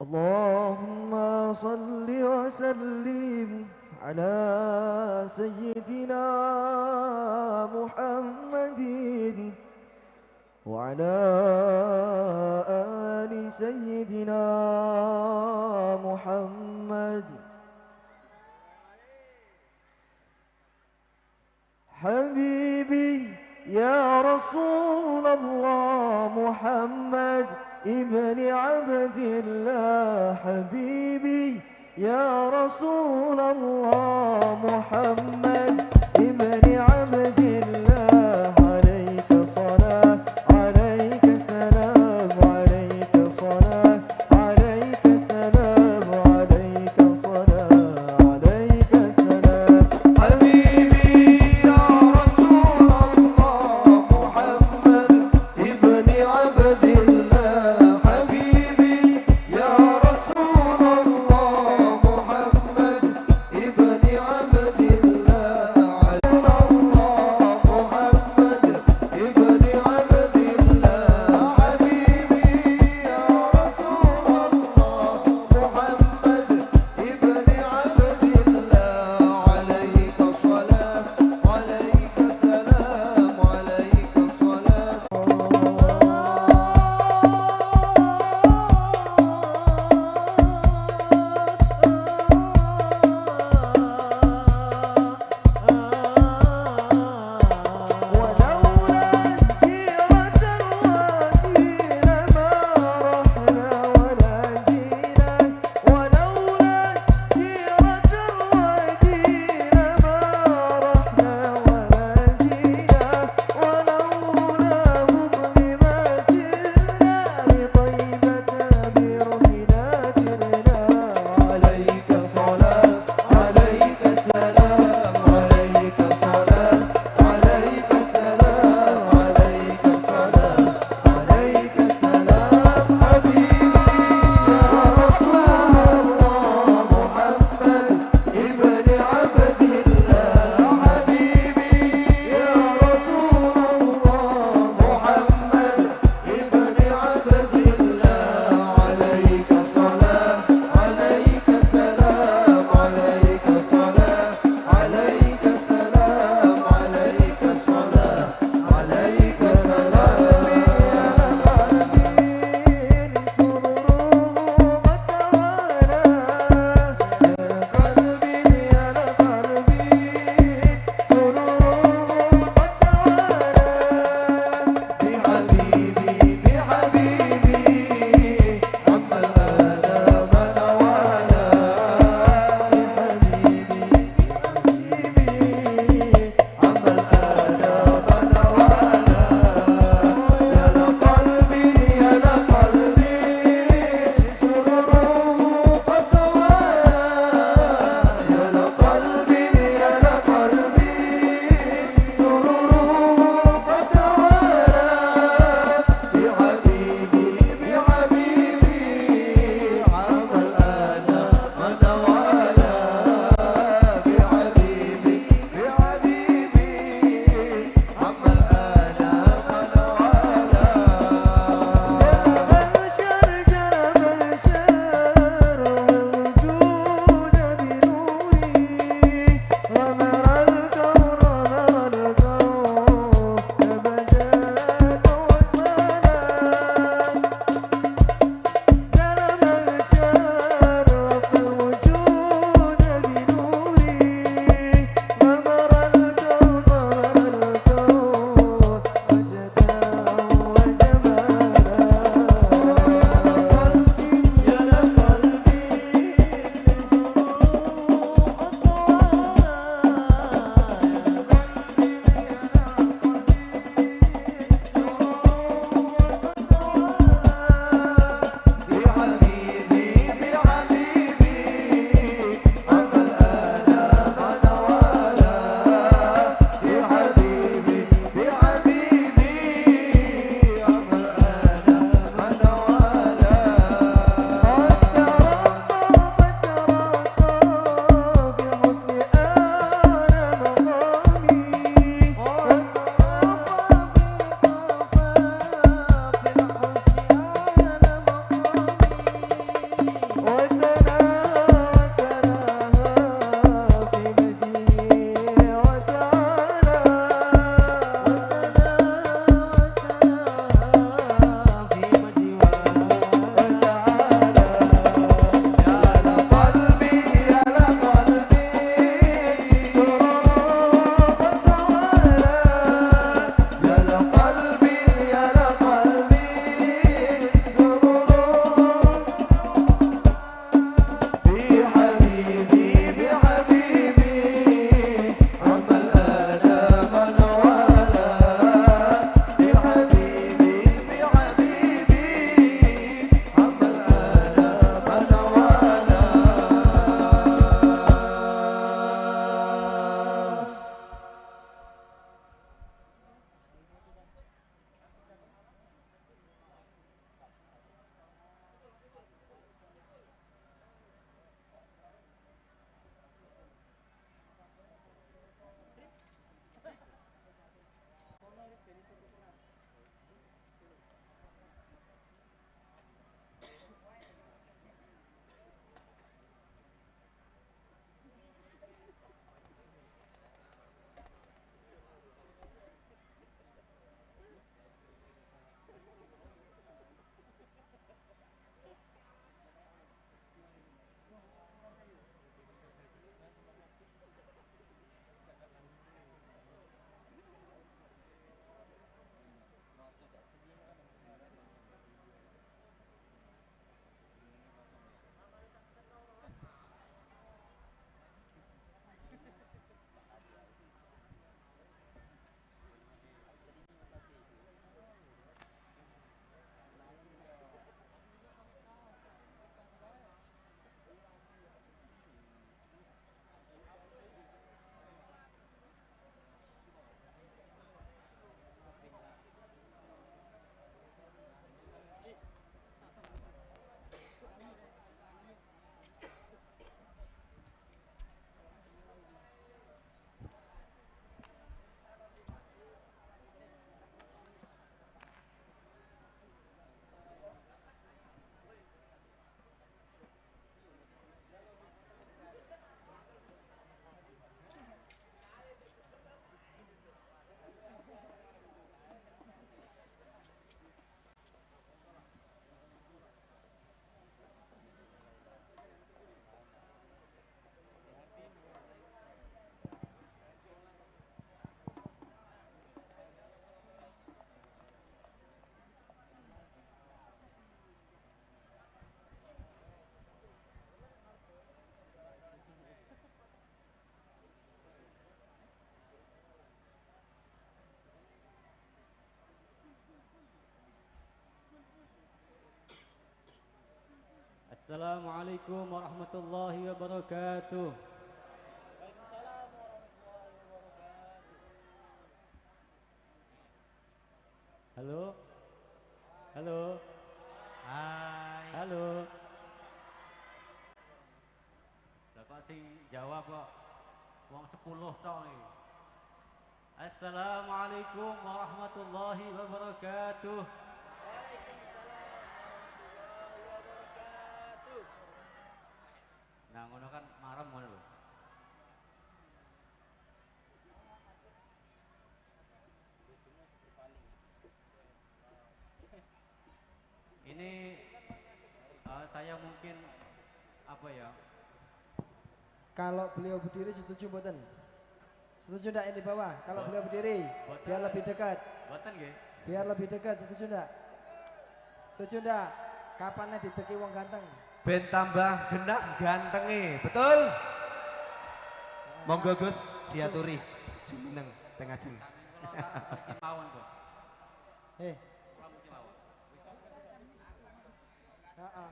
اللهم صل وسلم على سيدنا محمد وعلى آل سيدنا محمد. حبيبي يا رسول الله محمد ابن عبد الله، حبيبي يا رسول الله محمد ابن عبد الله، عليك صلاة عليك سلام عليك صلاة عليك سلام عليك صلاة عليك سلام. حبيبي يا رسول الله محمد ابن عبد الله، حبيبي يا رسول الله محمد ابن عبد الله، على الله Assalamualaikum warahmatullahi wabarakatuh. Waalaikumsalam warahmatullahi wabarakatuh. Halo. Halo. Hai. Halo. Lah kok sing jawab kok wong 10 tok iki. Assalamualaikum warahmatullahi wabarakatuh. Waalaikumsalam warahmatullahi wabarakatuh. Nah, ngono kan marem ngono lho. Ini saya mungkin apa ya? Kalau beliau berdiri setuju mboten? Setuju ndak yang di bawah? Kalau beliau berdiri, Boten. Biar lebih dekat. Mboten nggih. Biar lebih dekat, setuju ndak? Setuju ndak? Kapannya dideki wong ganteng? Ben tambah genah gantenge, betul? Monggo Gus diaturi jumeneng teng ajeng. Sami kula tak mriki mawon kok. Eh, Kula mriki mawon. heeh.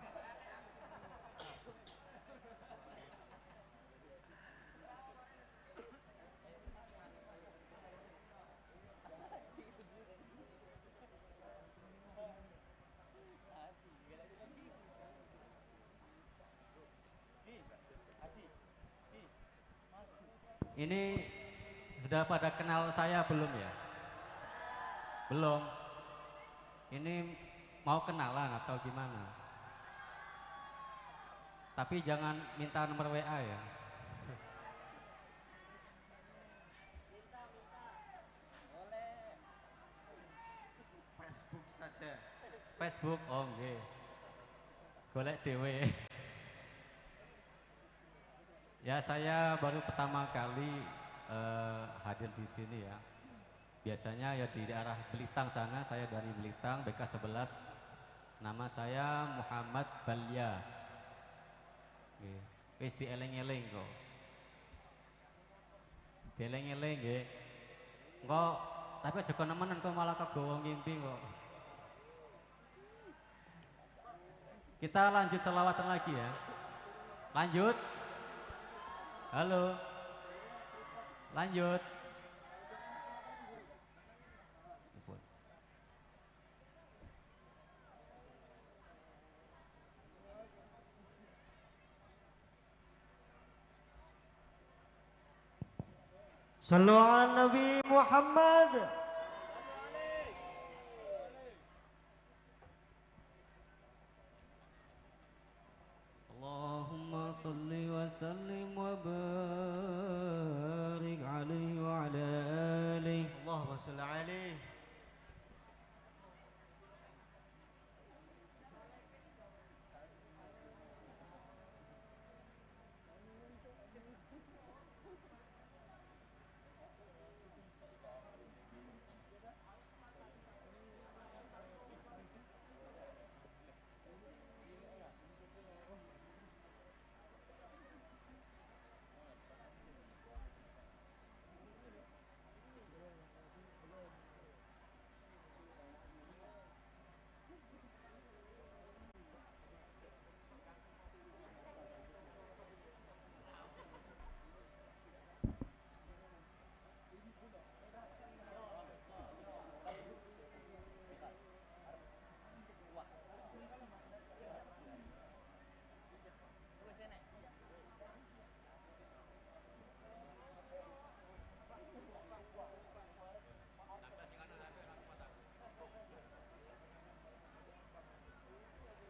Ini sudah pada kenal saya belum ya? Belum. Ini mau kenalan atau gimana? Tapi jangan minta nomor WA ya. Facebook saja. Facebook, oh nggih. Golek dhewe. Ya, saya baru pertama kali hadir di sini ya. Biasanya ya di daerah Belitang sana, saya dari Belitang, BK 11. Nama saya Muhammad Balya. Nggih. Wis dieling-eling kok. Dieling-eling nggih. Engko tapi aja nemenan kok malah kegawa ngimpi kok. Kita lanjut selawatan lagi ya. Lanjut. Halo. Lanjut. Sallu ala Nabi Muhammad. Allahumma salli wa sallim wa barik alaihi wa ala alihi. Allahumma salli alaihi.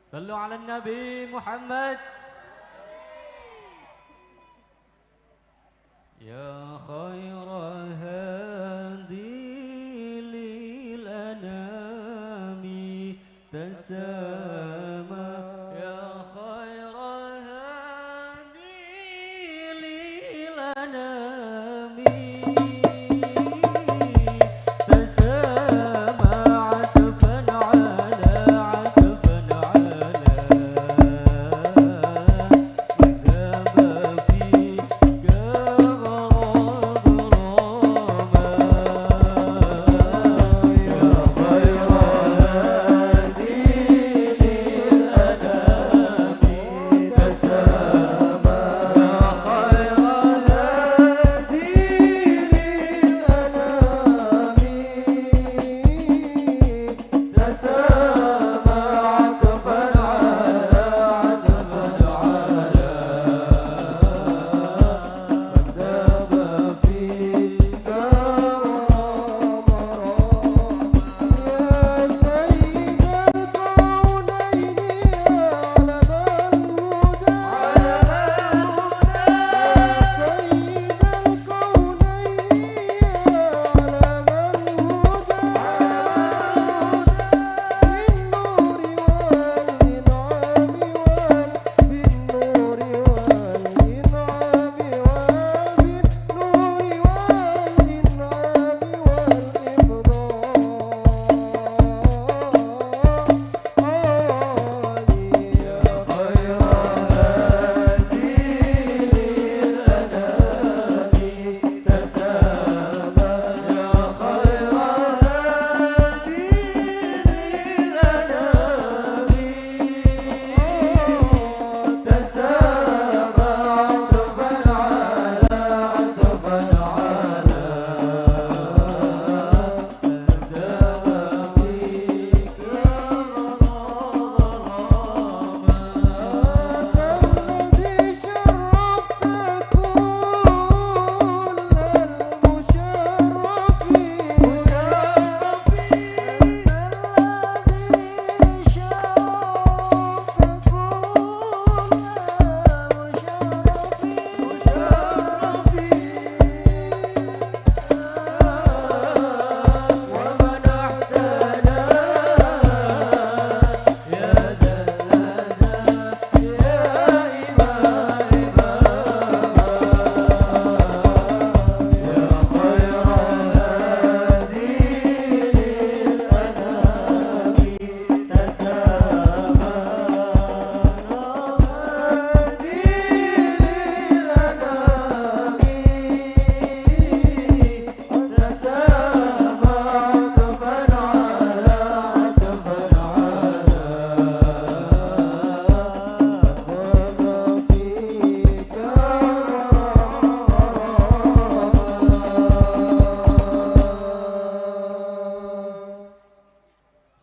Sallu ala Nabi Muhammad. Ya khaira hadi lil anami tasama. Ya khaira hadi lil anami tasama. Atfan ala atfan ala ذهب فيك غرام.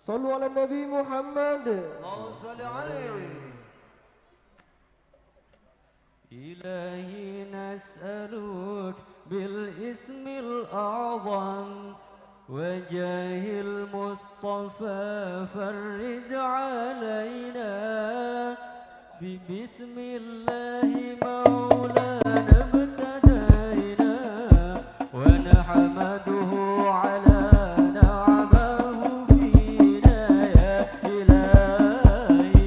Sallu ala Nabi Muhammad. Allahumma shalli alaihi. إلهي نسألك بالاسم الأعظم وجاه المصطفى فرج علينا ببسم الله مولانا ابتدينا ونحمده على نعمه فينا يا إلهي.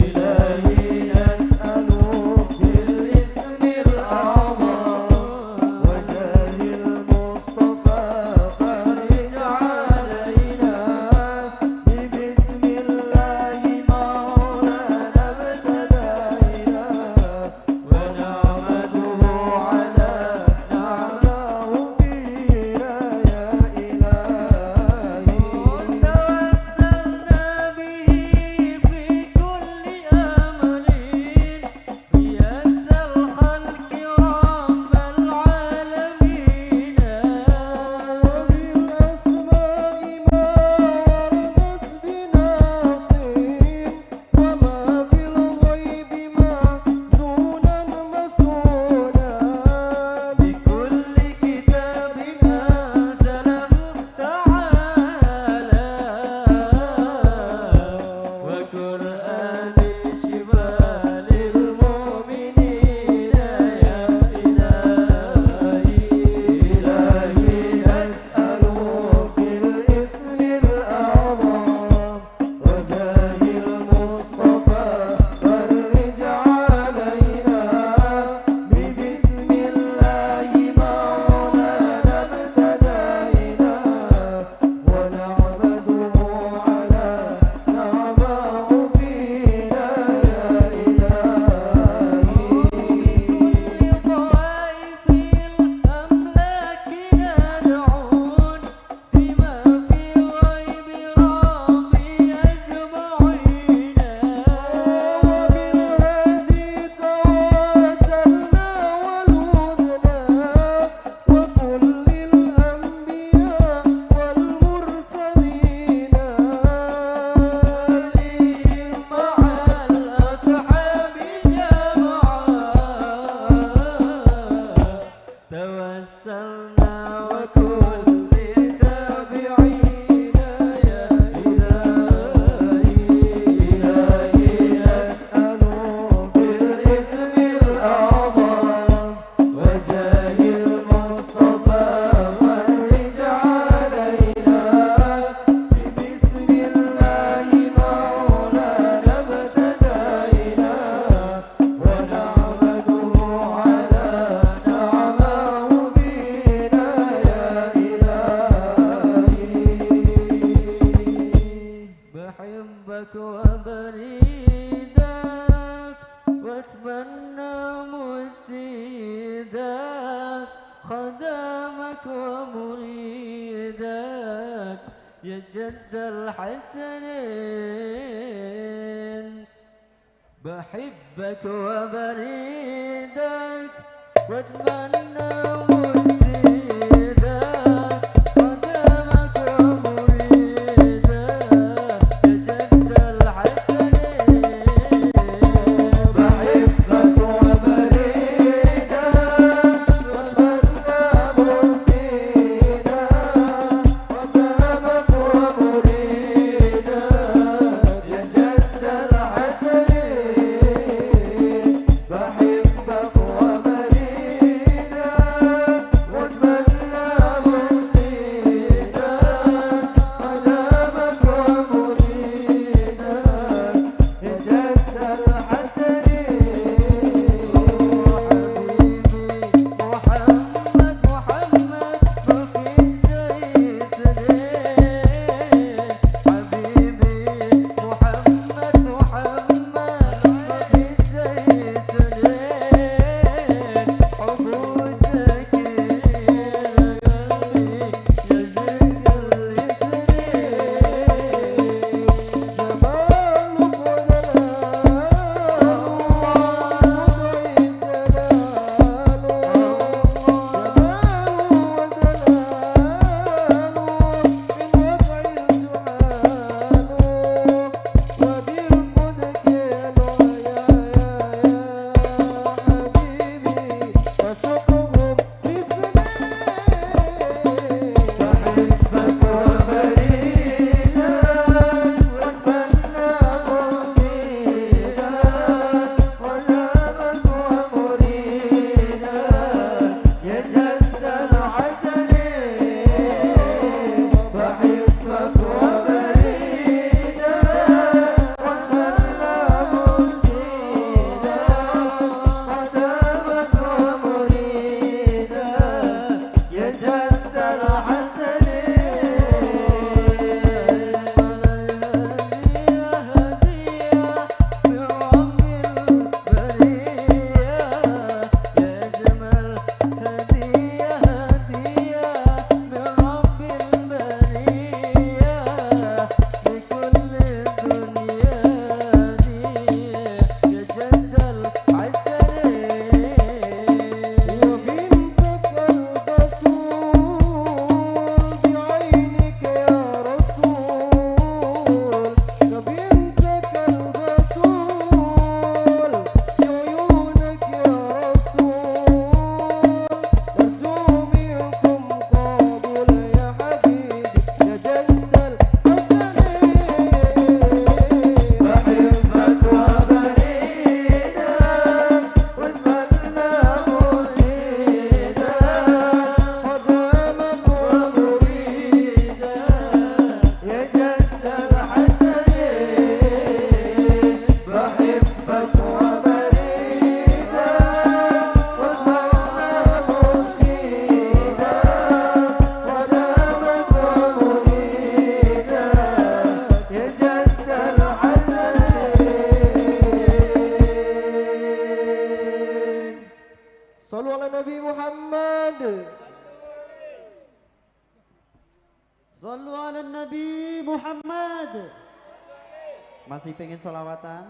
إلهي نسألك بالاسم الأعظم وجاه المصطفى فرج علينا ببسم الله مولانا ابتدينا ونعمده على نعمه فينا يا إلهي. توسلنا به في كل أمر يا الخلق رب العالمين. وبالأسماء ما وردت بناصين وما في الغيب محزونا مسونا بكل كتاب أنزله تعالى وقرآن شفاء للمؤمنين يا إلهي. إلهي نسألك بالاسم الأعظم وجاه المصطفى فرج علينا ببسم الله مولانا ابتدينا ونعمده على نعمه فينا يا إلهي. بكل طوائف الأملاك ندعون بما في غيب ربي أجمعين. وبالهدي تواسلنا ولذنا وكل الأنبياء والمرسلين عليهم مع الأصحاب جمعا توسلنا وكل تابعين يا إلهي. إلهي نسألك بالاسم الأعظم وجاه المصطفى فرج علينا ببسم الله مولانا ابتدينا ونعمده على نعمه فينا يا إلهي. بحبك وبريدك واتمنى مسيدك خدامك ومريدك يا جد الحسنين. بحبك وبريدك واتمنى مسيدك خدامك ومريدك يا جد الحسنين. بحبك وبريدك واتمنى مسيدك خدامك ومريدك يا جد الحسنين. بحبك وبريدك Muhammad. Masih pengen sholawatan?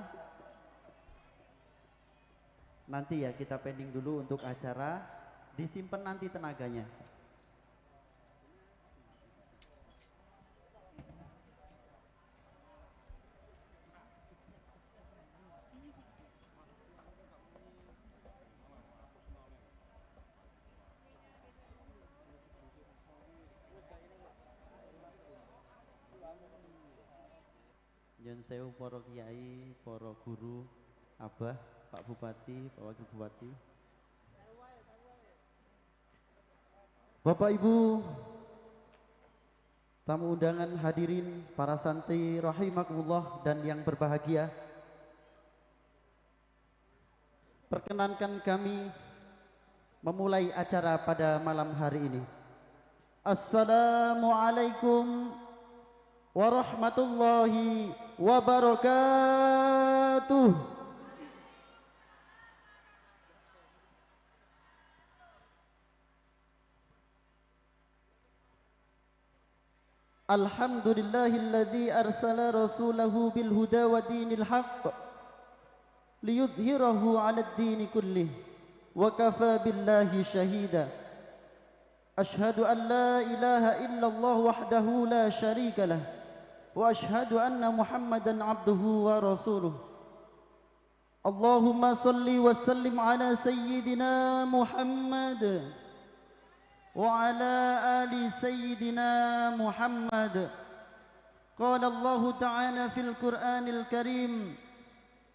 Nanti ya kita pending dulu untuk acara, disimpan nanti tenaganya. Nyun sewu para kiai, para guru, abah, Pak Bupati, Pak Wakil Bupati, Bapak Ibu, tamu undangan, hadirin, para santri rahimakumullah dan yang berbahagia. Perkenankan kami memulai acara pada malam hari ini. Assalamualaikum warahmatullahi wabarakatuh. Alhamdulillahilladzi arsala rasulahu bil huda wa dinil haqq liyudhhirahu 'alad dini kullih wa kafa billahi syahida. Ashhadu an la ilaha illallah wahdahu la syarika lah wa ashhadu anna Muhammadan abduhu wa rasuluh. Allahumma salli wa sallim ala sayyidina Muhammad wa ala ali sayyidina Muhammad. Qala Allah ta'ala fil Qur'anil Karim,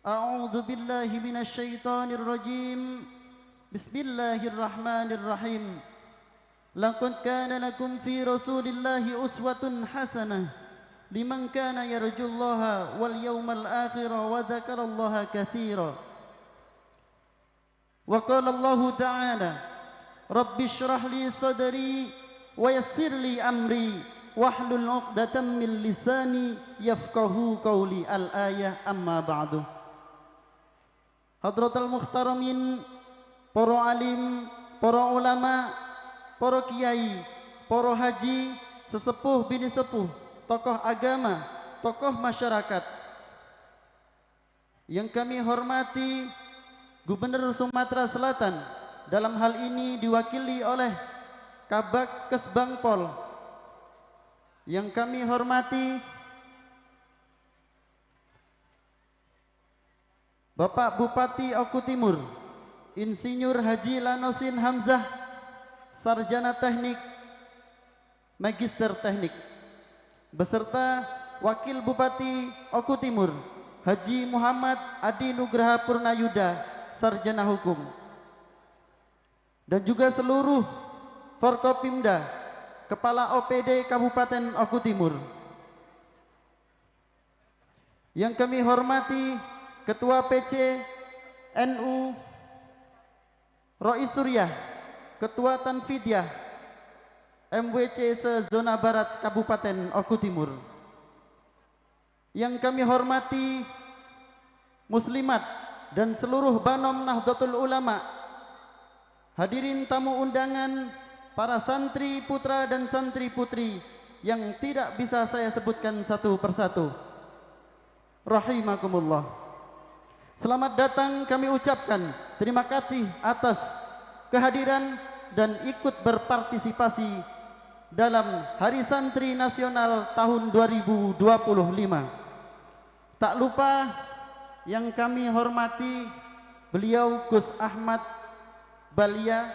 a'udzu billahi minasy syaithanir rajim. Bismillahirrahmanirrahim. Laqad kana lakum fi rasulillahi uswatun hasanah liman kana yarjullaha wal yawmal akhir wa dzakarallaha katsira. Wa qala Allah ta'ala, rabbi shrah li sadri wa yassir li amri wahlul 'uqdatam min lisani yafqahu qawli. Al-ayah. Amma ba'du. Hadratal muhtaramin, para alim, para ulama, para kiai, para haji, sesepuh bini sepuh, tokoh agama, tokoh masyarakat. Yang kami hormati Gubernur Sumatera Selatan, dalam hal ini diwakili oleh Kabag Kesbangpol. Yang kami hormati Bapak Bupati Oku Timur, Insinyur Haji Lanosin Hamzah, Sarjana Teknik, Magister Teknik, beserta Wakil Bupati Oku Timur Haji Muhammad Adi Nugraha Purnayuda, Sarjana Hukum, dan juga seluruh Forkopimda, Kepala OPD Kabupaten Oku Timur. Yang kami hormati Ketua PC NU Rois Suryah, Ketua Tanfidyah MWC se-Zona Barat Kabupaten Oku Timur. Yang kami hormati Muslimat dan seluruh Banom Nahdlatul Ulama, hadirin tamu undangan, para santri putra dan santri putri yang tidak bisa saya sebutkan satu persatu. Rahimakumullah. Selamat datang kami ucapkan, terima kasih atas kehadiran dan ikut berpartisipasi dalam Hari Santri Nasional tahun 2025. Tak lupa yang kami hormati beliau Gus Ahmad Balia,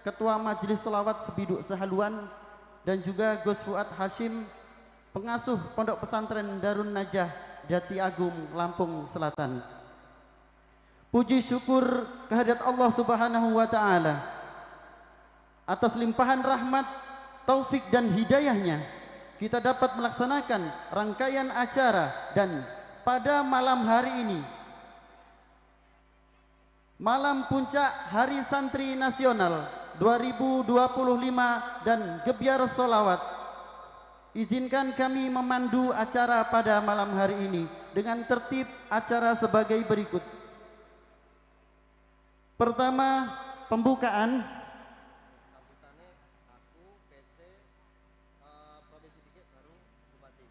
Ketua Majelis Sholawat Sebiduk Sehaluan, dan juga Gus Fuad Hashim, pengasuh Pondok Pesantren Darun Najah, Jati Agung, Lampung Selatan. Puji syukur kehadirat Allah Subhanahu wa Ta'ala atas limpahan rahmat, taufik dan hidayahnya, kita dapat melaksanakan rangkaian acara dan pada malam hari ini, malam puncak Hari Santri Nasional 2025 dan Gebyar Sholawat. Izinkan kami memandu acara pada malam hari ini dengan tertib acara sebagai berikut. Pertama, pembukaan. Sambutannya aku, PC, Provinsi Dikit, baru Bupati.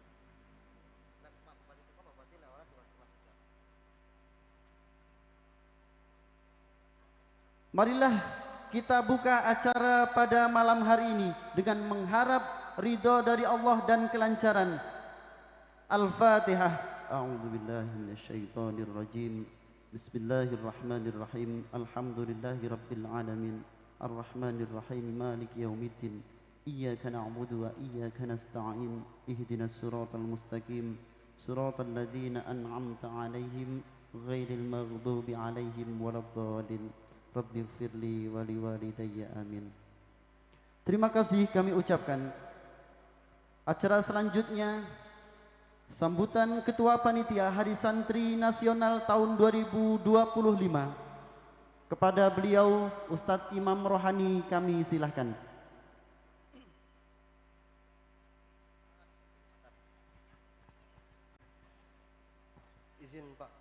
Marilah kita buka acara pada malam hari ini dengan mengharap ridho dari Allah dan kelancaran. Al-Fatihah. A'udzubillahi minasyaitonirrajim. Bismillahirrahmanirrahim. Alhamdulillahirabbil alamin. Arrahmanirrahim. Maliki yaumiddin. Iyyaka na'budu wa iyyaka nasta'in. Ihdinas siratal mustaqim. Siratal ladzina an'amta 'alaihim ghairil maghdubi 'alaihim waladdallin. Rabbighfirli wa liwalidayya, amin. Terima kasih kami ucapkan. Acara selanjutnya, sambutan Ketua Panitia Hari Santri Nasional tahun 2025. Kepada beliau Ustadz Imam Rohani kami silahkan. Izin Pak.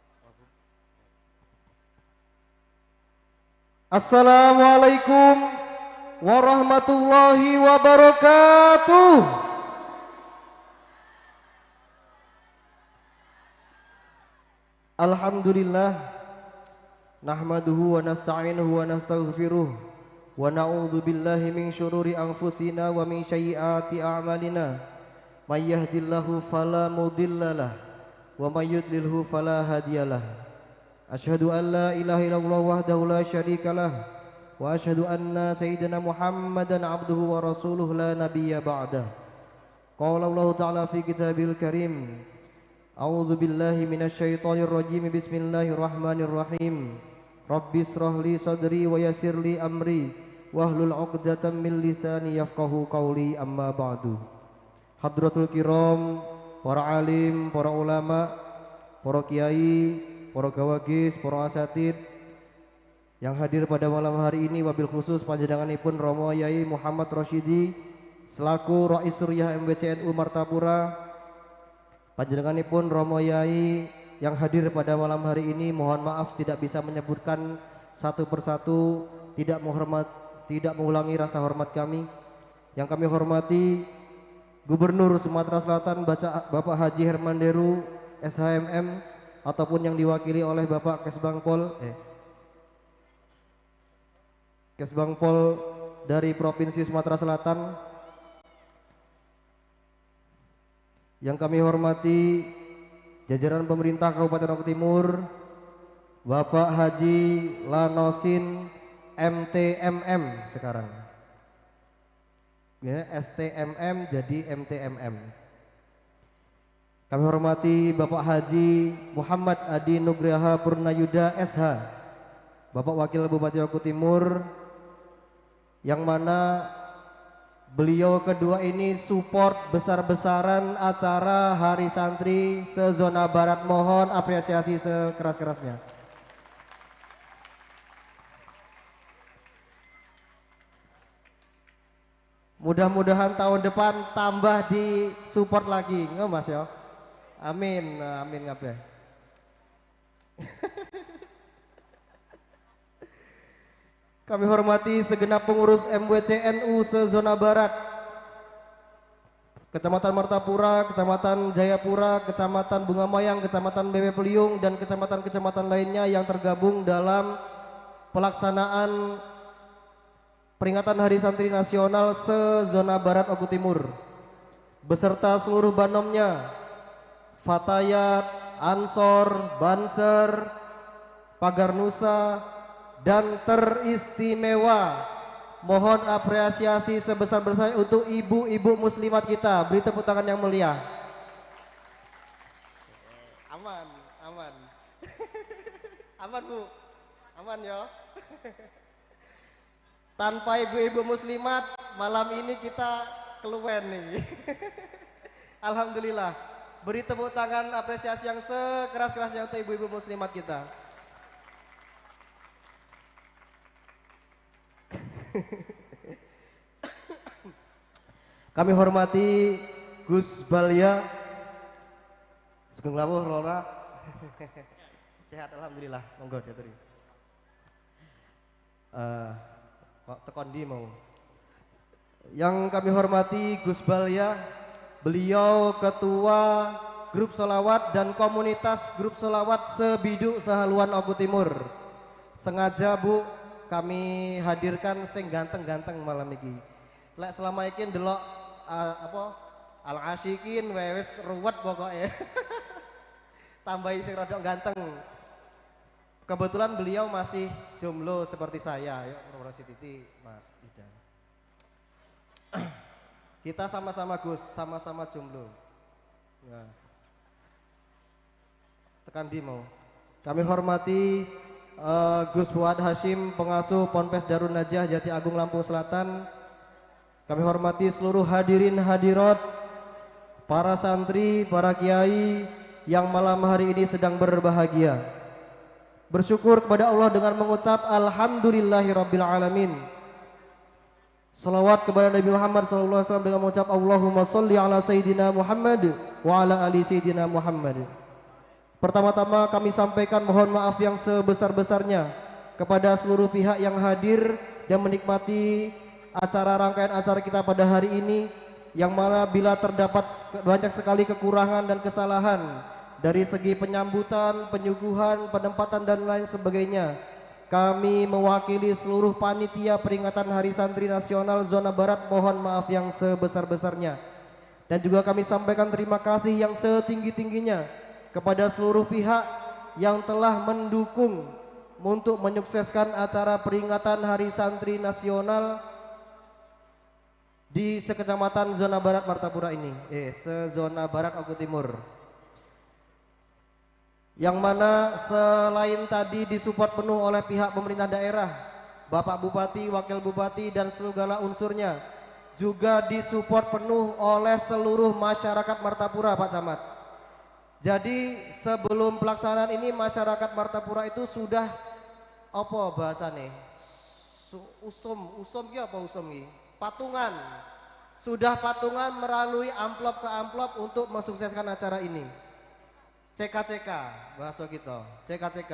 Assalamualaikum warahmatullahi wabarakatuh. Alhamdulillah, nahmaduhu wa nasta'inuhu wa nastaghfiruh wa na'udzu billahi min syururi anfusina wa min sayyiati a'malina. May yahdihillahu fala mudhillalah wa may yudlilhu fala hadiyalah. Asyhadu an la ilaha illallah wahdahu la syarikalah wa asyhadu anna sayyidina Muhammadan abduhu wa rasuluhu la nabiyya ba'dah. Qala Allah ta'ala fi kitabil karim, a'udzu billahi minasyaitonir rajim, bismillahirrahmanirrahim. Rabbi israh li sadri wa yassir li amri wahlul 'uqdatam min lisani yafqahu qawli, amma ba'du. Hadratul kiram, para alim, para ulama, para kiai, para gawagis, para asatid yang hadir pada malam hari ini, wabil khusus panjenenganipun Romo Yai Muhammad Rosyidi selaku Rais Suriah MWCNU Martapura, panjenenganipun Romo Yai yang hadir pada malam hari ini, mohon maaf tidak bisa menyebutkan satu persatu, tidak mengulangi rasa hormat kami. Yang kami hormati Gubernur Sumatera Selatan Bapak Haji Herman Deru SHMM, ataupun yang diwakili oleh Bapak Kesbangpol Kesbangpol dari Provinsi Sumatera Selatan. Yang kami hormati jajaran pemerintah Kabupaten Oku Timur, Bapak Haji Lanosin MTMM sekarang. Ya, STMM jadi MTMM. Kami hormati Bapak Haji Muhammad Adi Nugraha Purnayuda SH, Bapak Wakil Bupati Oku Timur, yang mana beliau kedua ini support besar-besaran acara Hari Santri se-Zona Barat. Mohon apresiasi sekeras-kerasnya. Mudah-mudahan tahun depan tambah di support lagi, nggak Mas ya? Amin, amin kabeh. Kami hormati segenap pengurus MWCNU se-Zona Barat, Kecamatan Martapura, Kecamatan Jayapura, Kecamatan Bunga Mayang, Kecamatan Bebe Peliung, dan kecamatan-kecamatan lainnya yang tergabung dalam pelaksanaan peringatan Hari Santri Nasional se-Zona Barat Oku Timur, beserta seluruh banomnya, Fatayat, Ansor, Banser, Pagar Nusa, dan teristimewa mohon apresiasi sebesar-besarnya untuk ibu-ibu muslimat kita. Beri tepuk tangan yang mulia. Aman, aman. Aman Bu, aman ya. Tanpa ibu-ibu muslimat malam ini kita keluwen nih. Alhamdulillah. Beri tepuk tangan apresiasi yang sekeras-kerasnya untuk ibu-ibu muslimat kita. Kami hormati Gus Balya. Sugeng lawuh Lora. Sehat alhamdulillah. Monggo diaturi. Kok tekon di mau. Yang kami hormati Gus Balya, beliau ketua grup solawat dan komunitas grup solawat Sebiduk Sehaluan Oku Timur. Sengaja Bu, kami hadirkan sing ganteng-ganteng malam iki. Lek selama iki ndelok apa Al Asyikin wis ruwet pokoknya. Tambahi sing rodok ganteng. Kebetulan beliau masih jomblo seperti saya. Yuk, Rosi Titi, Mas Ida. Kita sama-sama Gus, sama-sama jomblo. Nah. Tekan di mau. Kami hormati Gus Fuad Hashim, pengasuh Ponpes Darun Najah Jati Agung Lampung Selatan. Kami hormati seluruh hadirin hadirat, para santri, para kiai yang malam hari ini sedang berbahagia. Bersyukur kepada Allah dengan mengucap alhamdulillahirabbil alamin. Salawat kepada Nabi Muhammad SAW dengan mengucap Allahumma sholli ala Sayyidina Muhammad wa ala ali Sayyidina Muhammad. Pertama-tama kami sampaikan mohon maaf yang sebesar-besarnya kepada seluruh pihak yang hadir dan menikmati acara rangkaian acara kita pada hari ini, yang mana bila terdapat banyak sekali kekurangan dan kesalahan dari segi penyambutan, penyuguhan, penempatan dan lain sebagainya. Kami mewakili seluruh panitia peringatan Hari Santri Nasional Zona Barat mohon maaf yang sebesar-besarnya. Dan juga kami sampaikan terima kasih yang setinggi-tingginya kepada seluruh pihak yang telah mendukung untuk menyukseskan acara peringatan Hari Santri Nasional di sekecamatan Zona Barat Martapura ini, se-Zona Barat Oku Timur. Yang mana selain tadi disupport penuh oleh pihak pemerintah daerah, Bapak Bupati, Wakil Bupati dan segala unsurnya, juga disupport penuh oleh seluruh masyarakat Martapura, Pak Camat. Jadi sebelum pelaksanaan ini masyarakat Martapura itu sudah apa bahasane? Usum, usum ki apa usum ki? Patungan. Sudah patungan melalui amplop ke amplop untuk mensukseskan acara ini. CKCK bahasa kita, CKCK.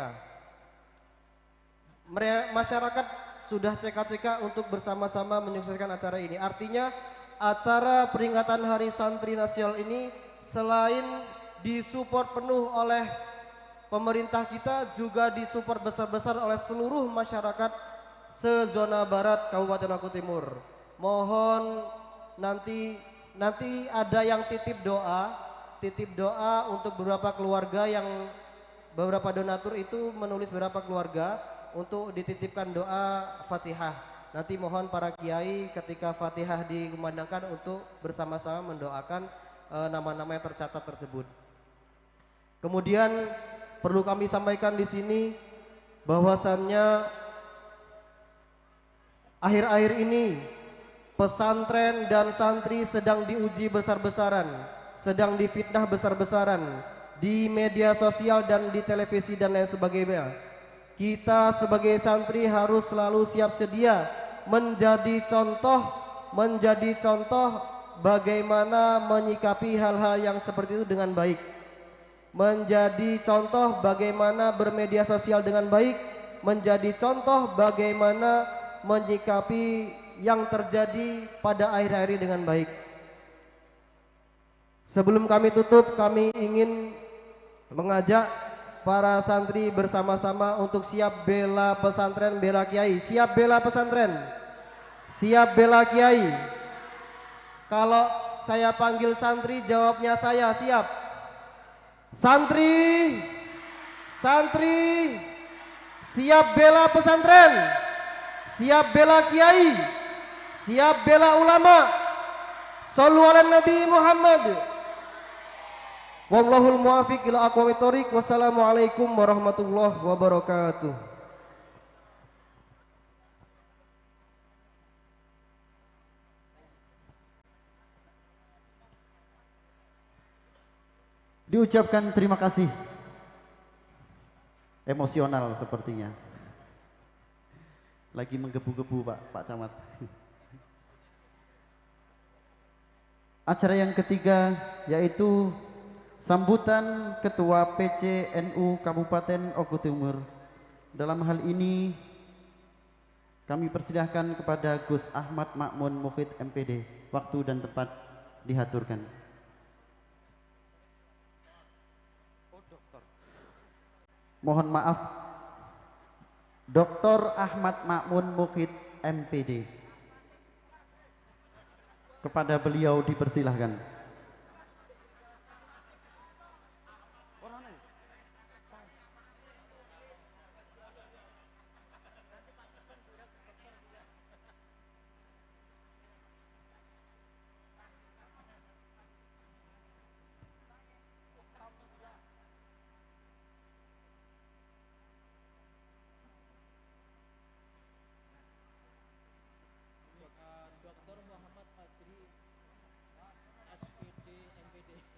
Masyarakat sudah CKCK untuk bersama-sama menyukseskan acara ini. Artinya acara peringatan Hari Santri Nasional ini selain disupport penuh oleh pemerintah kita, juga disupport besar-besar oleh seluruh masyarakat se-zona barat Kabupaten Oku Timur. Mohon nanti nanti ada yang titip doa untuk beberapa keluarga, yang beberapa donatur itu menulis beberapa keluarga untuk dititipkan doa Fatihah. Nanti mohon para kiai ketika Fatihah dikumandangkan untuk bersama-sama mendoakan nama-nama yang tercatat tersebut. Kemudian perlu kami sampaikan di sini bahwasannya akhir-akhir ini pesantren dan santri sedang diuji besar-besaran, sedang difitnah besar-besaran di media sosial dan di televisi dan lain sebagainya. Kita sebagai santri harus selalu siap sedia menjadi contoh bagaimana menyikapi hal-hal yang seperti itu dengan baik. Menjadi contoh bagaimana bermedia sosial dengan baik, menjadi contoh bagaimana menyikapi yang terjadi pada akhir-akhir ini dengan baik. Sebelum kami tutup, kami ingin mengajak para santri bersama-sama untuk siap bela pesantren, bela kiai. Siap bela pesantren, siap bela kiai. Kalau saya panggil santri, jawabnya saya siap. Santri, santri, siap bela pesantren, siap bela kiai, siap bela ulama. Sallu ala Nabi Muhammad. Wallahul muwafiq ila aqwamit thoriq. Wassalamualaikum warahmatullahi wabarakatuh. Diucapkan terima kasih. Emosional sepertinya. Lagi menggebu-gebu Pak, Pak Camat. Acara yang ketiga yaitu sambutan Ketua PCNU Kabupaten Oku Timur. Dalam hal ini kami persilahkan kepada Gus Ahmad Makmun Mukhid MPD. Waktu dan tempat dihaturkan. Mohon maaf, Dr. Ahmad Makmun Mukhid MPD. Kepada beliau dipersilahkan.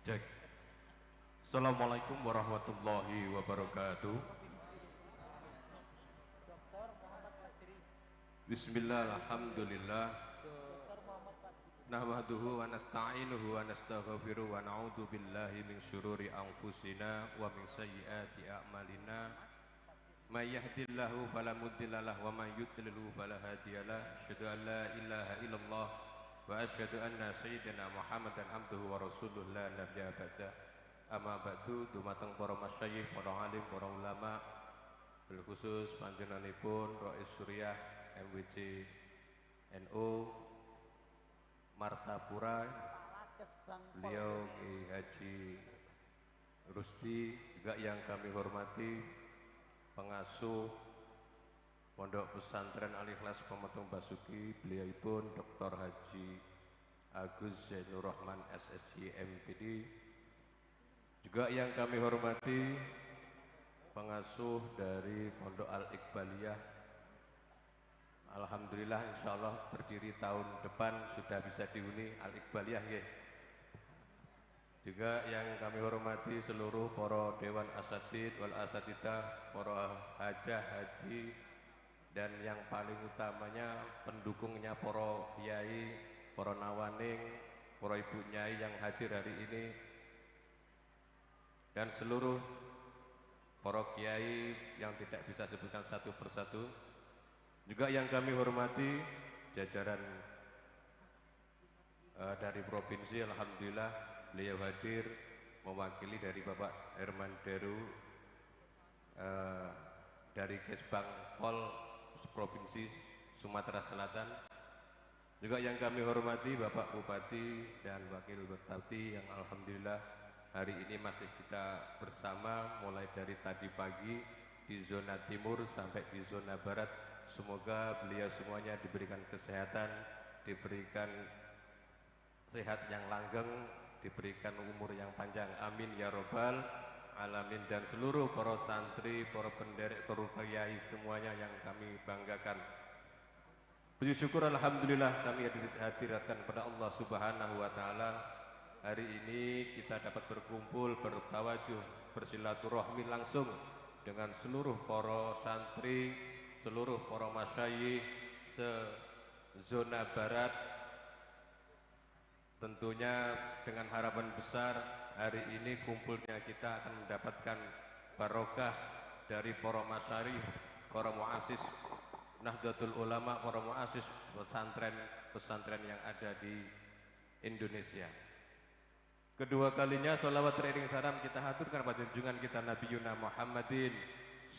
Cek. Assalamualaikum warahmatullahi wabarakatuh. Bismillah, alhamdulillah. Nahmaduhu wa nasta'inuhu wa nastaghfiruh wa na'udzu billahi min syururi anfusina wa min sayyiati a'malina. May yahdihillahu fala mudhillalah wa may yudlilhu fala hadiyalah. Asyhadu an la ilaha illallah wa asyhadu anna sayyidina Muhammadan abduhu wa rasuluh la nabiyya ba'da. Amma ba'du, dumateng para masyayikh, para alim, para ulama, bil khusus panjenenganipun Rais Suriah MWC NU Martapura, beliau Ki Haji Rusdi, juga yang kami hormati pengasuh Pondok Pesantren Al-Ikhlas Pemetung Basuki, beliau pun Dr. Haji Agus Zainur Rahman SSI MPD. Juga yang kami hormati pengasuh dari Pondok Al-Iqbaliyah, alhamdulillah insyaallah berdiri tahun depan sudah bisa dihuni Al-Iqbaliyah nggih. Juga yang kami hormati seluruh para dewan asatid wal asatidah, para hajah haji, dan yang paling utamanya pendukungnya para kiai, para nawaning, para ibu nyai yang hadir hari ini, dan seluruh para kiai yang tidak bisa sebutkan satu persatu. Juga yang kami hormati jajaran dari provinsi, alhamdulillah beliau hadir mewakili dari Bapak Herman Deru dari Kesbang Pol Provinsi Sumatera Selatan. Juga yang kami hormati Bapak Bupati dan Wakil Bupati yang alhamdulillah hari ini masih kita bersama mulai dari tadi pagi di zona timur sampai di zona barat. Semoga beliau semuanya diberikan kesehatan, diberikan sehat yang langgeng, diberikan umur yang panjang. Amin ya robbal alamin. Dan seluruh para santri, para penderek, para kiai semuanya yang kami banggakan. Puji syukur alhamdulillah kami hadiratkan kepada Allah Subhanahu wa taala. Hari ini kita dapat berkumpul, bertawajuh, bersilaturahmi langsung dengan seluruh para santri, seluruh para masyayikh se-zona barat. Tentunya dengan harapan besar hari ini kumpulnya kita akan mendapatkan barokah dari para masyayikh, para muassis Nahdlatul Ulama, para muassis pesantren-pesantren yang ada di Indonesia. Kedua kalinya sholawat teriring salam kita haturkan pada junjungan kita Nabi Yuna Muhammadin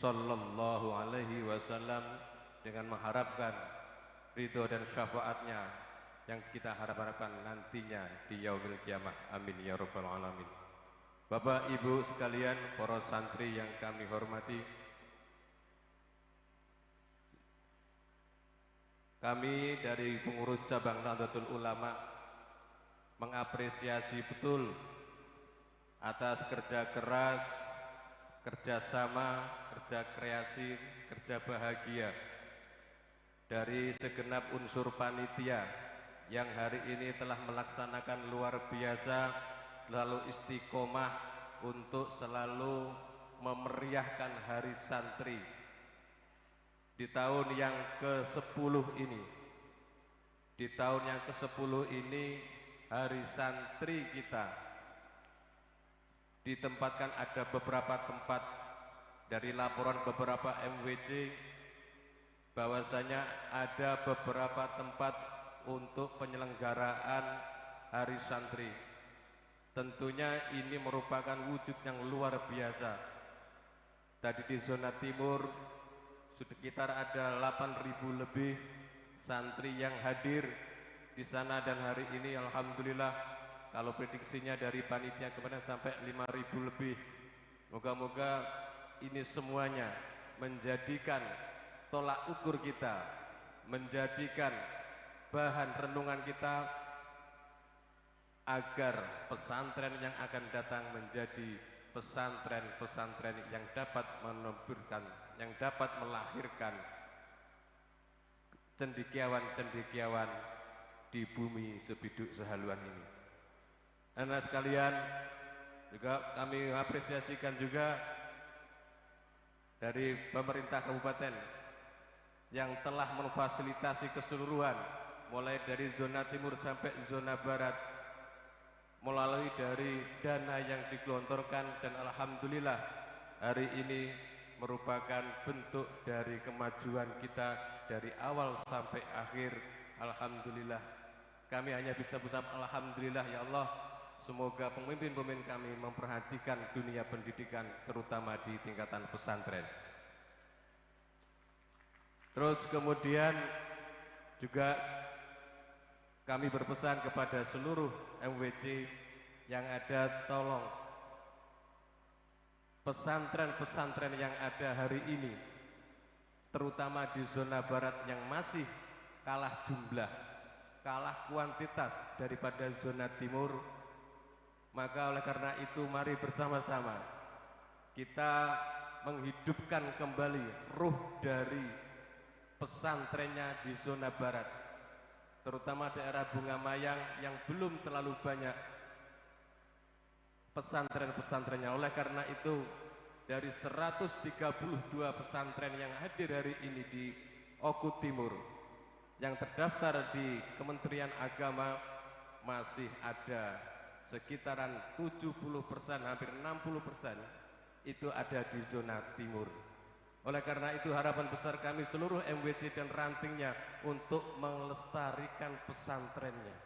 sallallahu alaihi wasallam dengan mengharapkan ridho dan syafaatnya yang kita harap-harapkan nantinya di yaumil kiamah. Amin ya rabbal alamin. Bapak Ibu sekalian, para santri yang kami hormati, kami dari pengurus cabang Nahdlatul Ulama mengapresiasi betul atas kerja keras, kerjasama, kerja kreasi, kerja bahagia dari segenap unsur panitia yang hari ini telah melaksanakan luar biasa, lalu istiqomah untuk selalu memeriahkan Hari Santri di tahun yang ke-10 ini. Di tahun yang ke-10 ini Hari Santri kita ditempatkan ada beberapa tempat. Dari laporan beberapa MWC bahwasanya ada beberapa tempat untuk penyelenggaraan Hari Santri. Tentunya ini merupakan wujud yang luar biasa. Tadi di zona timur sekitar ada 8.000 lebih santri yang hadir di sana, dan hari ini alhamdulillah kalau prediksinya dari panitia kemarin sampai 5.000 lebih. Moga-moga ini semuanya menjadikan tolak ukur kita, menjadikan bahan renungan kita agar pesantren yang akan datang menjadi pesantren-pesantren yang dapat menerbitkan, yang dapat melahirkan cendekiawan-cendekiawan di bumi Sebiduk Sehaluan ini. Anak sekalian, juga kami apresiasikan juga dari pemerintah kabupaten yang telah memfasilitasi keseluruhan mulai dari zona timur sampai zona barat melalui dari dana yang digelontorkan, dan alhamdulillah hari ini merupakan bentuk dari kemajuan kita dari awal sampai akhir. Alhamdulillah, kami hanya bisa berucap alhamdulillah ya Allah. Semoga pemimpin-pemimpin kami memperhatikan dunia pendidikan terutama di tingkatan pesantren. Terus kemudian juga kami berpesan kepada seluruh MWC yang ada, tolong pesantren-pesantren yang ada hari ini, terutama di zona barat yang masih kalah jumlah, kalah kuantitas daripada zona timur, maka oleh karena itu mari bersama-sama kita menghidupkan kembali ruh dari pesantrennya di zona barat, terutama daerah Bunga Mayang yang belum terlalu banyak pesantren-pesantrennya. Oleh karena itu dari 132 pesantren yang hadir hari ini di Oku Timur yang terdaftar di Kementerian Agama masih ada sekitaran 70%, hampir 60% itu ada di zona timur. Oleh karena itu harapan besar kami seluruh MWC dan rantingnya untuk melestarikan pesantrennya.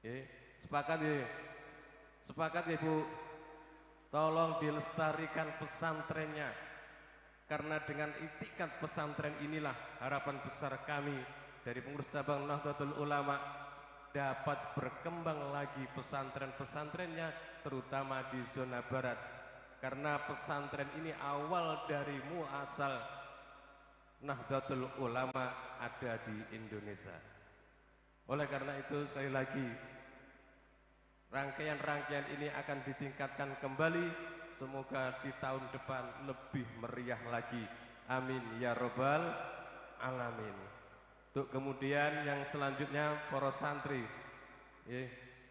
Oke, sepakat ya? Sepakat ya Bu? Tolong dilestarikan pesantrennya. Karena dengan itikad pesantren inilah harapan besar kami dari pengurus cabang Nahdlatul Ulama dapat berkembang lagi pesantren-pesantrennya terutama di zona barat. Karena pesantren ini awal dari muasal Nahdlatul Ulama ada di Indonesia. Oleh karena itu sekali lagi rangkaian-rangkaian ini akan ditingkatkan kembali. Semoga di tahun depan lebih meriah lagi. Amin ya robbal alamin. Untuk kemudian yang selanjutnya para santri.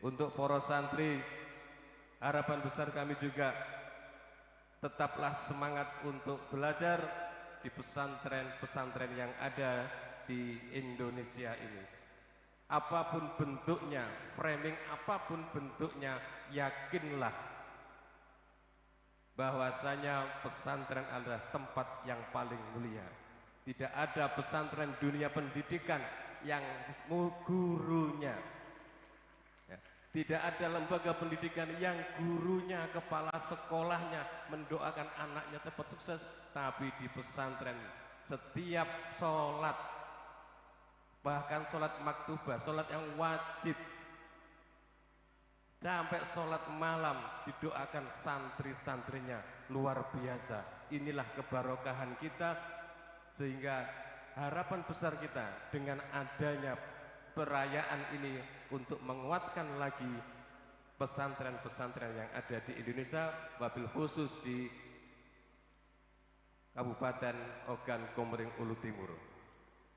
Untuk para santri harapan besar kami juga tetaplah semangat untuk belajar di pesantren-pesantren yang ada di Indonesia ini. Apapun bentuknya, framing apapun bentuknya, yakinlah bahwasanya pesantren adalah tempat yang paling mulia. Tidak ada pesantren dunia pendidikan yang gurunya, tidak ada lembaga pendidikan yang gurunya, kepala sekolahnya mendoakan anaknya cepat sukses, tapi di pesantren setiap sholat, bahkan sholat maktubah, sholat yang wajib, sampai sholat malam didoakan santri-santrinya. Luar biasa. Inilah kebarokahan kita, sehingga harapan besar kita dengan adanya perayaan ini untuk menguatkan lagi pesantren-pesantren yang ada di Indonesia, wabil khusus di Kabupaten Ogan Komering Ulu Timur.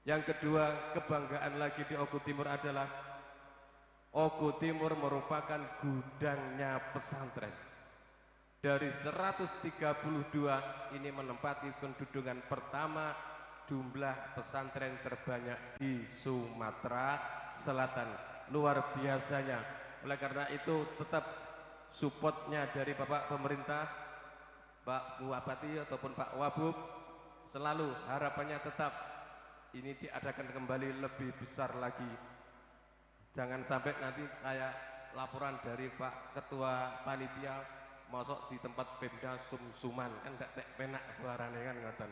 Yang kedua, kebanggaan lagi di Oku Timur adalah Oku Timur merupakan gudangnya pesantren. Dari 132 ini menempati kedudukan pertama jumlah pesantren terbanyak di Sumatera Selatan. Luar biasanya. Oleh karena itu tetap supportnya dari Bapak pemerintah, Pak Bupati ataupun Pak Wabub, selalu harapannya tetap ini diadakan kembali lebih besar lagi. Jangan sampai nanti kayak laporan dari Pak Ketua Panitia masuk di tempat Pemda sum-suman, kan ndak tek penak suarane kan ngoten.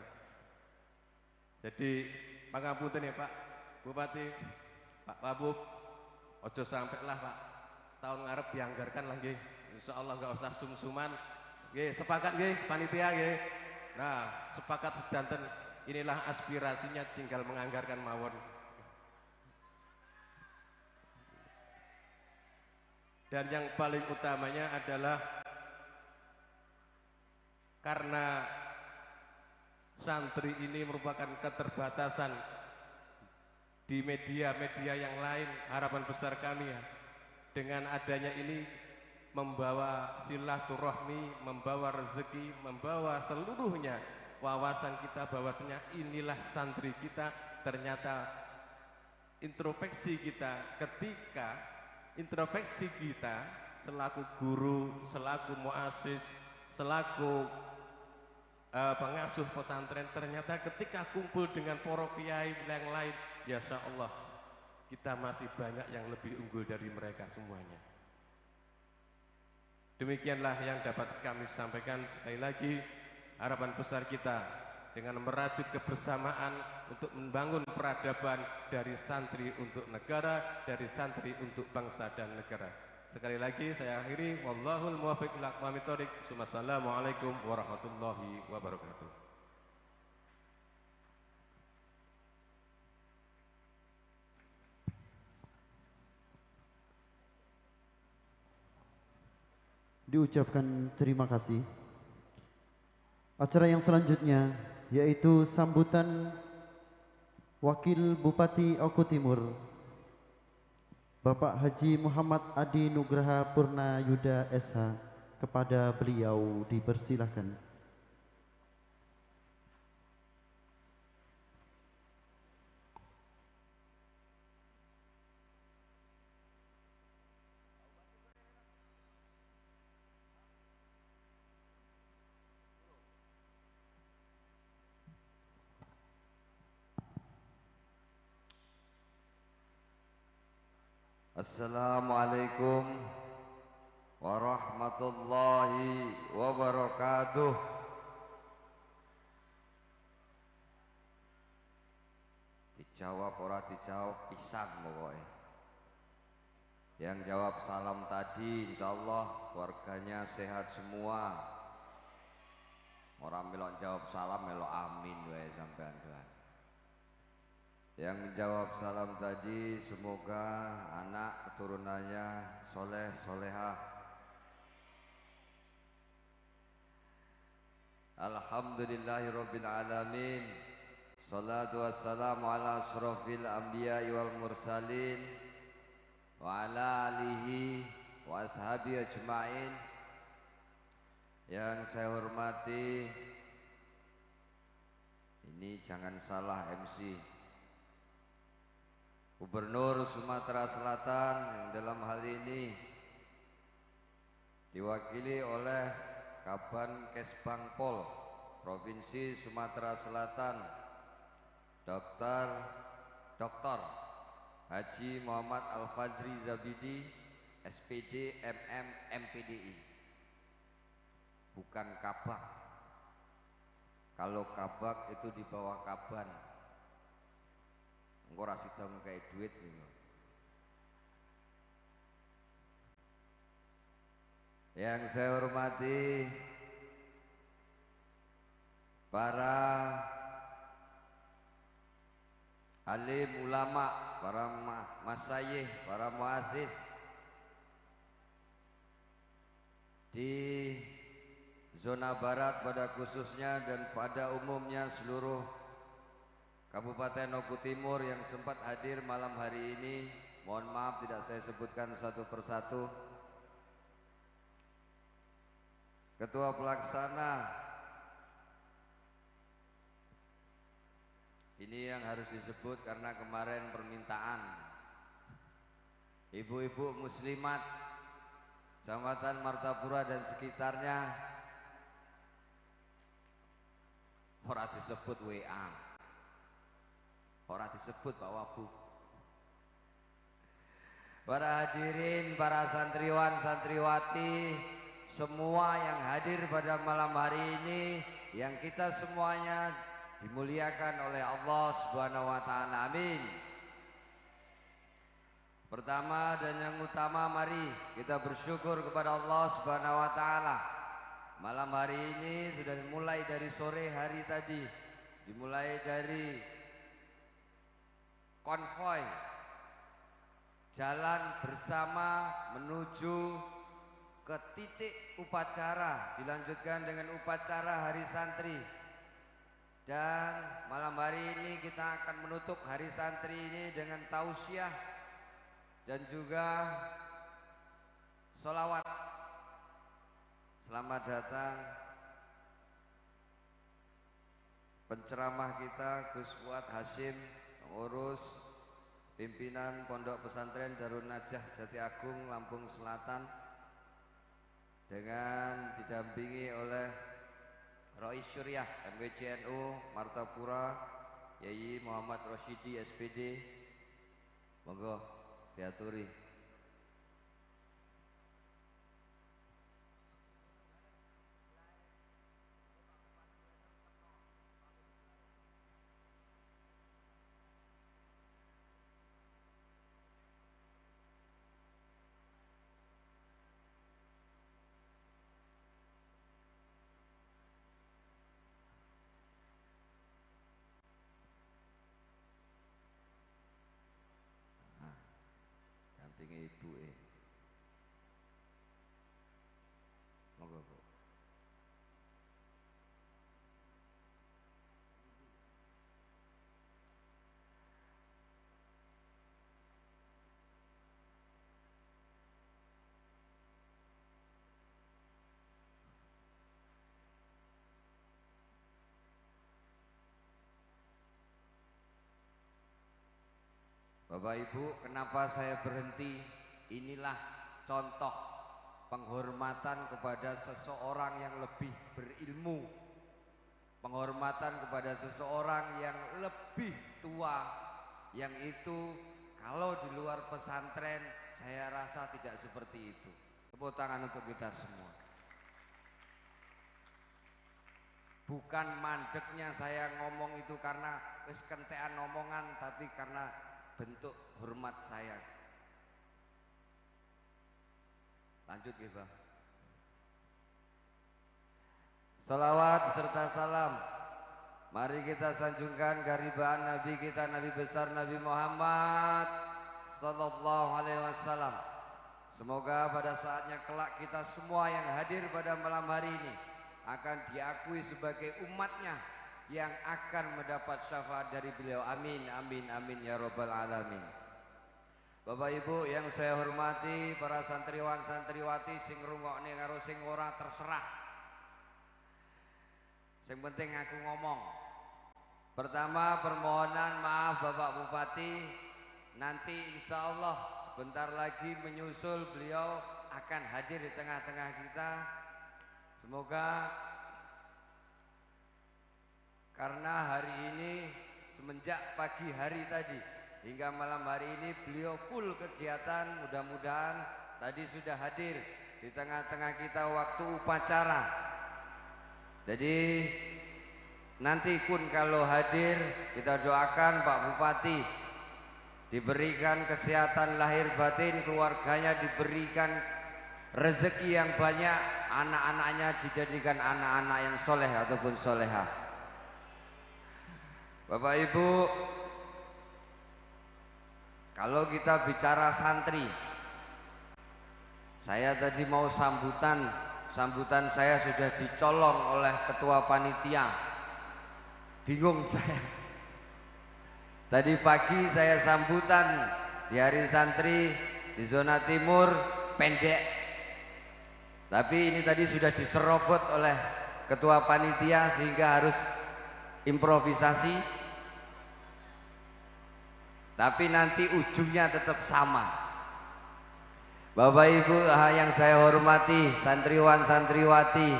Jadi pangapunten ya Pak Bupati, Pak Wabub, ojo sampai lah Pak, tahun ngarep dianggarkan lagi. Insya Allah nggak usah sum-suman. Nggih, sepakat nggih panitia nggih. Nah, sepakat sedanten, inilah aspirasinya, tinggal menganggarkan mawon. Dan yang paling utamanya adalah karena santri ini merupakan keterbatasan di media-media yang lain, harapan besar kami ya, dengan adanya ini membawa silaturahmi, membawa rezeki, membawa seluruhnya wawasan kita bahwasanya inilah santri kita. Ternyata introspeksi kita, ketika introspeksi kita selaku guru, selaku muassis, selaku pengasuh pesantren, ternyata ketika kumpul dengan para kiai yang lain, ya insya Allah kita masih banyak yang lebih unggul dari mereka semuanya. Demikianlah yang dapat kami sampaikan. Sekali lagi, harapan besar kita dengan merajut kebersamaan untuk membangun peradaban dari santri untuk negara, dari santri untuk bangsa dan negara. Sekali lagi saya akhiri, wallahul muwaffiq ila aqwamit thoriq. Wassalamualaikum warahmatullahi wabarakatuh. Diucapkan terima kasih. Acara yang selanjutnya yaitu sambutan Wakil Bupati Oku Timur Bapak Haji Muhammad Adi Nugraha Purna Yuda SH. Kepada beliau dipersilahkan. Assalamualaikum warahmatullahi wabarakatuh. Dijawab ora dijawab pisan pokoknya. Yang jawab salam tadi insyaallah keluarganya sehat semua. Orang melok jawab salam melok amin wae sampean doan. Yang menjawab salam tadi semoga anak keturunannya soleh solehah. Alhamdulillahirabbil alamin. Salatu wassalamu ala asrofil anbiya'i wal mursalin wa ala alihi wa ashabi ajma'in. Yang saya hormati, ini jangan salah MC, Gubernur Sumatera Selatan yang dalam hal ini diwakili oleh Kaban Kesbangpol Provinsi Sumatera Selatan, Dr. Haji Muhammad Al-Fazri Zabidi, SPD MM MPDI. Bukan Kabak. Kalau Kabak itu di bawah Kaban. Engko ra sida ngekeki duit gitu. Yang saya hormati para alim ulama, para masayih, para muassis di zona barat pada khususnya dan pada umumnya seluruh Kabupaten Oku Timur yang sempat hadir malam hari ini. Mohon maaf tidak saya sebutkan satu persatu. Ketua Pelaksana, ini yang harus disebut karena kemarin permintaan ibu-ibu muslimat Kecamatan Martapura dan sekitarnya, ora disebut WA, ora disebut Pak Wabu. Para hadirin, para santriwan, santriwati, semua yang hadir pada malam hari ini, yang kita semuanya dimuliakan oleh Allah Subhanahu wa taala. Amin. Pertama dan yang utama, mari kita bersyukur kepada Allah Subhanahu wa taala. Malam hari ini sudah dimulai dari sore hari tadi, dimulai dari konvoi jalan bersama menuju ke titik upacara, dilanjutkan dengan upacara Hari Santri. Dan malam hari ini kita akan menutup Hari Santri ini dengan tausiah dan juga sholawat. Selamat datang penceramah kita Gus Fuad Hasyim, pengurus pimpinan Pondok Pesantren Darun Najah Jati Agung, Lampung Selatan, dengan didampingi oleh Rois Syuriah MWCNU Martapura, Yayi Muhammad Rosyidi SPD. Monggo diaturi. Ibu monggo Bu. Bapak Ibu, kenapa saya berhenti? Inilah contoh penghormatan kepada seseorang yang lebih berilmu, penghormatan kepada seseorang yang lebih tua, yang itu kalau di luar pesantren saya rasa tidak seperti itu. Tepuk tangan untuk kita semua. Bukan mandeknya saya ngomong itu karena wis kentekan omongan, tapi karena bentuk hormat saya. Lanjut ya, Bang. Salawat beserta salam mari kita sanjungkan karibaan Nabi kita, Nabi besar Nabi Muhammad sallallahu alaihi wasallam. Semoga pada saatnya kelak kita semua yang hadir pada malam hari ini akan diakui sebagai umatnya yang akan mendapat syafaat dari beliau. Amin, amin, amin ya robbal alamin. Bapak Ibu yang saya hormati, para santriwan santriwati sing rungokne karo sing ora terserah. Sing penting aku ngomong. Pertama, permohonan maaf Bapak Bupati, nanti insya Allah sebentar lagi menyusul beliau akan hadir di tengah-tengah kita. Semoga, karena hari ini semenjak pagi hari tadi hingga malam hari ini beliau full kegiatan, mudah-mudahan tadi sudah hadir di tengah-tengah kita waktu upacara. Jadi nanti pun kalau hadir kita doakan Pak Bupati diberikan kesehatan lahir batin, keluarganya diberikan rezeki yang banyak, anak-anaknya dijadikan anak-anak yang soleh ataupun soleha. Bapak Ibu, kalau kita bicara santri, saya tadi mau sambutan, sambutan saya sudah dicolong oleh ketua panitia. Bingung saya. Tadi pagi saya sambutan di Hari Santri di zona timur pendek. Tapi ini tadi sudah diserobot oleh ketua panitia sehingga harus improvisasi. Tapi nanti ujungnya tetap sama. Bapak Ibu yang saya hormati, santriwan santriwati,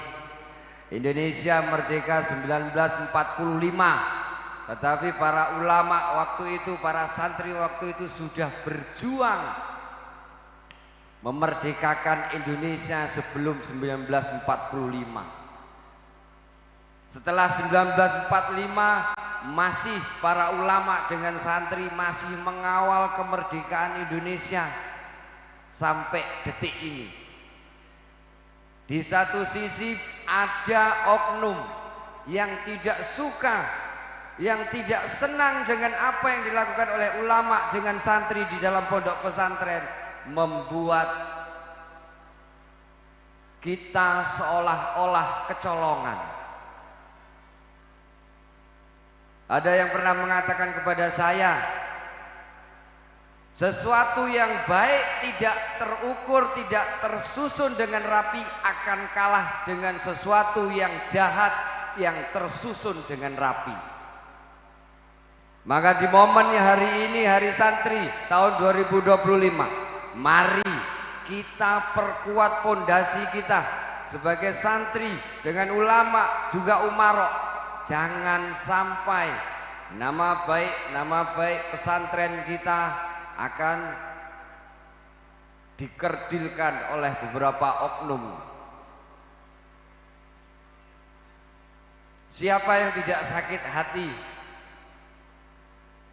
Indonesia merdeka 1945. Tetapi para ulama waktu itu, para santri waktu itu sudah berjuang memerdekakan Indonesia sebelum 1945. Setelah 1945 masih para ulama dengan santri masih mengawal kemerdekaan Indonesia sampai detik ini. Di satu sisi ada oknum yang tidak suka, yang tidak senang dengan apa yang dilakukan oleh ulama dengan santri di dalam pondok pesantren, membuat kita seolah-olah kecolongan. Ada yang pernah mengatakan kepada saya, sesuatu yang baik tidak terukur, tidak tersusun dengan rapi akan kalah dengan sesuatu yang jahat yang tersusun dengan rapi. Maka di momen hari ini, hari santri tahun 2025, mari kita perkuat pondasi kita sebagai santri dengan ulama juga umarok. Jangan sampai nama baik pesantren kita akan dikerdilkan oleh beberapa oknum. Siapa yang tidak sakit hati?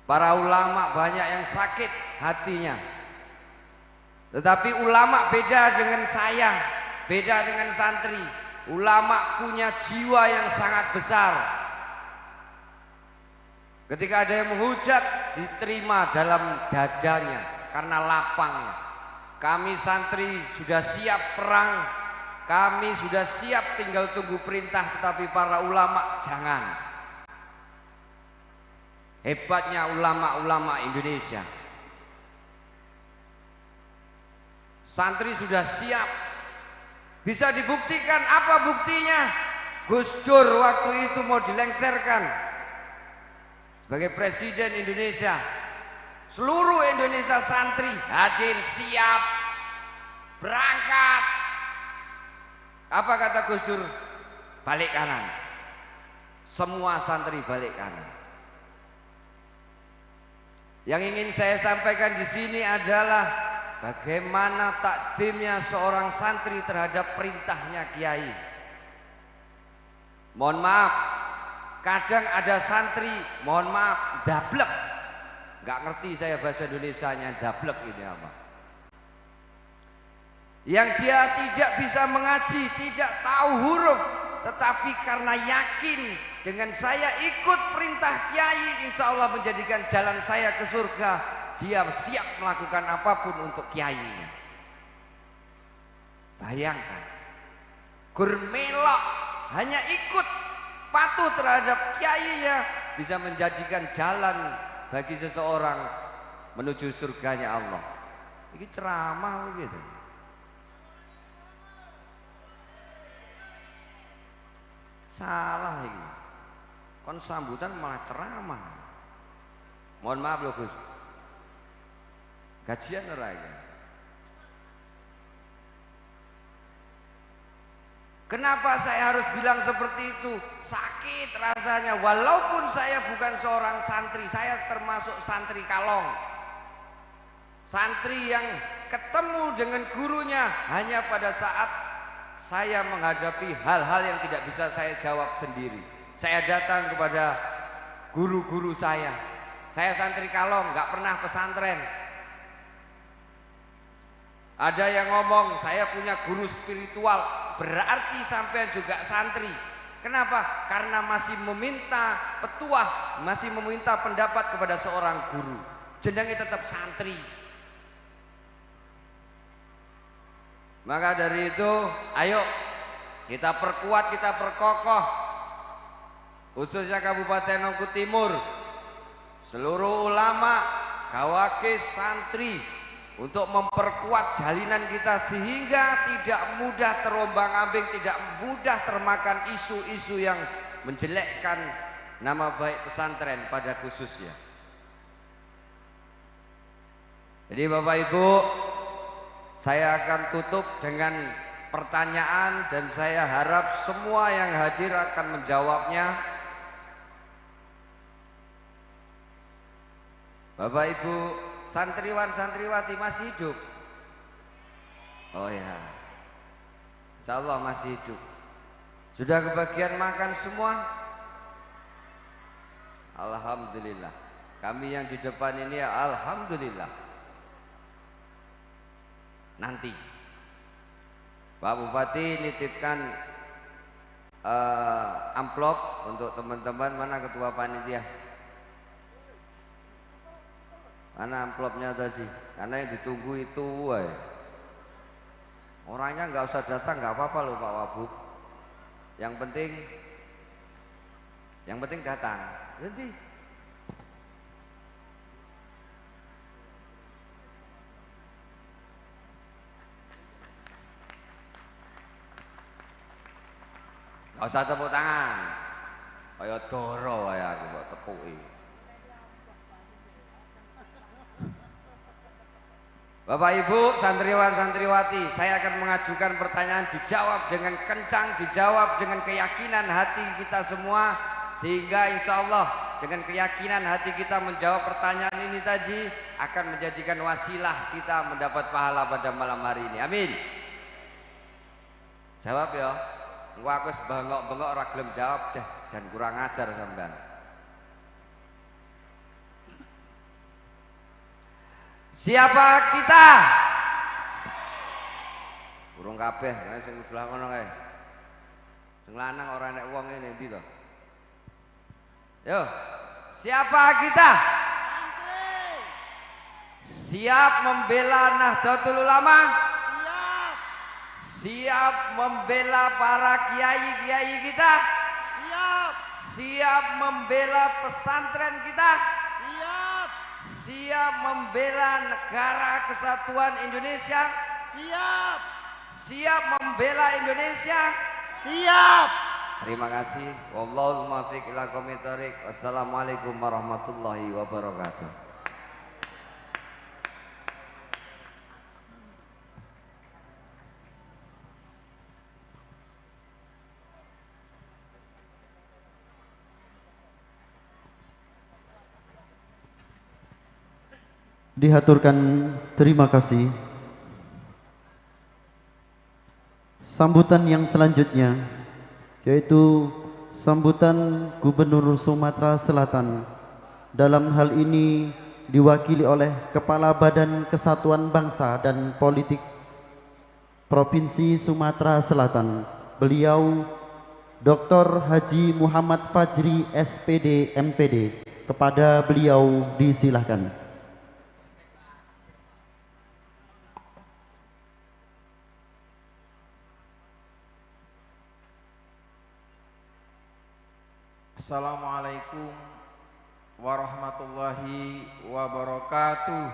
Para ulama banyak yang sakit hatinya. Tetapi ulama beda dengan saya, beda dengan santri. Ulama punya jiwa yang sangat besar. Ketika ada yang menghujat, diterima dalam dadanya karena lapangnya. Kami santri sudah siap perang, kami sudah siap tinggal tunggu perintah, tetapi para ulama jangan. Hebatnya ulama-ulama Indonesia. Santri sudah siap. Bisa dibuktikan, apa buktinya? Gus Dur waktu itu mau dilengserkan sebagai presiden Indonesia. Seluruh Indonesia santri hadir, siap, berangkat. Apa kata Gus Dur? Balik kanan. Semua santri balik kanan. Yang ingin saya sampaikan di sini adalah bagaimana takdimnya seorang santri terhadap perintahnya kiai. Mohon maaf, kadang ada santri, mohon maaf, dablek. Nggak ngerti saya bahasa Indonesianya, dablek ini apa. Yang dia tidak bisa mengaji, tidak tahu huruf, tetapi karena yakin dengan saya ikut perintah kiai, insya Allah menjadikan jalan saya ke surga, dia siap melakukan apapun untuk kiainya. Bayangkan, gur melok hanya ikut patuh terhadap kiainya bisa menjadikan jalan bagi seseorang menuju surganya Allah. Ini ceramah begitu. Salah ini. Kon sambutan malah ceramah. Mohon maaf loh Gus. Gajian ora iki. Kenapa saya harus bilang seperti itu? Sakit rasanya, walaupun saya bukan seorang santri, saya termasuk santri kalong. Santri yang ketemu dengan gurunya hanya pada saat saya menghadapi hal-hal yang tidak bisa saya jawab sendiri. Saya datang kepada guru-guru saya. Saya santri kalong, nggak pernah pesantren. Ada yang ngomong, saya punya guru spiritual, berarti sampean juga santri. Kenapa? Karena masih meminta petuah, masih meminta pendapat kepada seorang guru. Jenenge tetap santri. Maka dari itu, ayo kita perkuat, kita perkokoh, khususnya Kabupaten Oku Timur, seluruh ulama, kawakis, santri, untuk memperkuat jalinan kita sehingga tidak mudah terombang-ambing, tidak mudah termakan isu-isu yang menjelekkan nama baik pesantren pada khususnya. Jadi Bapak Ibu, saya akan tutup dengan pertanyaan dan saya harap semua yang hadir akan menjawabnya. Bapak Ibu, santriwan santriwati masih hidup? Oh ya, insya Allah masih hidup. Sudah kebagian makan semua? Alhamdulillah. Kami yang di depan ini alhamdulillah. Nanti Pak Bupati nitipkan amplop untuk teman-teman. Mana ketua panitia? Mana amplopnya tadi? Karena yang ditunggu itu woy. Orangnya nggak usah datang, nggak apa-apa loh Pak Wabub. Yang penting datang. Nanti nggak usah tepuk tangan, kaya doro kaya aku mbok tepuki. Bapak Ibu, santriwan santriwati, saya akan mengajukan pertanyaan, dijawab dengan kencang, dijawab dengan keyakinan hati kita semua, sehingga insya Allah dengan keyakinan hati kita menjawab pertanyaan ini tadi akan menjadikan wasilah kita mendapat pahala pada malam hari ini. Amin. Jawab ya. Engko aku wis bengok-bengok ora gelem jawab deh, jan kurang ajar sampean. Siapa kita? Burung kabeh, sing sebelah ngono kae. Sing lanang ora enek wong ngene ndi to? Yo, siapa kita? Siap membela Nahdlatul Ulama? Siap. Siap membela para kiai-kiai kita? Siap. Siap membela pesantren kita? Siap. Siap membela negara kesatuan Indonesia? Siap. Siap membela Indonesia? Siap. Terima kasih. Wallahul muwaffiq ila aqwamit thoriq. Wassalamualaikum warahmatullahi wabarakatuh. Dihaturkan terima kasih. Sambutan yang selanjutnya yaitu sambutan Gubernur Sumatera Selatan. Dalam hal ini diwakili oleh Kepala Badan Kesatuan Bangsa dan Politik Provinsi Sumatera Selatan. Beliau Dr. Haji Muhammad Fajri SPD MPD. Kepada beliau disilahkan. Assalamualaikum warahmatullahi wabarakatuh.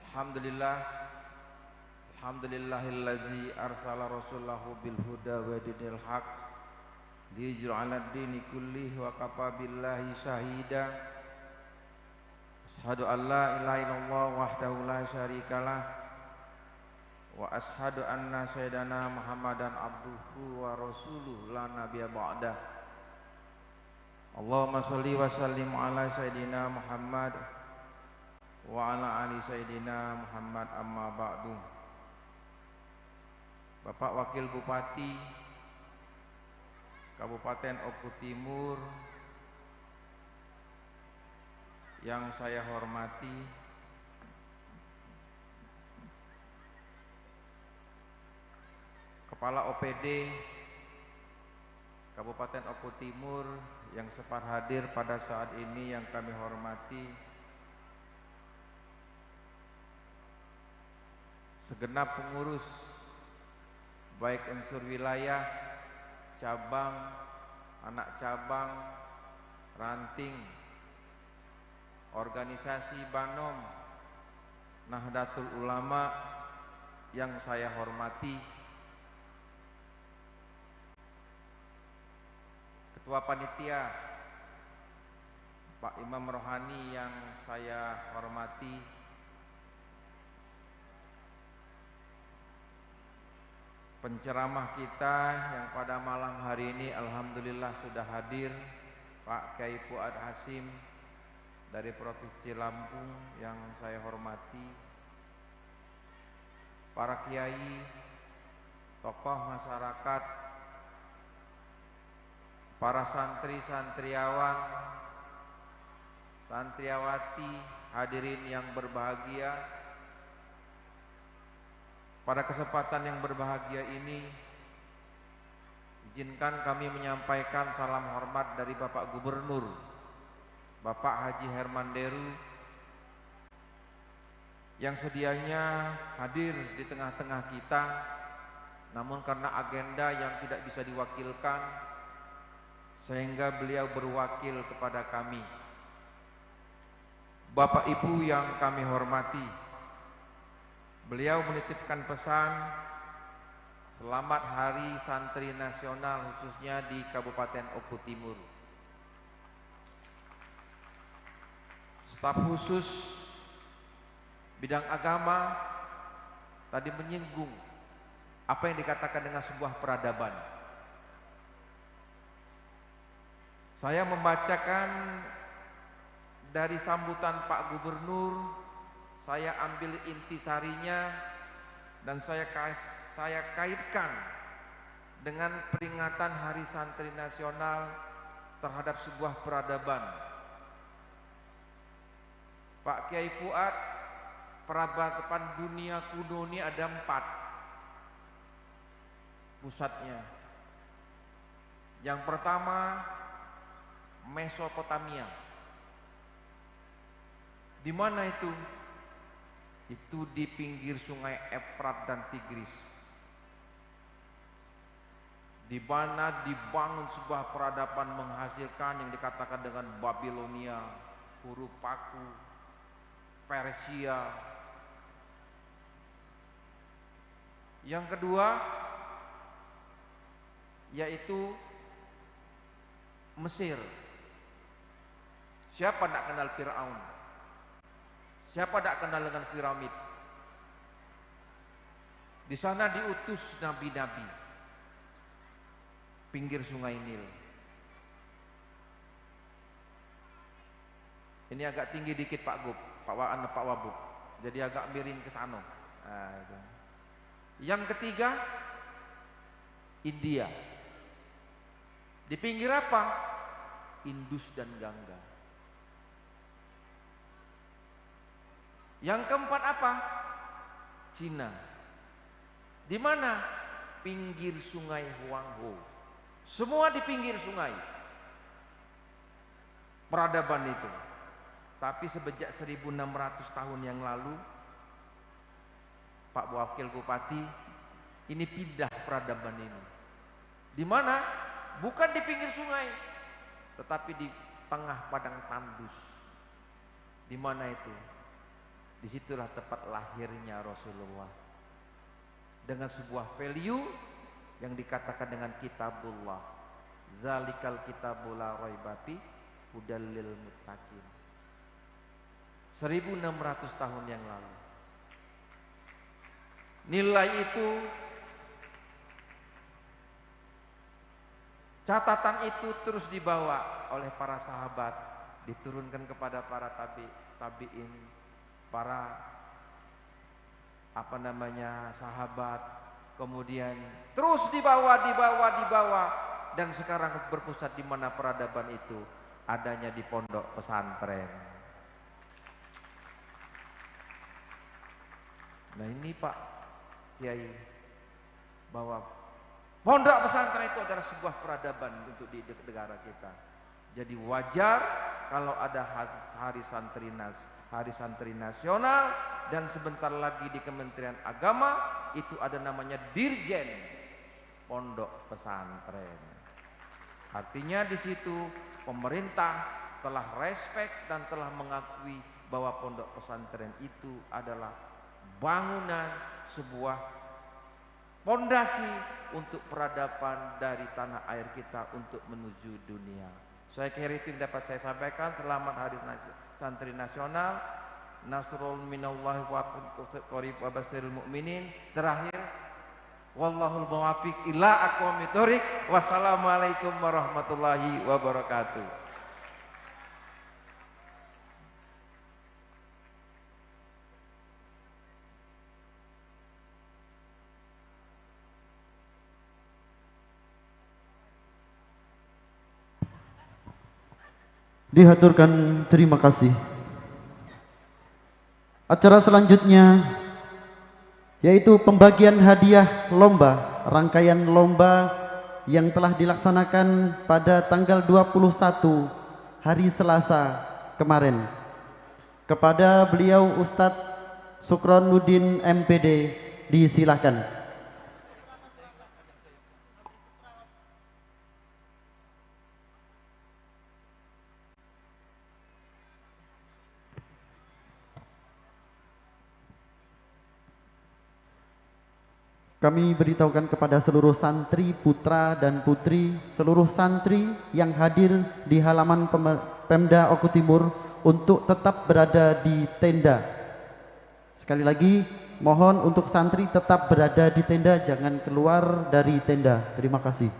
Alhamdulillah, alhamdulillahillazi arsala rasulahu bil huda wa dinil haq liyujra 'alad dini kullih wa kafa billahi syahida. Asyhadu an la ilaha illallah wahdahu la syarikalah wa ashhadu anna sayyidana Muhammadan abduhu wa rasuluh la nabiyya ba'dah. Allahumma sholli wa sallim ala sayyidina Muhammad wa ala ali sayyidina Muhammad, amma ba'du. Bapak Wakil Bupati Kabupaten Oku Timur yang saya hormati, Kepala OPD Kabupaten Oku Timur yang sempat hadir pada saat ini yang kami hormati, segenap pengurus baik unsur wilayah, cabang, anak cabang, ranting, organisasi Banom, Nahdlatul Ulama yang saya hormati, Ketua Panitia Pak Imam Rohani yang saya hormati, penceramah kita yang pada malam hari ini alhamdulillah sudah hadir, Pak Kiai Fuad Hasyim dari Provinsi Lampung yang saya hormati, para kiai, tokoh masyarakat, para santri, santriawan, santriawati, hadirin yang berbahagia. Pada kesempatan yang berbahagia ini, izinkan kami menyampaikan salam hormat dari Bapak Gubernur, Bapak Haji Herman Deru, yang sedianya hadir di tengah-tengah kita, namun karena agenda yang tidak bisa diwakilkan, sehingga beliau berwakil kepada kami. Bapak Ibu yang kami hormati, beliau menitipkan pesan selamat Hari Santri Nasional khususnya di Kabupaten Oku Timur. Staf khusus bidang agama tadi menyinggung apa yang dikatakan dengan sebuah peradaban. Saya membacakan dari sambutan Pak Gubernur, saya ambil intisarinya dan saya kaitkan dengan peringatan Hari Santri Nasional terhadap sebuah peradaban. Pak Kiai Fuad, peradaban dunia kuno ini ada 4 pusatnya. Yang pertama, Mesopotamia. Di mana itu? Itu di pinggir sungai Efrat dan Tigris, di mana dibangun sebuah peradaban menghasilkan yang dikatakan dengan Babilonia, huruf paku, Persia. Yang kedua yaitu Mesir. Siapa tidak kenal Fir'aun? Siapa tidak kenal dengan piramid? Di sana diutus nabi-nabi, pinggir sungai Nil. Ini agak tinggi dikit Pak Gub, Pak Waan, Pak Wabub. Jadi agak miring ke sana. Nah, itu. Yang ketiga, India. Di pinggir apa? Indus dan Gangga. Yang keempat apa? Cina. Di mana? Pinggir sungai Huangho. Semua di pinggir sungai. Peradaban itu. Tapi semenjak 1600 tahun yang lalu, Pak Wakil Bupati, ini pindah peradaban ini. Di mana? Bukan di pinggir sungai, tetapi di tengah padang tandus. Di mana itu? Disitulah tempat lahirnya Rasulullah. Dengan sebuah value yang dikatakan dengan kitabullah. Zalikal kitabul la raiba fi hudal lil muttaqin. 1600 tahun yang lalu. Nilai itu, catatan itu terus dibawa oleh para sahabat, diturunkan kepada para tabi'in, para sahabat, kemudian terus dibawa, dan sekarang berpusat di mana peradaban itu adanya di pondok pesantren. Nah ini Pak Kiai, bahwa pondok pesantren itu adalah sebuah peradaban untuk di negara kita. Jadi wajar kalau ada Hari Santri Nasional, dan sebentar lagi di Kementerian Agama itu ada namanya Dirjen Pondok Pesantren. Artinya di situ pemerintah telah respect dan telah mengakui bahwa pondok pesantren itu adalah bangunan sebuah pondasi untuk peradaban dari tanah air kita untuk menuju dunia. Saya kira itu yang dapat saya sampaikan. Selamat Hari Santri Nasional. Nasrul minallahi wa qarib wa basyiril mu'minin. Terakhir, wallahul muwaffiq ila aqwamit thoriq. Wassalamualaikum warahmatullahi wabarakatuh. Dihaturkan terima kasih. Acara selanjutnya yaitu pembagian hadiah lomba, rangkaian lomba yang telah dilaksanakan pada tanggal 21 hari Selasa kemarin. Kepada beliau Ustadz Sukronuddin MPD disilahkan. Kami beritahukan kepada seluruh santri, putra dan putri, seluruh santri yang hadir di halaman Pemda Oku Timur untuk tetap berada di tenda. Sekali lagi, mohon untuk santri tetap berada di tenda, jangan keluar dari tenda. Terima kasih.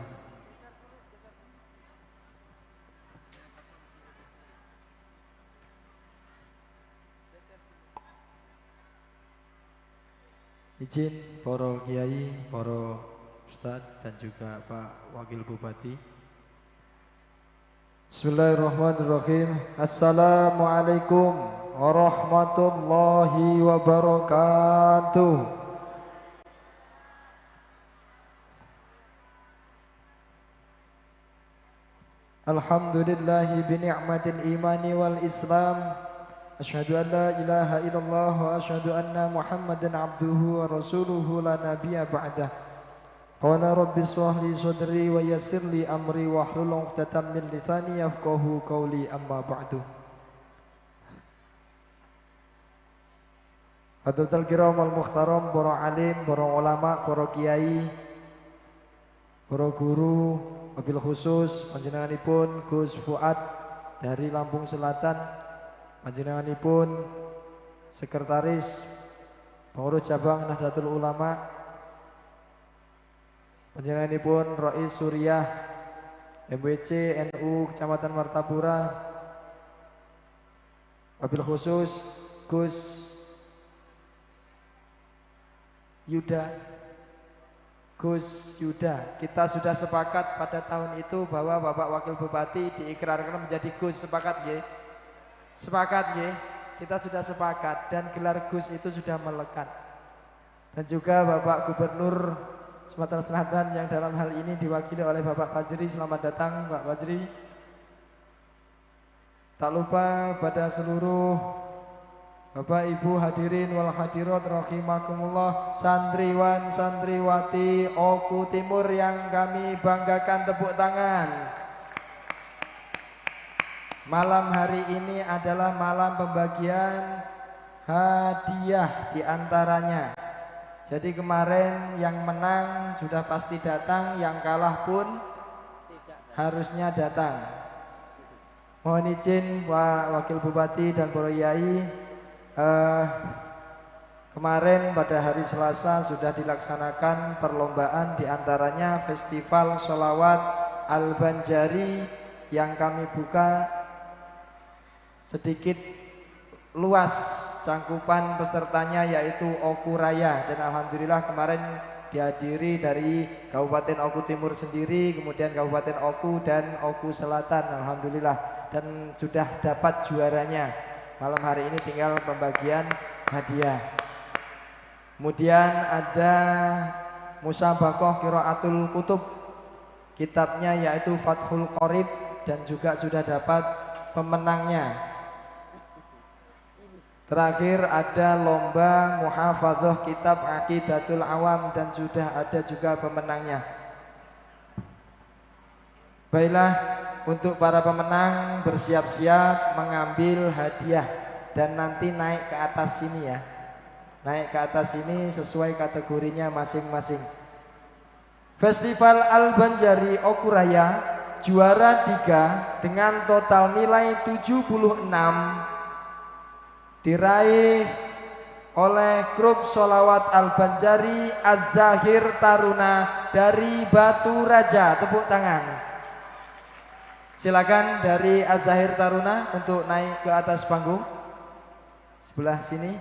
Izin para kiai, para ustadz dan juga Pak Wakil Bupati. Bismillahirrahmanirrahim. Assalamualaikum warahmatullahi wabarakatuh. Alhamdulillahi bi ni'matil imani wal islam. Asyhadu an la ilaha illallah wa asyhadu anna Muhammadan abduhu wa rasuluhu la nabiyya ba'dah. Qala rabbi shrah li sadri wa yassir li amri wahlul 'uqdatam min lisani yafqahu qawli, amma ba'du. Hadratul kiram wal mukhtaram, para alim, para ulama, para kiai, para guru, wabil khusus panjenenganipun Gus Fuad dari Lampung Selatan, panjenenganipun Sekretaris Pengurus Cabang Nahdlatul Ulama, panjenenganipun Rois Suriah MWC NU Kecamatan Martapura, wabil khusus Gus Yuda. Gus Yuda, kita sudah sepakat pada tahun itu bahwa Bapak Wakil Bupati diikrarkan menjadi Gus, sepakat nggih? Sepakat nggih? Kita sudah sepakat dan gelar Gus itu sudah melekat. Dan juga Bapak Gubernur Sumatera Selatan yang dalam hal ini diwakili oleh Bapak Fajri, selamat datang Pak Fajri. Tak lupa pada seluruh Bapak Ibu hadirin wal hadirat rahimakumullah, santriwan santriwati Oku Timur yang kami banggakan, tepuk tangan. Malam hari ini adalah malam pembagian hadiah diantaranya. Jadi kemarin yang menang sudah pasti datang, yang kalah pun harusnya datang. Mohon izin Pak Wakil Bupati dan para Yai, kemarin pada hari Selasa sudah dilaksanakan perlombaan, diantaranya Festival Sholawat Al-Banjari yang kami buka sedikit luas cangkupan pesertanya, yaitu Oku Raya, dan alhamdulillah kemarin dihadiri dari Kabupaten Oku Timur sendiri, kemudian Kabupaten Oku dan Oku Selatan, alhamdulillah, dan sudah dapat juaranya. Malam hari ini tinggal pembagian hadiah. Kemudian ada Musabaqah Qiraatul Kutub, kitabnya yaitu Fathul Qorib, dan juga sudah dapat pemenangnya. Terakhir ada lomba muhafadzah kitab Aqidatul Awam dan sudah ada juga pemenangnya. Baiklah, untuk para pemenang bersiap-siap mengambil hadiah dan nanti naik ke atas sini ya. Naik ke atas sini sesuai kategorinya masing-masing. Festival Al-Banjari Oku Raya juara 3 dengan total nilai 76 diraih oleh grup Sholawat Al-Banjari Az-Zahir Taruna dari Batu Raja. Tepuk tangan. Silakan dari Az-Zahir Taruna untuk naik ke atas panggung sebelah sini.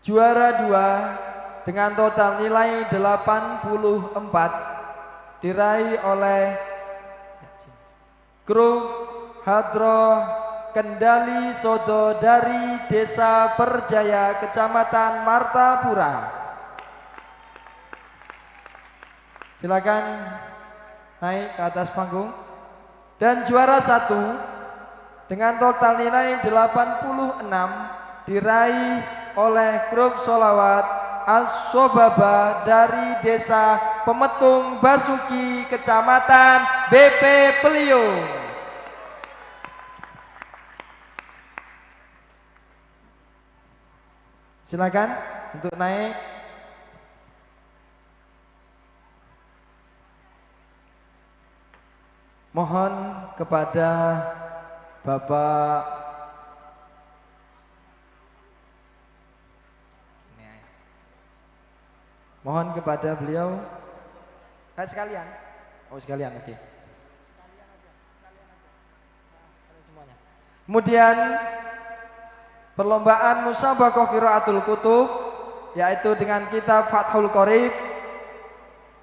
Juara 2 dengan total nilai 84 diraih oleh grup Hadroh Kendali Sodo dari Desa Perjaya, Kecamatan Martapura. Silakan naik ke atas panggung. Dan juara 1 dengan total nilai 86 diraih oleh grup sholawat As-Sobaba dari Desa Pemetung Basuki, Kecamatan BP Peliung. Silakan untuk naik. Mohon kepada Bapak mohon kepada beliau sekalian. Oh, sekalian, oke. Sekalian aja, sekalian aja. Semuanya. Kemudian perlombaan musabaqah qiraatul kutub yaitu dengan kitab Fathul Qorib,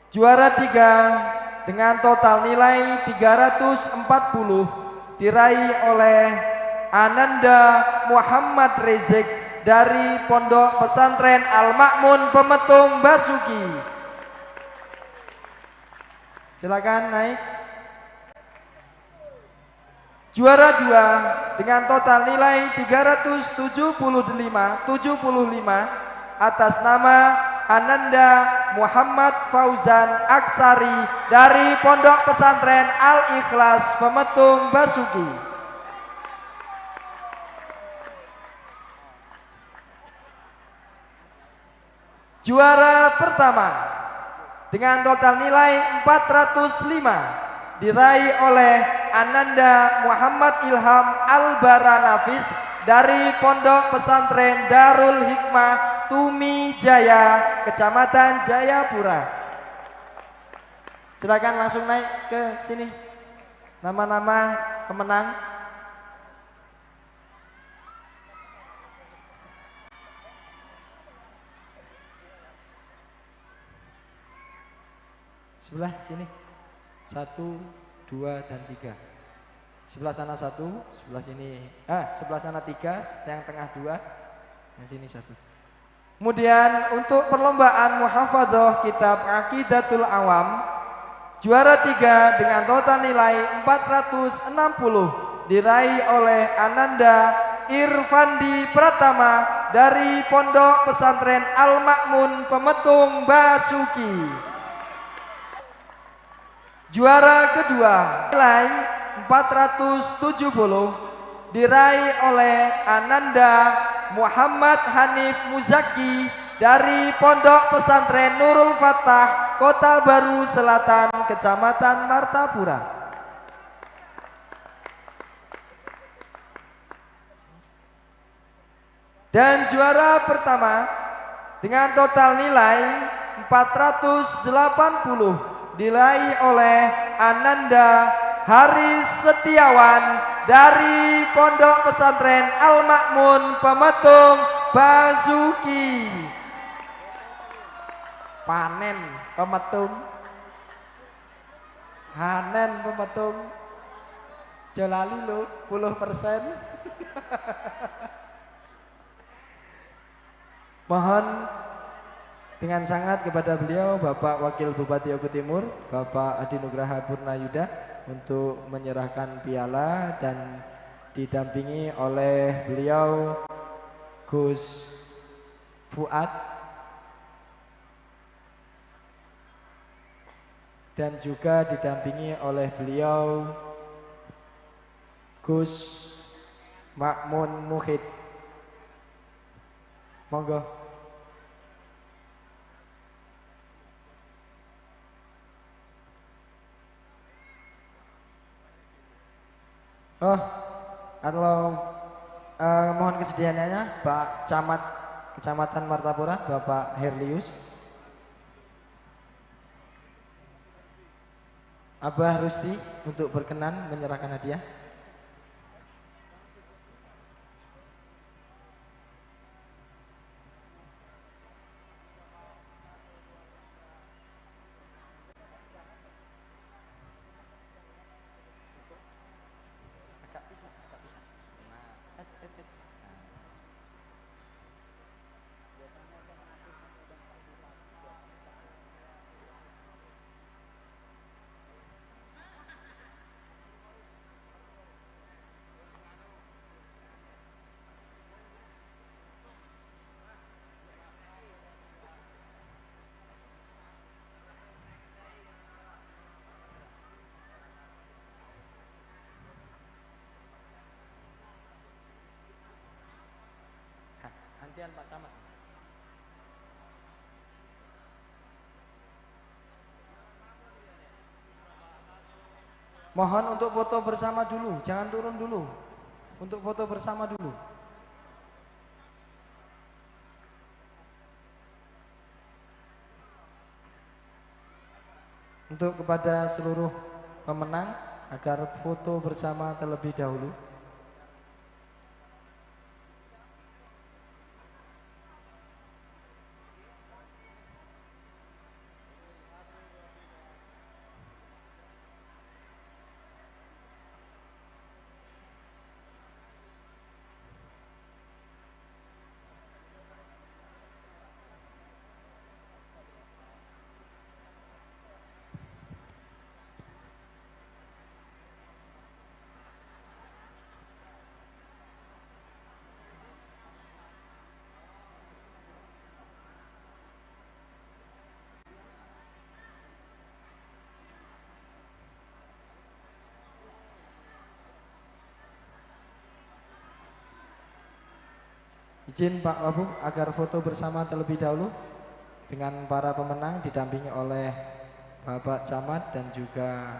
juara 3 dengan total nilai 340 diraih oleh Ananda Muhammad Rizik dari Pondok Pesantren Al-Ma'mun Pemetung Basuki. Silakan naik. Juara 2 dengan total nilai 375 atas nama Ananda Muhammad Fauzan Aksari dari Pondok Pesantren Al-Ikhlas Pemetung Basuki. Juara pertama dengan total nilai 405 diraih oleh Ananda Muhammad Ilham Albaranafis dari Pondok Pesantren Darul Hikmah Tumi Jaya, Kecamatan Jayapura. Silakan langsung naik ke sini. Nama-nama pemenang. Sebelah sini. 1, 2, dan 3. Sebelah sana 1, sebelah sini sebelah sana 3, yang tengah 2, yang sini 1. Kemudian untuk perlombaan muhafadzah kitab Aqidatul Awam, juara 3 dengan total nilai 460 diraih oleh Ananda Irfandi Pratama dari Pondok Pesantren Al-Ma'mun Pemetung Basuki. Juara kedua nilai 470 diraih oleh Ananda Muhammad Hanif Muzaki dari Pondok Pesantren Nurul Fatah, Kota Baru Selatan, Kecamatan Martapura. Dan juara pertama dengan total nilai 480 diraih oleh Ananda Haris Setiawan dari Pondok Pesantren Al-Ma'mun Pemetung Basuki. Panen Pemetung, hanen Pemetung, jelali lo 10%. Mohon dengan sangat kepada beliau Bapak Wakil Bupati Oku Timur, Bapak Adi Nugraha Purnayuda, untuk menyerahkan piala dan didampingi oleh beliau Gus Fuad dan juga didampingi oleh beliau Gus Makmun Muhid. Monggo. Oh, atau mohon kesediaannya Pak Camat Kecamatan Martapura, Bapak Herlius, Abah Rusti untuk berkenan menyerahkan hadiah. Sekalian Pak Camat. Mohon untuk foto bersama dulu, jangan turun dulu. Untuk foto bersama dulu. Untuk kepada seluruh pemenang agar foto bersama terlebih dahulu. Izin Pak Wabub agar foto bersama terlebih dahulu dengan para pemenang didampingi oleh Bapak Camat dan juga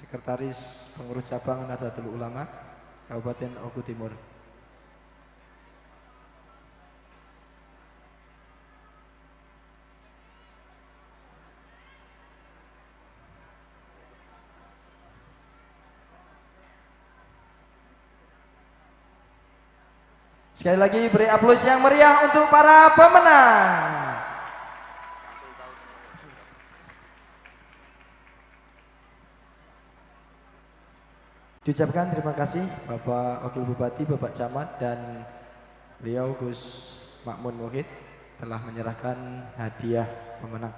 Sekretaris Pengurus Cabang Nahdlatul Ulama Kabupaten Oku Timur. Sekali lagi beri aplaus yang meriah untuk para pemenang. Diucapkan terima kasih Bapak Wakil Bupati, Bapak Camat, dan beliau Gus Makmun Muhid telah menyerahkan hadiah pemenang.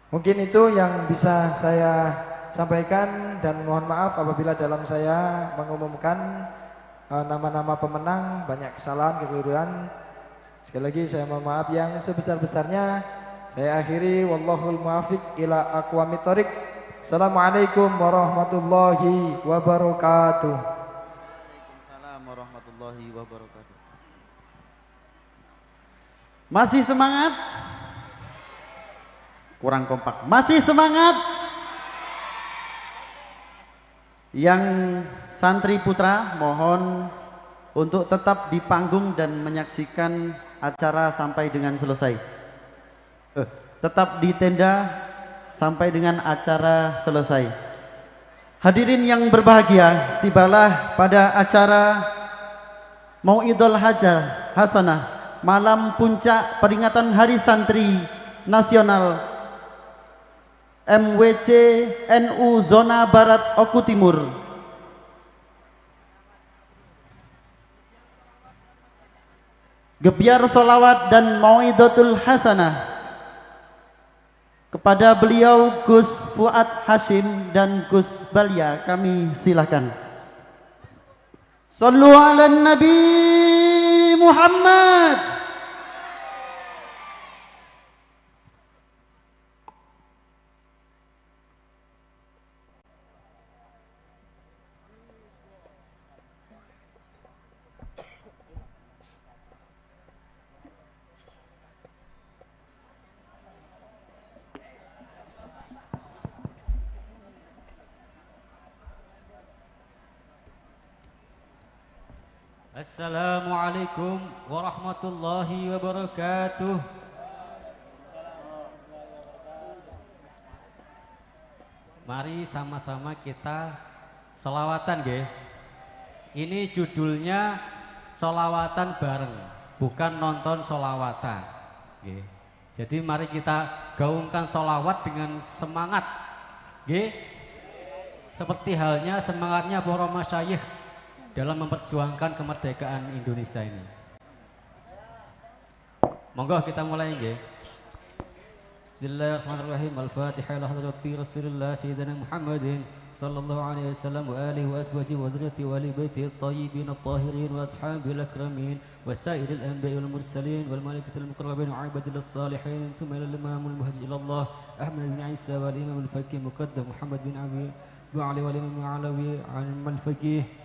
Mungkin itu yang bisa saya sampaikan dan mohon maaf apabila dalam saya mengumumkan nama-nama pemenang banyak kesalahan, kekeliruan. Sekali lagi saya mohon maaf yang sebesar-besarnya. Saya akhiri, wallahul muwaffiq ila aqwamit thoriq. Assalamualaikum warahmatullahi wabarakatuh. Waalaikumsalam warahmatullahi wabarakatuh. Masih semangat? Kurang kompak. Masih semangat? Yang santri putra mohon untuk tetap di panggung dan menyaksikan acara sampai dengan selesai. Tetap di tenda sampai dengan acara selesai. Hadirin yang berbahagia, tibalah pada acara Mauidul Hajar Hasanah, malam puncak peringatan Hari Santri Nasional MWC NU Zona Barat Oku Timur. Gebyar solawat dan Mauidatul Hasanah kepada beliau Gus Fuad Hasyim dan Gus Balia kami silakan. Sallu ala Nabi Muhammad. Assalamualaikum warahmatullahi wabarakatuh. Mari sama-sama kita sholawatan nggih. Ini judulnya sholawatan bareng, bukan nonton sholawatan nggih. Jadi mari kita gaungkan sholawat dengan semangat nggih. Seperti halnya semangatnya para masyayikh dalam memperjuangkan kemerdekaan Indonesia ini. Monggo kita mulai nggih. Bismillahirrahmanirrahim. Al-Fatihah ila hadrati Rasulillah Sayyidina Muhammadin sallallahu alaihi wasallam wa alihi wa azwajihi wa dzurriyyatihi wa ahli baitihi at-tayyibin at-tahirin wa ashabihi al-akramin wa sa'iril anbiya'i wal mursalin wal malaikatil muqarrabin wa ibadil salihin thumma ila al-imam al-muhajir ila Allah Ahmad bin Isa wal imam al-faqih muqaddam Muhammad bin Abi wa Ali wal imam Alawi al-faqih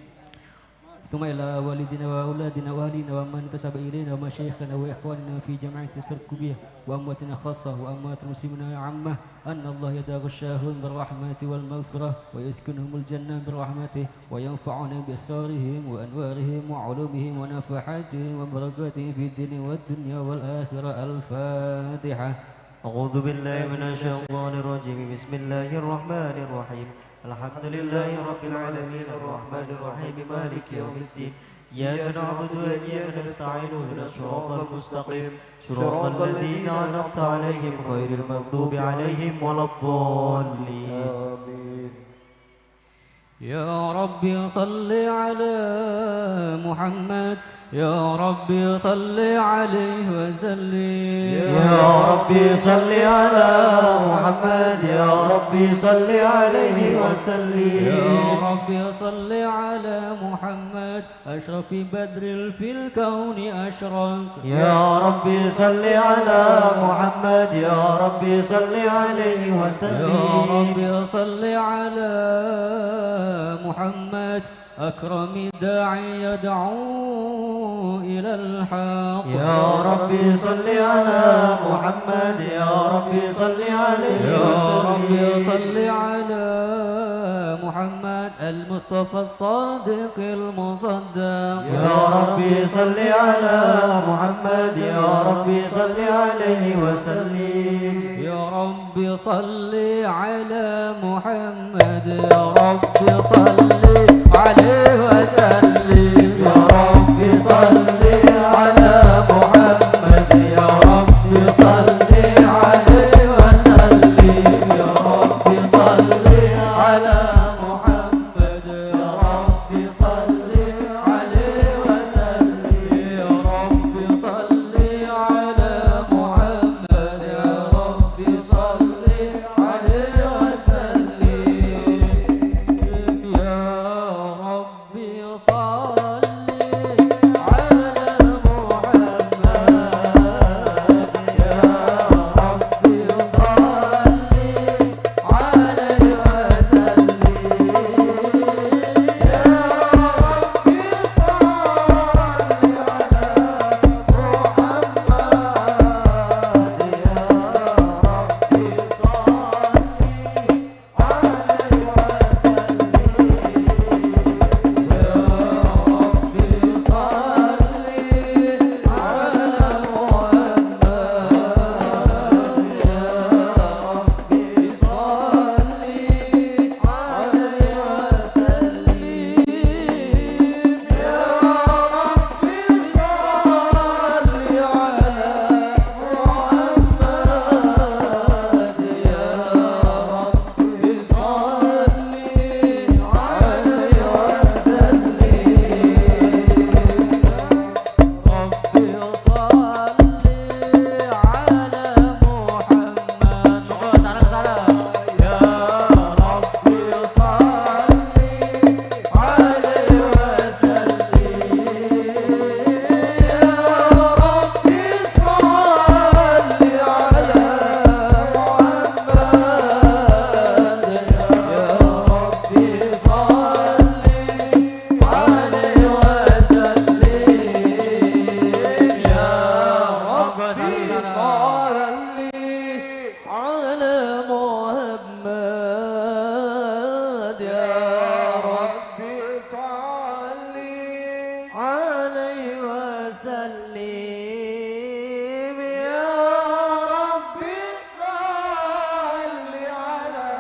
ثم إلى والدنا وأولادنا وأهلنا ومن انتسب إلينا ومشايخنا وإخواننا في جماعة السركوبية وأمواتنا خاصة وأموات المسلمين عامة أن الله يتغشاهم بالرحمة والمغفرة ويسكنهم الجنة برحمته وينفعنا بأسرارهم وأنوارهم وعلومهم ونفحاتهم وبركاتهم في الدين والدنيا والآخرة. الفاتحة. أعوذ بالله من الشيطان الرجيم. بسم الله الرحمن الرحيم. الحمد لله رب العالمين الرحمن الرحيم مالك يوم الدين. إياك نعبد وإياك نستعين اهدنا الصراط المستقيم صراط الذين أنعمت عليهم غير المغضوب عليهم ولا الضالين. آمين. يا ربي صل على محمد، يا ربي صل عليه وسلم. يا ربي صل على محمد، يا ربي صل عليه وسلم. يا ربي صل على محمد أشرف بدر في الكون أشرق. يا ربي صل على محمد، يا ربي صل عليه وسلم. يا ربي صل على محمد أكرم داعي يدعو إلى الحق. يا ربي صل على محمد، يا ربي صل عليه يا وسلم. ربي صل على محمد المصطفى الصادق المصدق. يا ربي صل على محمد، يا ربي صل عليه وسلم. يا ربي صل على محمد، يا ربي صل عليه وسلم. يا ربي صل على محمد، يا ربي صل عليه وسلم. يا ربي صل على محمد، يا ربي صل عليه وسلم. يا ربي صل على محمد، يا ربي صل عليه وسلم. يا ربي صل على محمد، يا ربي صل عليه وسلم. يا ربي صل على محمد، يا ربي صل عليه وسلم. يا ربي صل على محمد، يا ربي صل عليه وسلم. يا ربي صل على محمد، يا ربي صل عليه وسلم. ربي صل على محمد. يا ربي صل عليه وسلم. يا ربي صل على محمد، يا ربي صل عليه وسلم. يا ربي صل على محمد، يا ربي صل عليه وسلم. يا ربي صل على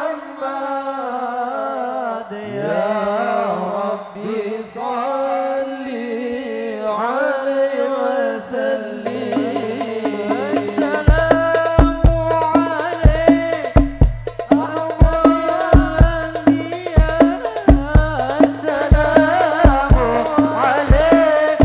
محمد، يا ربي صل عليه وسلم. السلام عليك السلام عليك.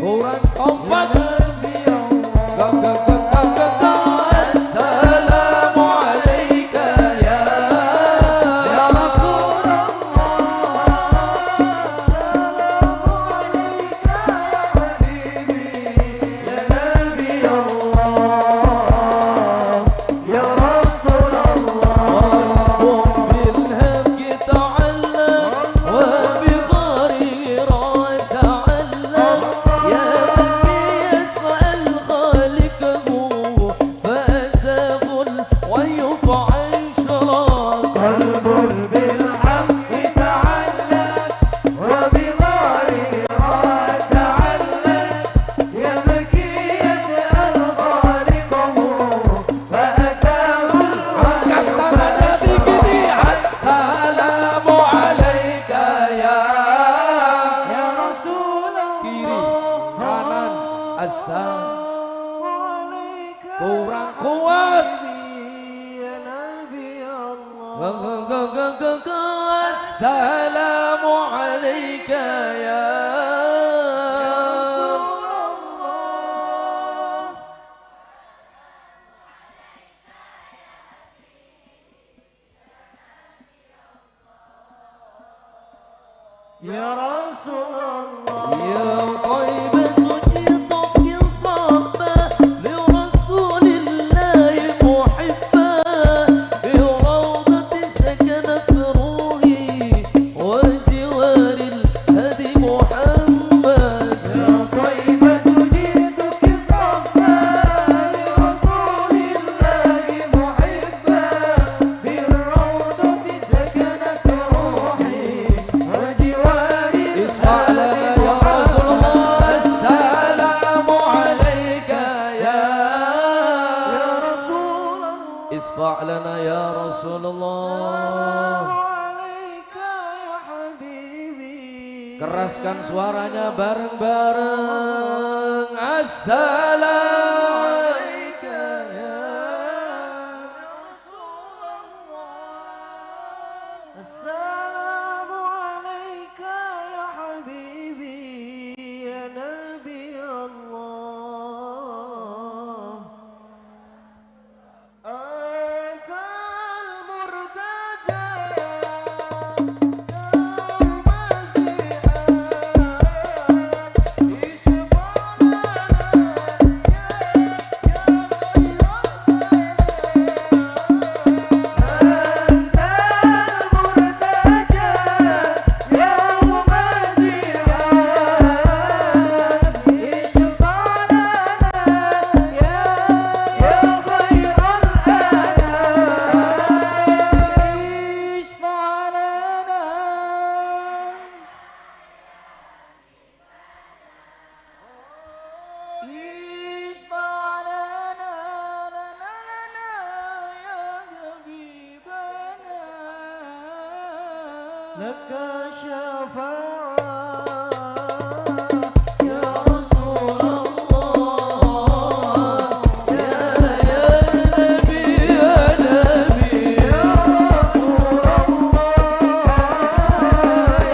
Kurang kompak. Go go go go go go. Assalamu alayka ya Rasulullah. Assalamu alayka ya habibi ya Nabi Allah ya Rasulullah. بالهج تعلق وبغرير تعلق يا من يسأل خالقه فأتاه الوحي فعشرا. قلب بالحق تعلق وبغرير تعلق يبكي يسأل خالقه فأتاه الوحي. Assalamu alayka ya Rasulullah. Kiri kanan assalam kurang kuat. Ya Nabi Allah. Go go go go go. Assalamu alayka ya Rasulullah. Ya Rasulullah. يا طيبة جئتك صبا لرسول الله محبا في روضة سكنت روحي وجوار الهدي محمد. يا طيبة جئتك صبا لرسول الله محبا في الروضة سكنت روحي وجوار اسمع لنا يا رسول الله. السلام عليك يا رسول الله. اشفع لنا يا رسول الله. السلام عليك يا حبيبي. Keraskan suaranya bareng-bareng. Assalam عليك يا رسول الله. السلام عليك يا حبيبي يا نبي الله. أنت المرتجى يوم الزحام اشفع لنا يا خير أنت المرتجى يوم الزحام اشفع لنا يا خير الأنام. اشفع لنا اشفع لنا لنا لنا يا حبيبنا. لك شفاعة يا رسول الله يا نبي يا نبي يا رسول الله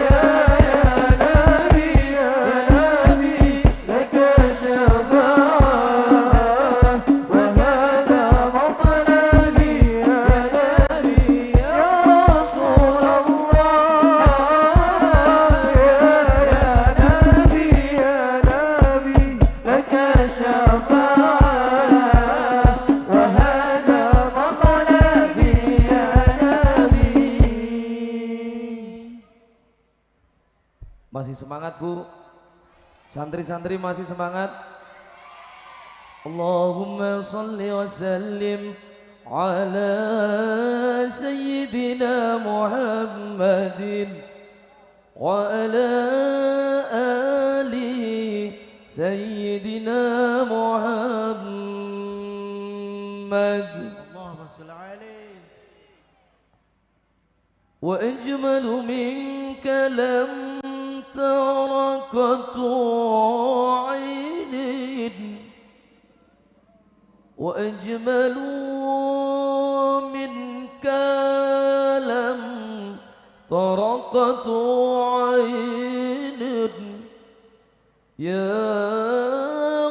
يا نبي يا نبي لك شفاعة وهذا مطلبي يا نبي يا رسول الله يا نبي يا نبي لك شفاعة وهذا مطلبي يا نبي. Masih semangat Bu? Santri-santri masih semangat? Allahumma salli wa sallim ala sayyidina Muhammadin wa ala ali sayyidina Muhammad. اللهم صل عليه. وأجمل منك لم تر قط عين وأجمل منك لم تر قط عين Ya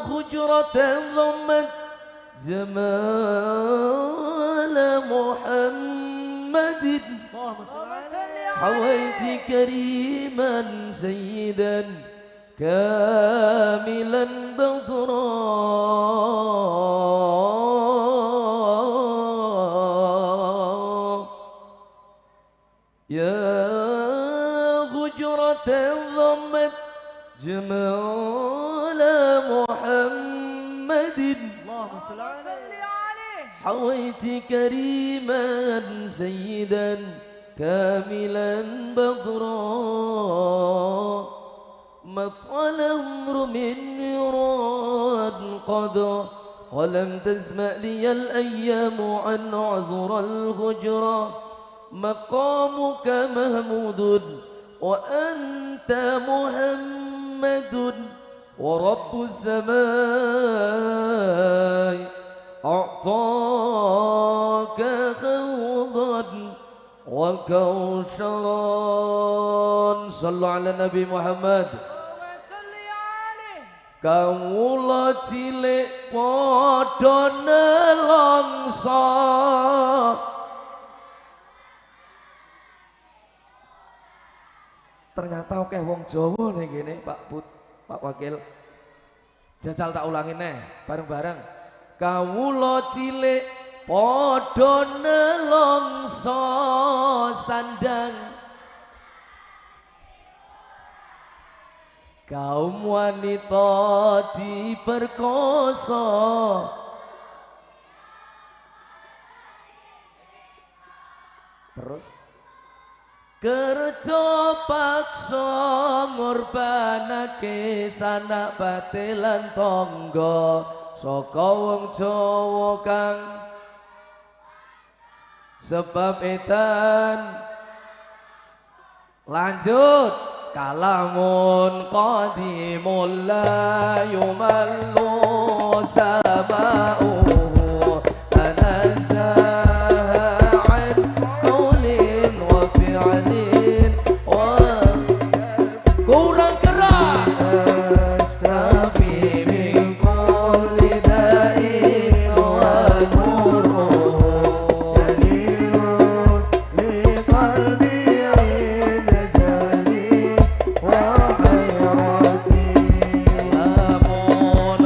khujratan dhammat jamal Muhammadin حويت كريما سيدا كاملا بدرا يا غجرة ضمت جمال محمد حويت كريما سيدا كاملا بدرا مطى الأمر من يراد قضى ولم تسمأ لي الأيام عن عذر الهجرة مقامك مهمود وأنت محمد ورب السماء أعطاك خوضا وكوشرا. صلوا على النبي محمد. Kawula cilik padha nelongso ternyata oke wong Jawa ning kene Pak Put, Pak Wakil. Jajal tak ulangi neh bareng-bareng. Kawula cilik padha nelongso sandang kaum wanita diperkosa terus kerja paksa ngorbanake sanak batilan tangga saka wong Jawa kang sebab edan. Lanjut. Kalamun qadimul la yumallu sama'uhu tanazzaha an qawlin wa fi'lin wa kurang keras tapi min kulli da'in wa nuruhu dalilun li qalbi wa hayrati. Lamun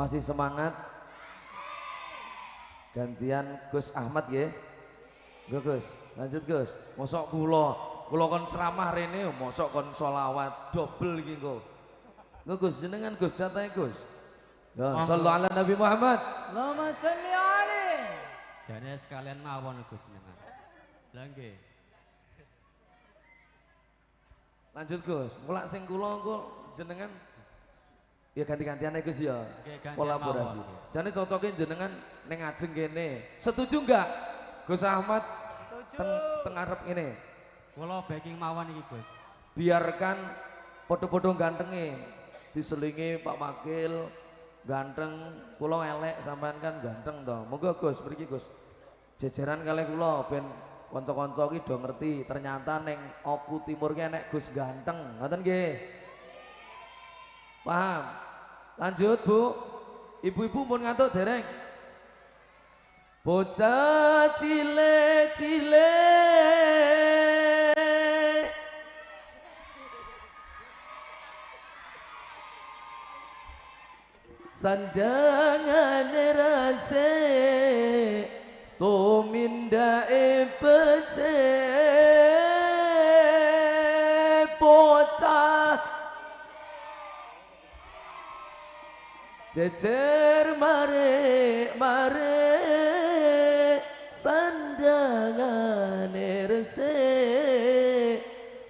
Masih semangat? Gantian Gus Ahmad nggih. Nggo Gus, lanjut Gus. Mosok kula, kula kon ceramah rene mosok kon selawat dobel iki engko. Nggo Gus, jenengan Gus jatahe Gus. Ya, sallu ala Nabi Muhammad. Allahumma sholli alaihi. Jane sekalian mawon Gus jenengan. Lah nggih. Lanjut Gus, mulak sing kula engko jenengan ya ganti-gantian Gus ya. Kolaborasi. Jane cocoke jenengan ning ngajeng kene. Setuju enggak? Gus Ahmad teng ngarep ngene. Kula backing mawon iki Gus. Biarkan padha-padha gantenge. Diselingi Pak Wakil ganteng, kula elek sampean kan ganteng to. Monggo Gus, mriki Gus. Jejeran kalih kula ben kanca-kanca iki do ngerti ternyata ning Oku Timur ki enek Gus ganteng. Ngoten nggih. Paham? Lanjut Bu. Ibu-ibu pun ngantuk dereng. Bocah cilik-cilik sandangane rase tumindake becik bocah jejer mare mare sandangane resik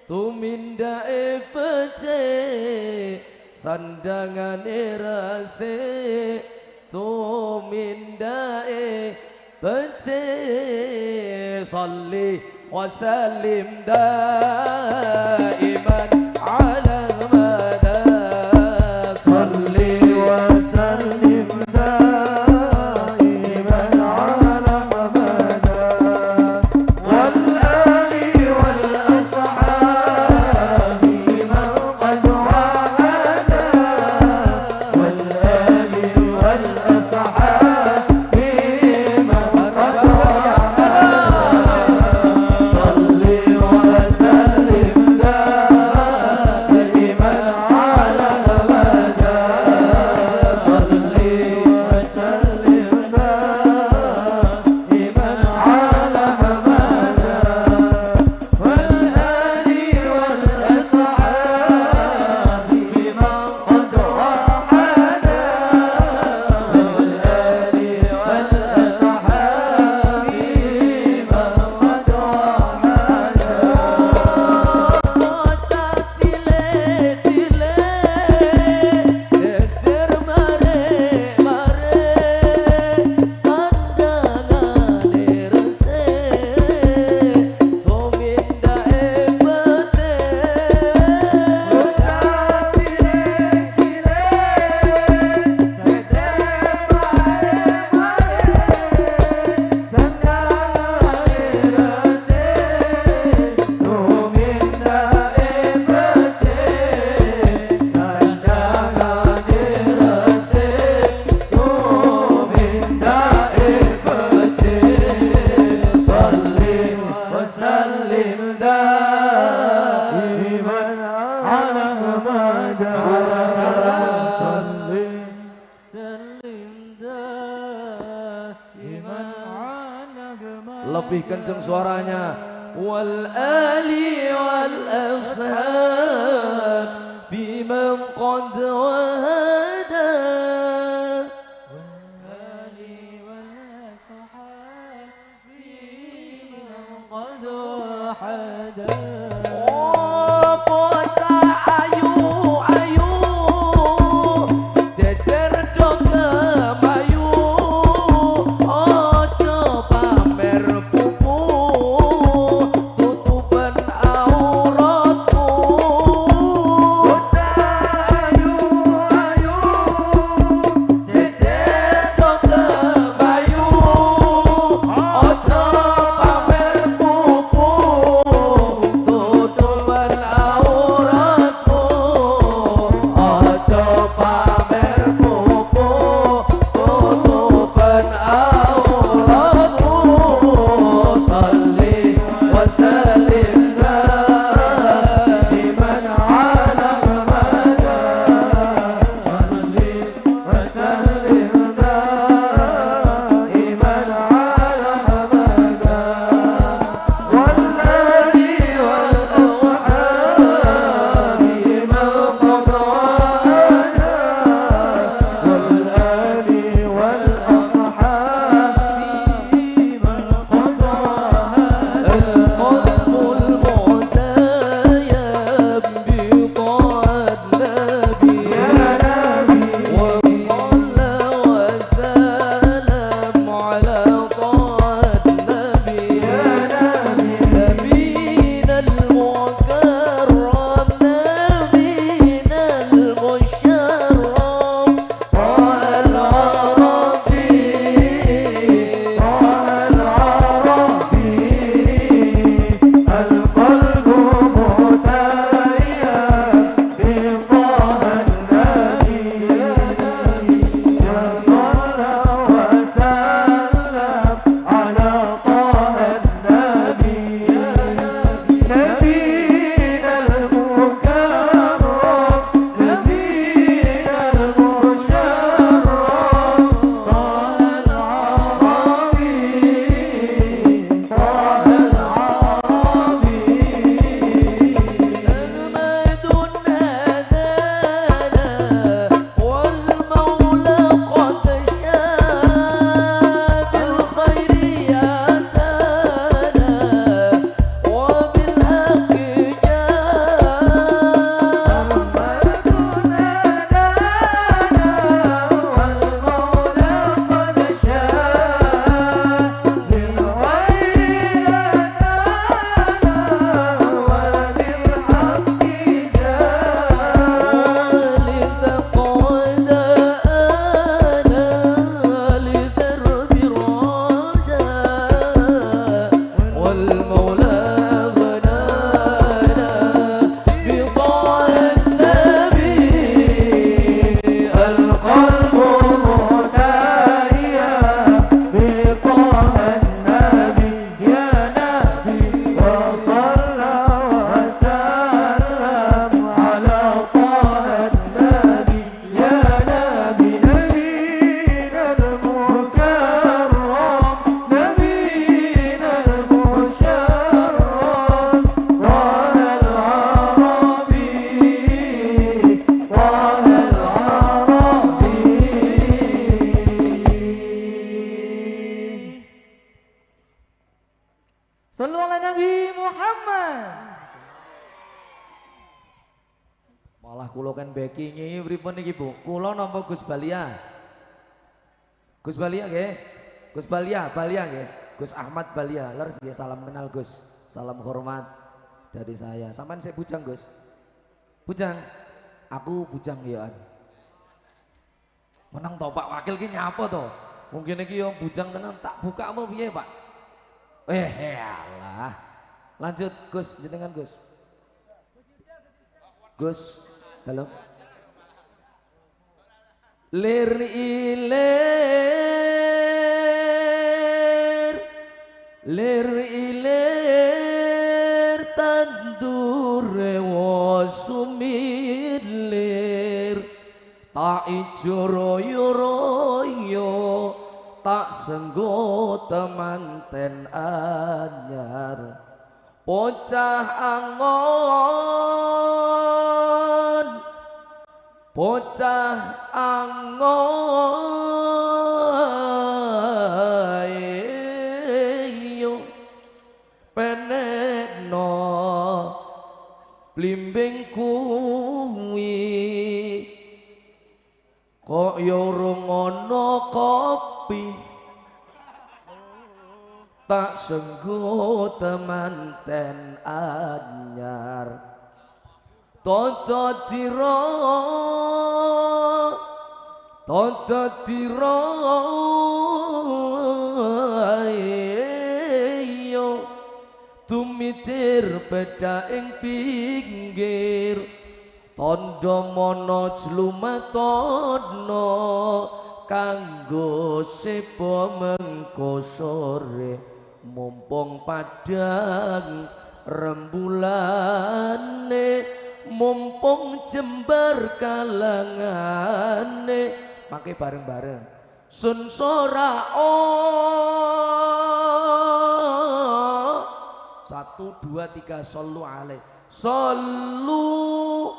tumindake becik sandangane resik tumindake becik sholli wa sallim daiman ala mada sholli wa sallim daiman ala mada wal ali wal ashabi man qad wahada wal ali wal ashabi man qad wahada sholli wa sallim daiman ala mada sholli wa sallim daiman ala mada wal ali wal ashabi man qad wahada wal ali wal ashabi man qad wahada. Bocah cilik-cilik jejer mare mare sandangane resik tumindake becik. Bocah cilik-cilik jejer mare-mare sandangane resik tumindake becik sandangane resik tumindake becik sholli wa sallim daiman ala mada sholli Salim daiman ala lebih kenceng suaranya wal ali wal ashab biman qad wahada Ali wal ashabi man qad wahada. Oh bocah ayu ayu jejer do kemayu ojo pamer pupu tutupen auratmu. Bocah ayu ayu kula kan backing iki pripun iki Bu? Kula napa Gus Balia? Gus Balia nggih. Gus Balia, Balia nggih. Gus Ahmad Balia. Leres nggih, salam kenal Gus. Salam hormat dari saya. Sampeyan sik bujang Gus? Bujang. Aku bujang ya an. Menang to Pak Wakil ki nyapa to? Mungkin iki yo bujang tenan, tak buka apa piye Pak? Alah. Lanjut Gus, jenengan Gus. Gus, dalam. Lir ilir, lir ilir tandure wasumilir, tak ijo royo royo, tak senggo temanten anyar, bocah angon, bocah angon iyo penekno blimbing kuwi, kok yo rung ana kopi, tak senggo temanten anyar. Toto dira, toto dira iyo, tumitir beda ing pinggir, tondo mono jlumatono, kanggo sepo mengko sore, mumpung padang rembulane, mumpung jembar kalangane, pakai bareng-bareng sun sora o, 1 2 3 sallu alaih, sallu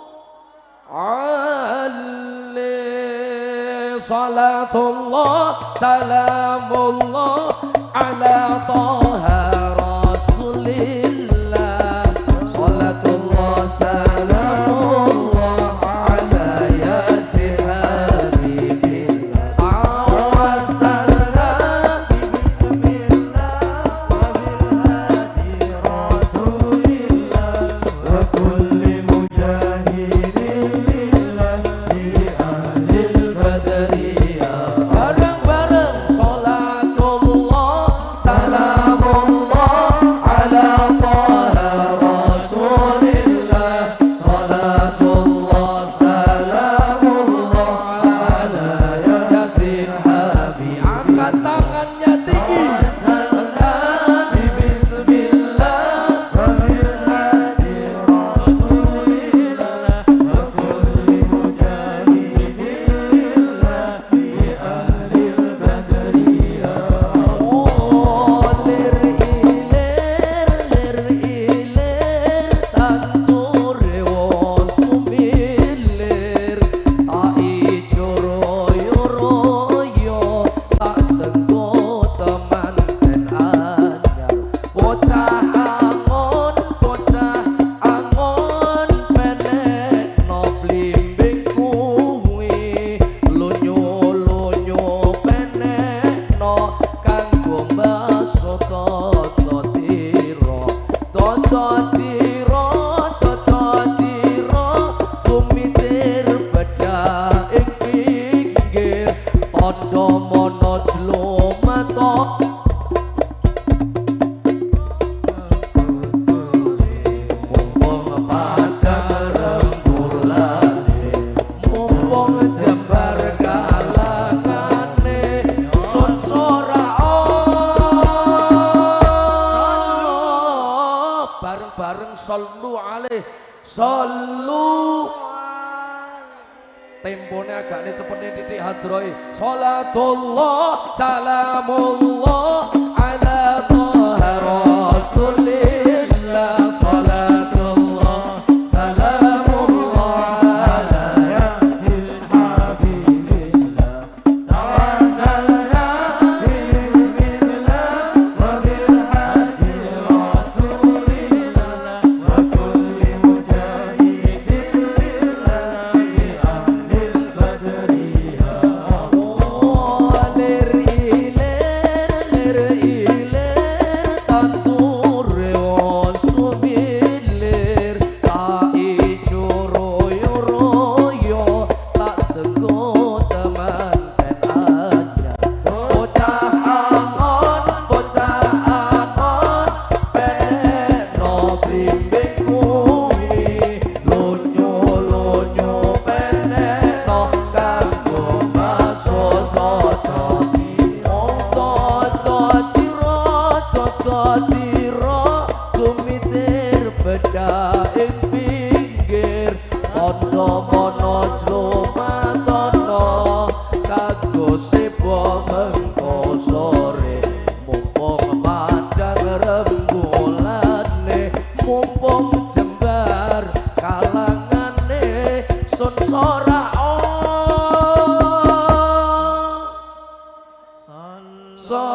alaih, salatullah salamullah ala toha rasulillah, salatullah salamullah ala yasin habibillah, awasalna bismillah wa bil hadi rasulillah, wa kulli mujahidin lillah li ahlil badriyah. Bareng-bareng salatullah salamullah ala toha rasulillah, salatullah salamullah ala yasin habib. Angkat tangannya tinggi, Nabi bismillah wa bil hadi rasulillah, wa kulli mujahidin lillah li ahlil badriyah. Oh, lir ilir, lir ilir tandure wosumilir, tak ijo royo royo, tak senggo temanten anyar, bocah angon, bocah angon penekno blimbing kuwi, lunyu-lunyu penekno kanggo mbaso toto tira, toto tira, toto tira, tumitir bedah ing pinggir, tondo mono jlumato. Mumpung padang rembulane, mumpung jembar kalangane, sun sora o, bareng-bareng sallu alaih, sallu. Tempone agakne cepetne titik hadroi, salatullah salamullah ala toha rasulillah, salatullah salamullah ala yasin habibillah, tawassalna bismillah wa bil hadi rasulillah, wa kulli mujahidin lillah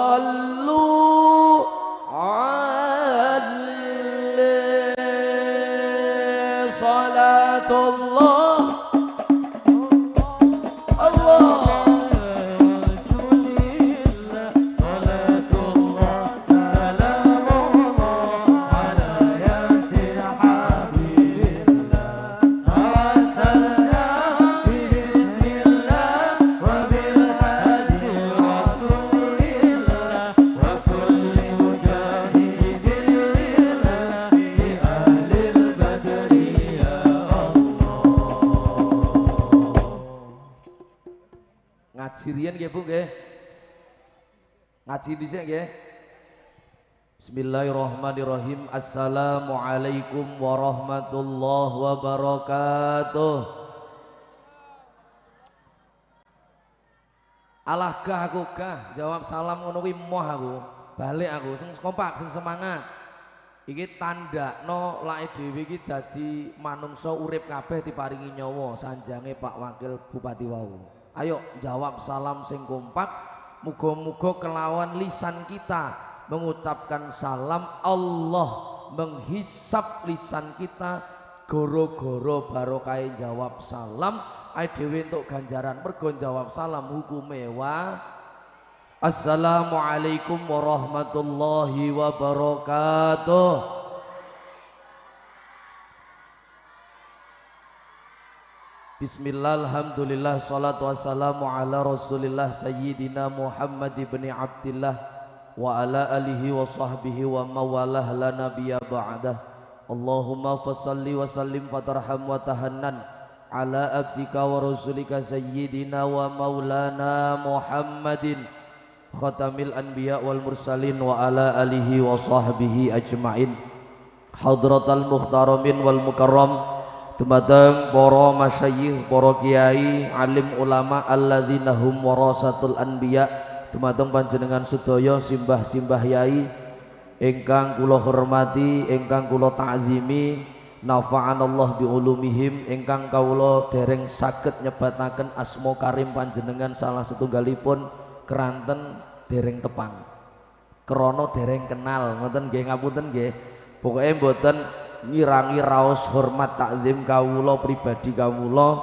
Sallu alaihi salatullah Allah Rasulillah salatullah salamullah ala yasin habibillah tawassalna bismillah wa bil hadi rasulillah wa kulli mujahidin lillah bi ahlil badri ya Allah. Ngaji riyen nggih Bu nggih. Ngaji dhisik nggih. Bismillahirrahmanirrahim. Assalamualaikum warahmatullahi wabarakatuh. Alah gah aku gah, jawab salam ngono kuwi moh aku. Balik aku sing kompak, sing semangat. Iki tandakno lake dhewe iki dadi manungsa urip kabeh diparingi nyawa sanjange Pak Wakil Bupati wau. Ayo jawab salam sing kompak, muga-muga kelawan lisan kita mengucapkan salam, Allah menghisap lisan kita goro-goro barokah jawab salam. Ayo dhewe entuk ganjaran mergo jawab salam hukume wa. Assalamualaikum warahmatullahi wabarakatuh. Bismillah, alhamdulillah, salatu wassalamu ala rasulillah sayyidina Muhammad ibn Abdillah wa ala alihi wa sahbihi wa mawalah la nabiyya ba'dah. Allahumma fasalli wa sallim fatarham wa tahannan ala abdika wa rasulika sayyidina wa maulana Muhammadin khatamil anbiya wal mursalin wa ala alihi wa sahbihi ajma'in. Hadratal mukhtaramin wal mukarram, dumateng para masyayikh, para kiai, alim ulama alladzina hum warasatul anbiya, dumateng panjenengan sedaya simbah-simbah yai ingkang kula hormati, ingkang kula ta'zimi, nafa'anallah biulumihim, ingkang kawula dereng saged nyebataken asma karim panjenengan salah setunggalipun keranten dereng tepang krana dereng kenal, ngoten nggih, ngapunten nggih. Pokoke mboten ngirangi raos hormat takzim kawula pribadi kawula,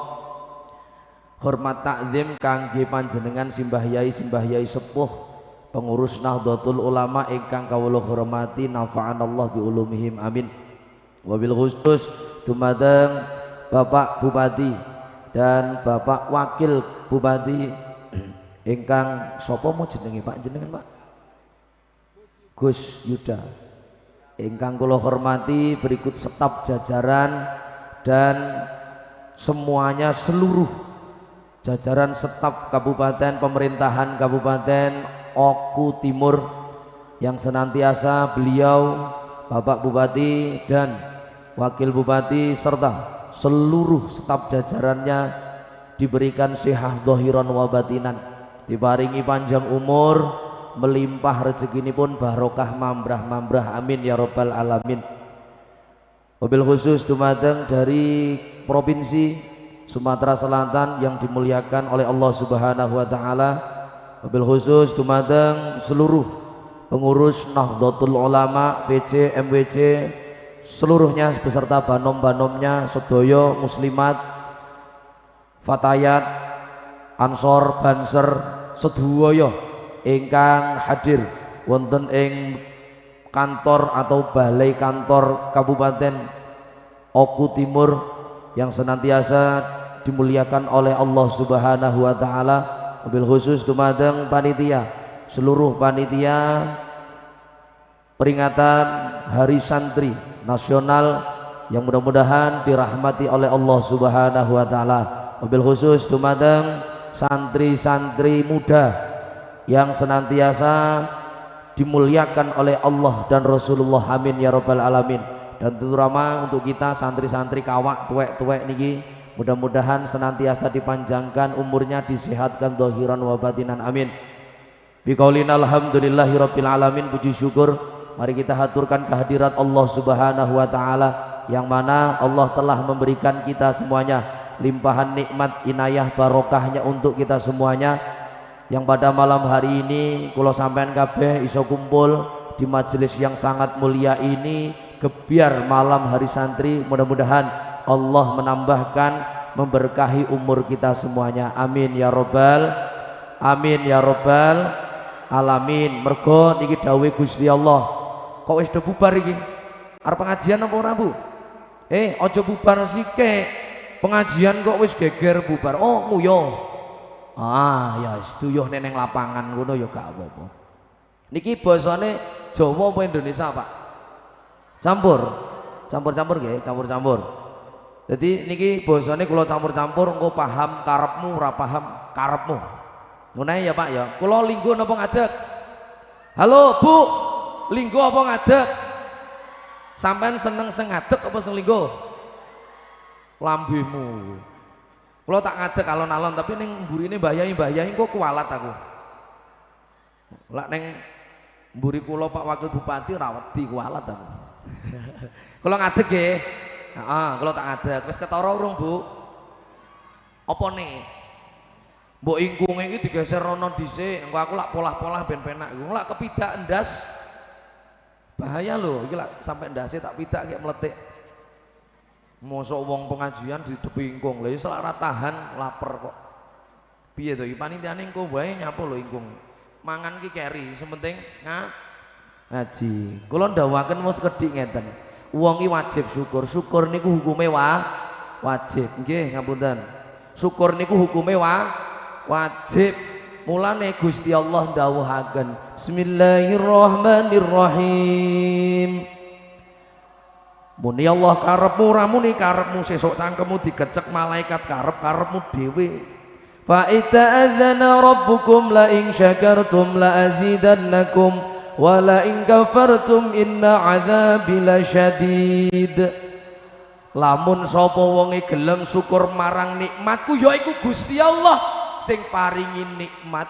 hormat takzim kangge panjenengan simbah yai sepuh pengurus Nahdlatul Ulama ingkang kawula hormati, nafa'anallah biulumihim, amin. Wabil khusus dumateng Bapak Bupati dan Bapak Wakil Bupati ingkang sapa mau jenenge Pak jenengan Pak Gus Yuda, ingkang kula hormati, berikut staf jajaran dan semuanya seluruh jajaran staf kabupaten, pemerintahan Kabupaten Oku Timur yang senantiasa beliau Bapak Bupati dan Wakil Bupati serta seluruh staf jajarannya diberikan sihah dohiron wa batinan, diparingi panjang umur, melimpah rezekinipun barokah mambrah-mambrah, amin ya robbal alamin. Mobil khusus dumateng dari provinsi Sumatera Selatan yang dimuliakan oleh Allah Subhanahu wa taala, mobil khusus dumateng seluruh pengurus Nahdlatul Ulama PC MWC seluruhnya beserta banom-banomnya, sedaya muslimat, fatayat, ansor, banser, sedaya ingkang hadir wonten ing kantor atau balai kantor Kabupaten Oku Timur yang senantiasa dimuliakan oleh Allah Subhanahu wa taala. Wabil khusus dumateng panitia, seluruh panitia peringatan Hari Santri Nasional yang mudah-mudahan dirahmati oleh Allah Subhanahu wa taala. Wabil khusus dumateng santri-santri muda yang senantiasa dimuliakan oleh Allah dan Rasulullah, amin ya robbal alamin. Dan terutama untuk kita santri-santri kawak tuwek-tuwek niki, mudah-mudahan senantiasa dipanjangkan umurnya, disehatkan dohiran wa batinan, amin. Biqaulina alhamdulillahirabbil alamin, puji syukur mari kita haturkan kehadirat Allah Subhanahu wa taala yang mana Allah telah memberikan kita semuanya limpahan nikmat, inayah, barokahnya untuk kita semuanya. yang pada malam hari ini kula sampean kabeh iso kumpul di majelis yang sangat mulia ini, gebyar malam hari santri. Mudah-mudahan Allah menambahkan, memberkahi umur kita semuanya. Amin ya robbal, amin ya robbal alamin. Mergo niki dawuhe Gusti Allah. Kok wis do bubar iki? Arep pengajian apa ora, Bu? Aja bubar sike. Pengajian kok wis geger bubar. Oh, nguyuh. Ah, ya seduyuh nek ning lapangan ngono ya gak apa-apa. Niki basane Jawa apa Indonesia, Pak? Campur. Campur-campur nggih, campur-campur. Jadi niki basane kula campur-campur engko paham karepmu ora paham karepmu. Ngono ya Pak ya. Kula linggo napa ngadeg? Halo, Bu. Linggo apa ngadeg? Sampean seneng sing ngadeg apa sing linggo? Lambemu. Kula tak ngadeg alon-alon tapi ning mburine Mbah Yai kok kualat aku. Lak ning mburi kula Pak Wakil Bupati ora wedi kualat aku. Kula ngadeg nggih. Heeh, kula tak ngadeg. Wis ketara urung, Bu? Apa nih? Mbok ingkunge iki digeser rono dhisik, engko aku lak polah-polah ben penak iku. Lak kepidak ndas. Bahaya lho, iki lak sampe ndase tak pidak kayak meletik. Mosok wong pengajian di tepi ingkung. Lha ya selak ora tahan lapar kok. Piye to iki panitiane engko wae nyapo lho ingkung. Mangan ki keri, sing penting ngaji. Kula ndawuhaken mos kedhik ngeten. Wong ki wajib syukur. Syukur niku hukume wajib. Nggih, ngapunten. Syukur niku hukume wajib. Mulane Gusti Allah ndawuhaken, Bismillahirrahmanirrahim. Muni Allah karepmu ora muni karepmu sesuk cangkemmu digecek malaikat karep-karepmu dhewe. Fa idza rabbukum la in syakartum la azidannakum wa la in kafartum inna adzabi lasyadid. Lamun sapa wonge gelem syukur marang nikmatku yaiku Gusti Allah sing paringi nikmat,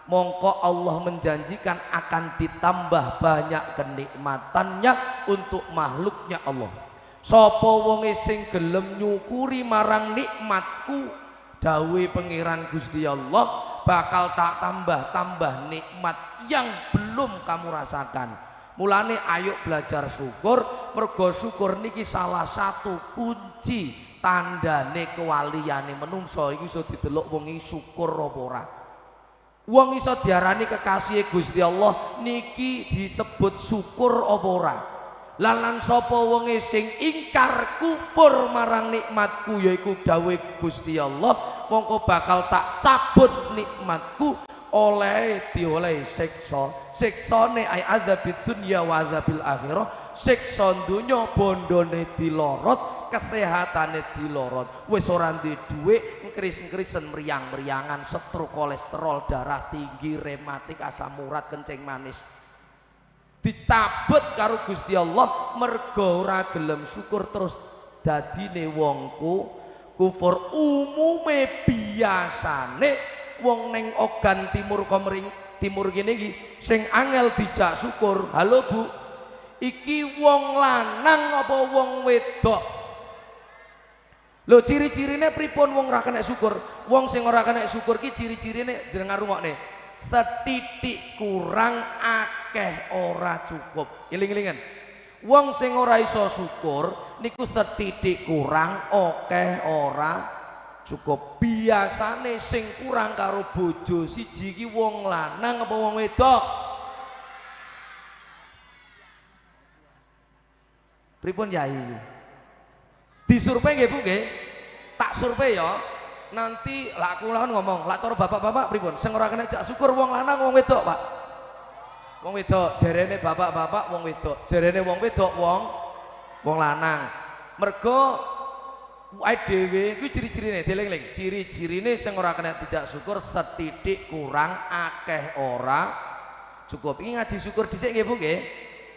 mongko Allah menjanjikan akan ditambah banyak kenikmatannya untuk makhluknya Allah. Sapa wonge sing gelem nyukuri marang nikmatku, dawuhe Pangeran Gusti Allah, bakal tak tambah-tambah nikmat yang belum kamu rasakan. Mulane ayo belajar syukur, mergo syukur niki salah satu kunci tandane kewaliyane menungso. Iki iso didelok wong iki syukur apa ora. Wong iso diarani kekasih Gusti Allah niki disebut syukur apa ora. Lan lan sapa wonge sing ingkar kufur marang nikmatku yaiku dawuhe Gusti Allah, mongko bakal tak cabut nikmatku oleh diolehi siksa. Siksane ay adzabid dunya wa adzabil akhirah. Siksa donya bondone dilorot, kesehatane dilorot. Wis ora duwe dhuwit, ngkris-ngkrisen mriyang-mriyangan, stroke, kolesterol, darah tinggi, rematik, asam urat, kencing manis. Dicabut karo Gusti Allah mergo ora gelem syukur terus dadine wongku kufur. Umume biasane wong neng Ogan Timur komering timur kene iki sing angel dijak syukur. Halo Bu, iki wong lanang apa wong wedok? Lho ciri-cirine pripun wong ora kena syukur? Wong sing ora kena syukur ki ciri-cirine jenengan rungokne. Setitik kurang akeh ora cukup. Eling-elingan. Wong sing ora iso syukur niku setitik kurang akeh ora cukup. Biasane sing kurang karo bojo siji iki wong lanang apa wong wedok? Pripun Yai? Disurvei nggih Bu nggih? Tak survei ya. Nanti lak kula kan ngomong, lak cara bapak-bapak pripun? Sing ora kena jak syukur wong lanang wong wedok, Pak? Wong wedok, jarene bapak-bapak wong wedok, jarene wong wedok wong lanang. Mergo awake dhewe kuwi ciri-cirine, dieling-eling. Ciri-cirine sing ora kena dijak syukur setitik kurang akeh ora cukup. Iki ngaji syukur dhisik nggih Bu nggih?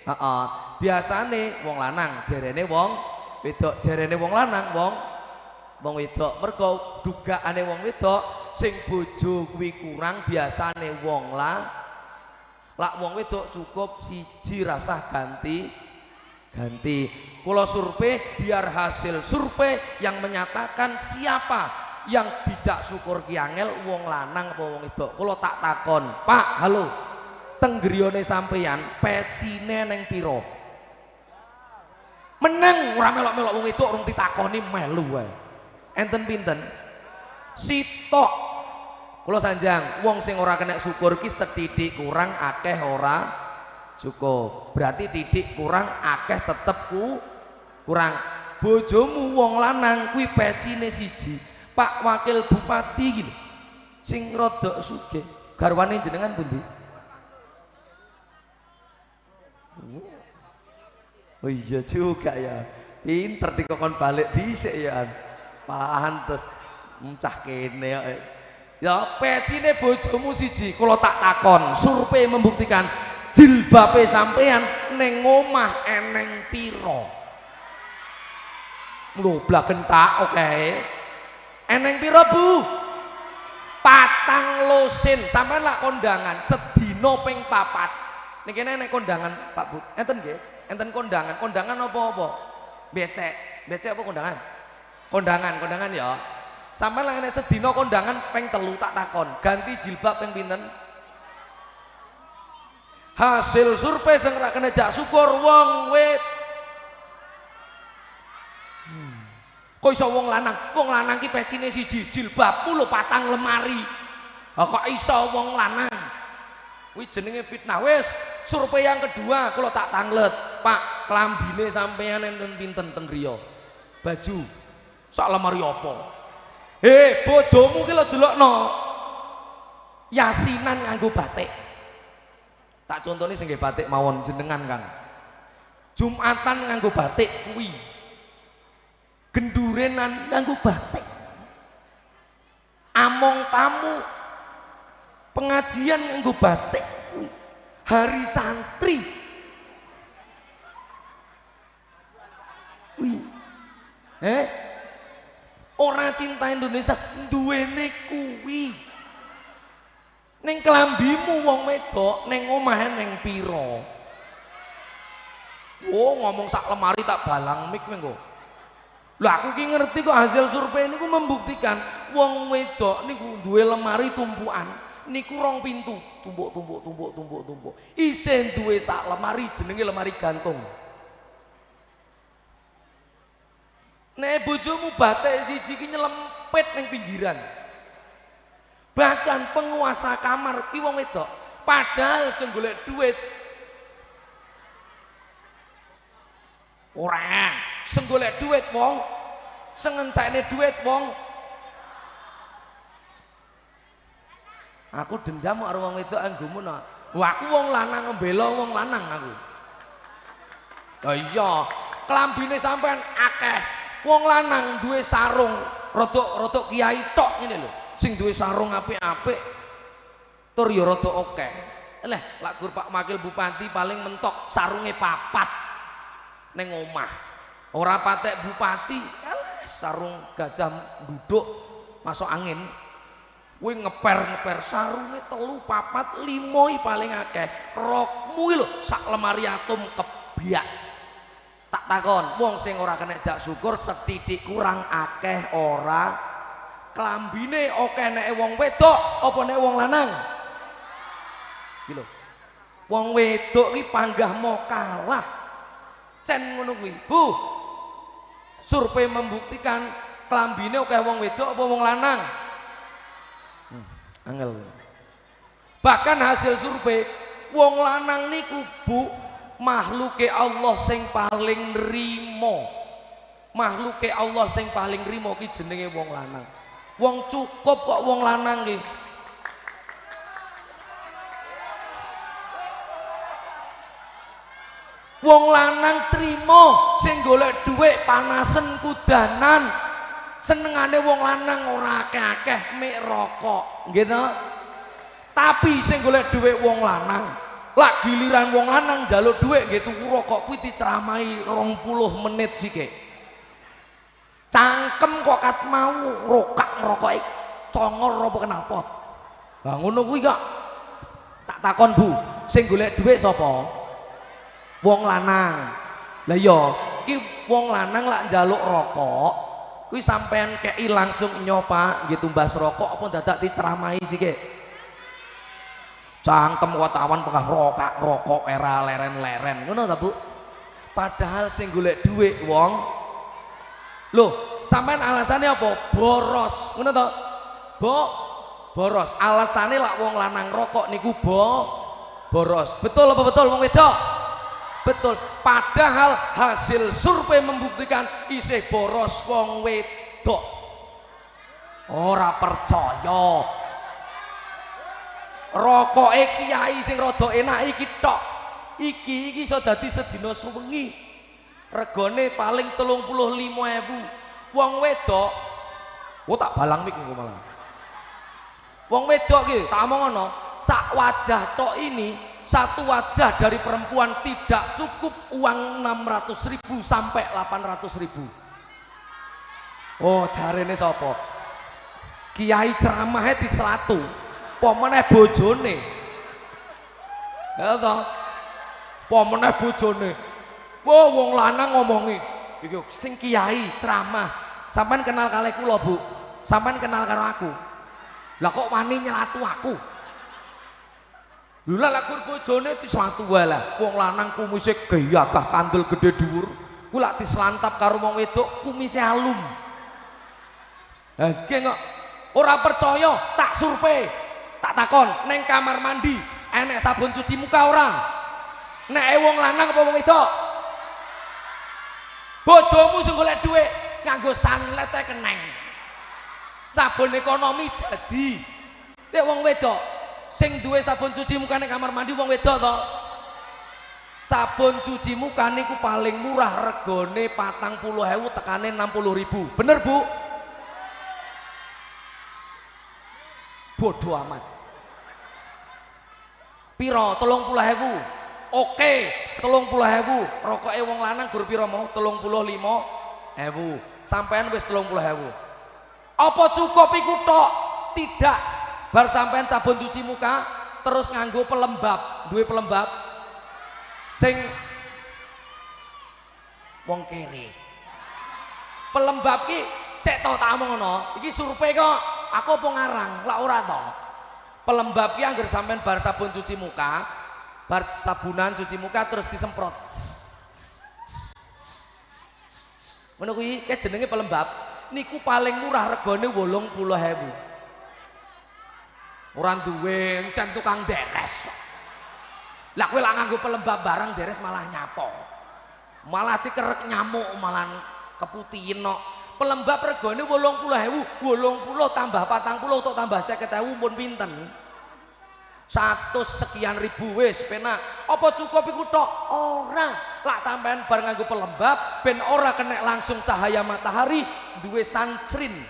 Heeh. Biasane wong lanang jarene wong wedok, jarene wong lanang wong wedok. Mergo dugaane wong wedok sing bojo kuwi kurang biasane wong lak wong wedok cukup siji rasah ganti. Kula survei biar hasil survei yang menyatakan siapa Yang dijak syukur ki angel wong lanang apa wong wedok? Kula tak takon, Pak, halo. Teng griyane sampeyan pecine neng pira? Meneng ora melok-melok wong wedok urung ditakoni melu wae. Enten pinten? Sitok. Kula sanjang, wong sing ora kena syukur ki sethithik kurang akeh ora cukup. Berarti titik kurang akeh tetep kurang. Bojomu wong lanang kuwi pecine siji. Pak Wakil Bupati iki lho sing rada sugih. Garwane jenengan pundi? Oh iya juga ya. Pinter dikokon balik dhisik ya. Pantes encah kene kok. Ya pecine bojomu siji, kula tak takon, survei membuktikan jilbabe sampean ning omah eneng pira? Lho blagen tak oke. Eneng pira, Bu? 4 lusin. Sampean lak kondangan sedina ping 4. Niki kene enek kondangan, Pak Bu. Enten nggih? Enten kondangan. Kondangan apa-apa? Becek. Becek apa kondangan? Kondangan, kondangan ya. Sampeyan lak enek sedina kondangan ping 3 tak takon, ganti jilbab ping pinten? Hasil survei sing ora kena jak syukur wong wit. Kok iso wong lanang? Wong lanang ki pecine siji, jilbabmu lho 4 lemari. Lah kok iso wong lanang? Kuwi jenenge fitnah. Wis, survei yang kedua kula tak tanglet. Pak, klambine sampeyan enten pinten teng griya? Baju sak lemari apa? Hei, bojomu ki lho delokno. Yasinan nganggo batik. Tak contone sing nggih batik mawon jenengan, Kang. Jumatan nganggo batik kuwi. Gendurenan nganggo batik. Among tamu pengajian nganggo batik kuwi. Hari santri kuwi. Ora cinta Indonesia duwene kuwi. Ning kelambimu wong wedok ning omahe ning pira? Oh, ngomong sak lemari tak balang mik kowe engko. Lah aku ki ngerti kok hasil survei niku membuktikan wong wedok niku duwe lemari tumpukan niku 2 pintu, tumpuk tumpuk tumpuk tumpuk tumpuk. Isih duwe sak lemari jenenge lemari gantung. Nek bojomu batik siji ki nyelempit ning pinggiran. Bahkan penguasa kamar ki wong wedok, padahal sing golek duit ora, sing golek duit wong, sing ngentekne duit wong. Aku dendam karo wong wedok anggomu no. Wah, aku wong lanang mbela wong lanang aku. Lah iya, klambine sampean akeh. Wong lanang duwe sarung rodok-rodok kiai tok ngene lho. Sing duwe sarung apik-apik tur ya rada akeh. Lah, lak gur Pak Wakil Bupati paling mentok sarunge 4 ning omah. Ora patek bupati, alah sarung gajah nduduk masuk angin. Kuwi ngeper-ngeper sarunge 3, 4, 5 paling akeh. Rokmu iki lho sak lemari atom kebiak. Tak takon, wong sing ora kena jak syukur sethithik kurang akeh ora? Klambine akeh neke wong wedok apa nek wong lanang? Iki lho. Wong wedok iki panggah mau kalah. Cen ngono kuwi. Bu. Survei membuktikan klambine akeh wong wedok apa wong lanang? Angel. Bahkan hasil survei wong lanang niku Bu makhluke Allah sing paling nrimo. Makhluke Allah sing paling nrimo ki jenenge wong lanang. Wong cukup kok wong lanang ki. Wong lanang trimo sing golek dhuwit panasen kudanan. Senengane wong lanang ora akeh-akeh mek rokok, nggih to? Tapi sing golek dhuwit wong lanang, lak giliran wong lanang njaluk dhuwit nggih tuku rokok kuwi diceramahi 20 menit sike. Cangkem kok kat mau rokak ngrokoke congor apa knalpot. Lah ngono kuwi kok. Tak takon Bu, sing golek dhuwit sapa? Wong lanang. Lah iya, ki wong lanang lak njaluk rokok, Kuwi sampean kei langsung nyopa nggih tumbas rokok apa dadak diceramahi sih kek. Cangkem wartawan pengah rokok rokok era leren-leren. Ngono ta, Bu? Padahal sing golek dhuwit wong. Loh, sampean alasannya apa? Boros. Ngono ta? Boros. Alasane lak wong lanang rokok niku boros. Betul apa betul wong wedok? Betul. Padahal hasil survei membuktikan isih boros wong wedok. Ora percaya. Rokoke kiai sing rada enak iki tok. Iki iki iso dadi sedina suwengi. Regane paling 35.000. Wong wedok, oh tak balang mik engko malah. Wong wedok iki tak omong ngono, sak wajah tok ini, satu wajah dari perempuan tidak cukup uang 600.000 sampai 800.000. Oh, jarene sapa? Kiai ceramahe diselatu, apa meneh bojone. Ya toh? Apa meneh bojone. Wah, wong lanang ngomongi iki sing kiai ceramah. Sampean kenal kalih kula, Bu. Sampean kenal karo aku. Lah kok wani nyelatu aku? Lha lak kur bojone diselatu wae lah. Wong lanang kumise gagah kandel gedhe dhuwur. Kuwi lak diselantap karo wong wedok kumise alum. Ha nggih kok. Ora percaya, tak survei. Tak takon neng kamar mandi enek sabun cuci muka ora? Nek wong lanang apa wong wedok? Bojomu sing golek dhuwit nganggo sunlight ae keneng. Sabun ekonomi dadi. Nek wong wedok sing duwe sabun cuci muka ning kamar mandi wong wedok to. Sabun cuci muka niku paling murah regane 40.000 tekane 60.000. Bener, Bu? Bodoh amat. Piro? 30.000. Oke, 30.000. Rokoke wong lanang gur piro mau? 35.000. Sampean wis 30.000. Apa cukup iku tok? Tidak. Bar sampean sabun cuci muka terus nganggo pelembab, duwe pelembab sing wong kere. Pelembab ki sik to tak omong ngono. Iki survei kok, aku apa ngarang? Lah ora to. Pelembab ki angger sampean bar sabun cuci muka, bar sabunan cuci muka terus disemprot. Ngono kuwi ke jenenge pelembab. Niku paling murah regane 80.000. Ora duwe encen tukang deres. Lah kowe lak nganggo pelembab barang deres malah nyapo. Malah dikerek nyamuk malah keputihin nok. Pelembab regane 80.000, 80 tambah 40 utawa tambah 50.000 pun pinten? 100 sekian ribu wis penak. Apa cukup iku tok? Ora. Lak sampean bar nganggo pelembab ben ora kena langsung cahaya matahari, duwe sunscreen.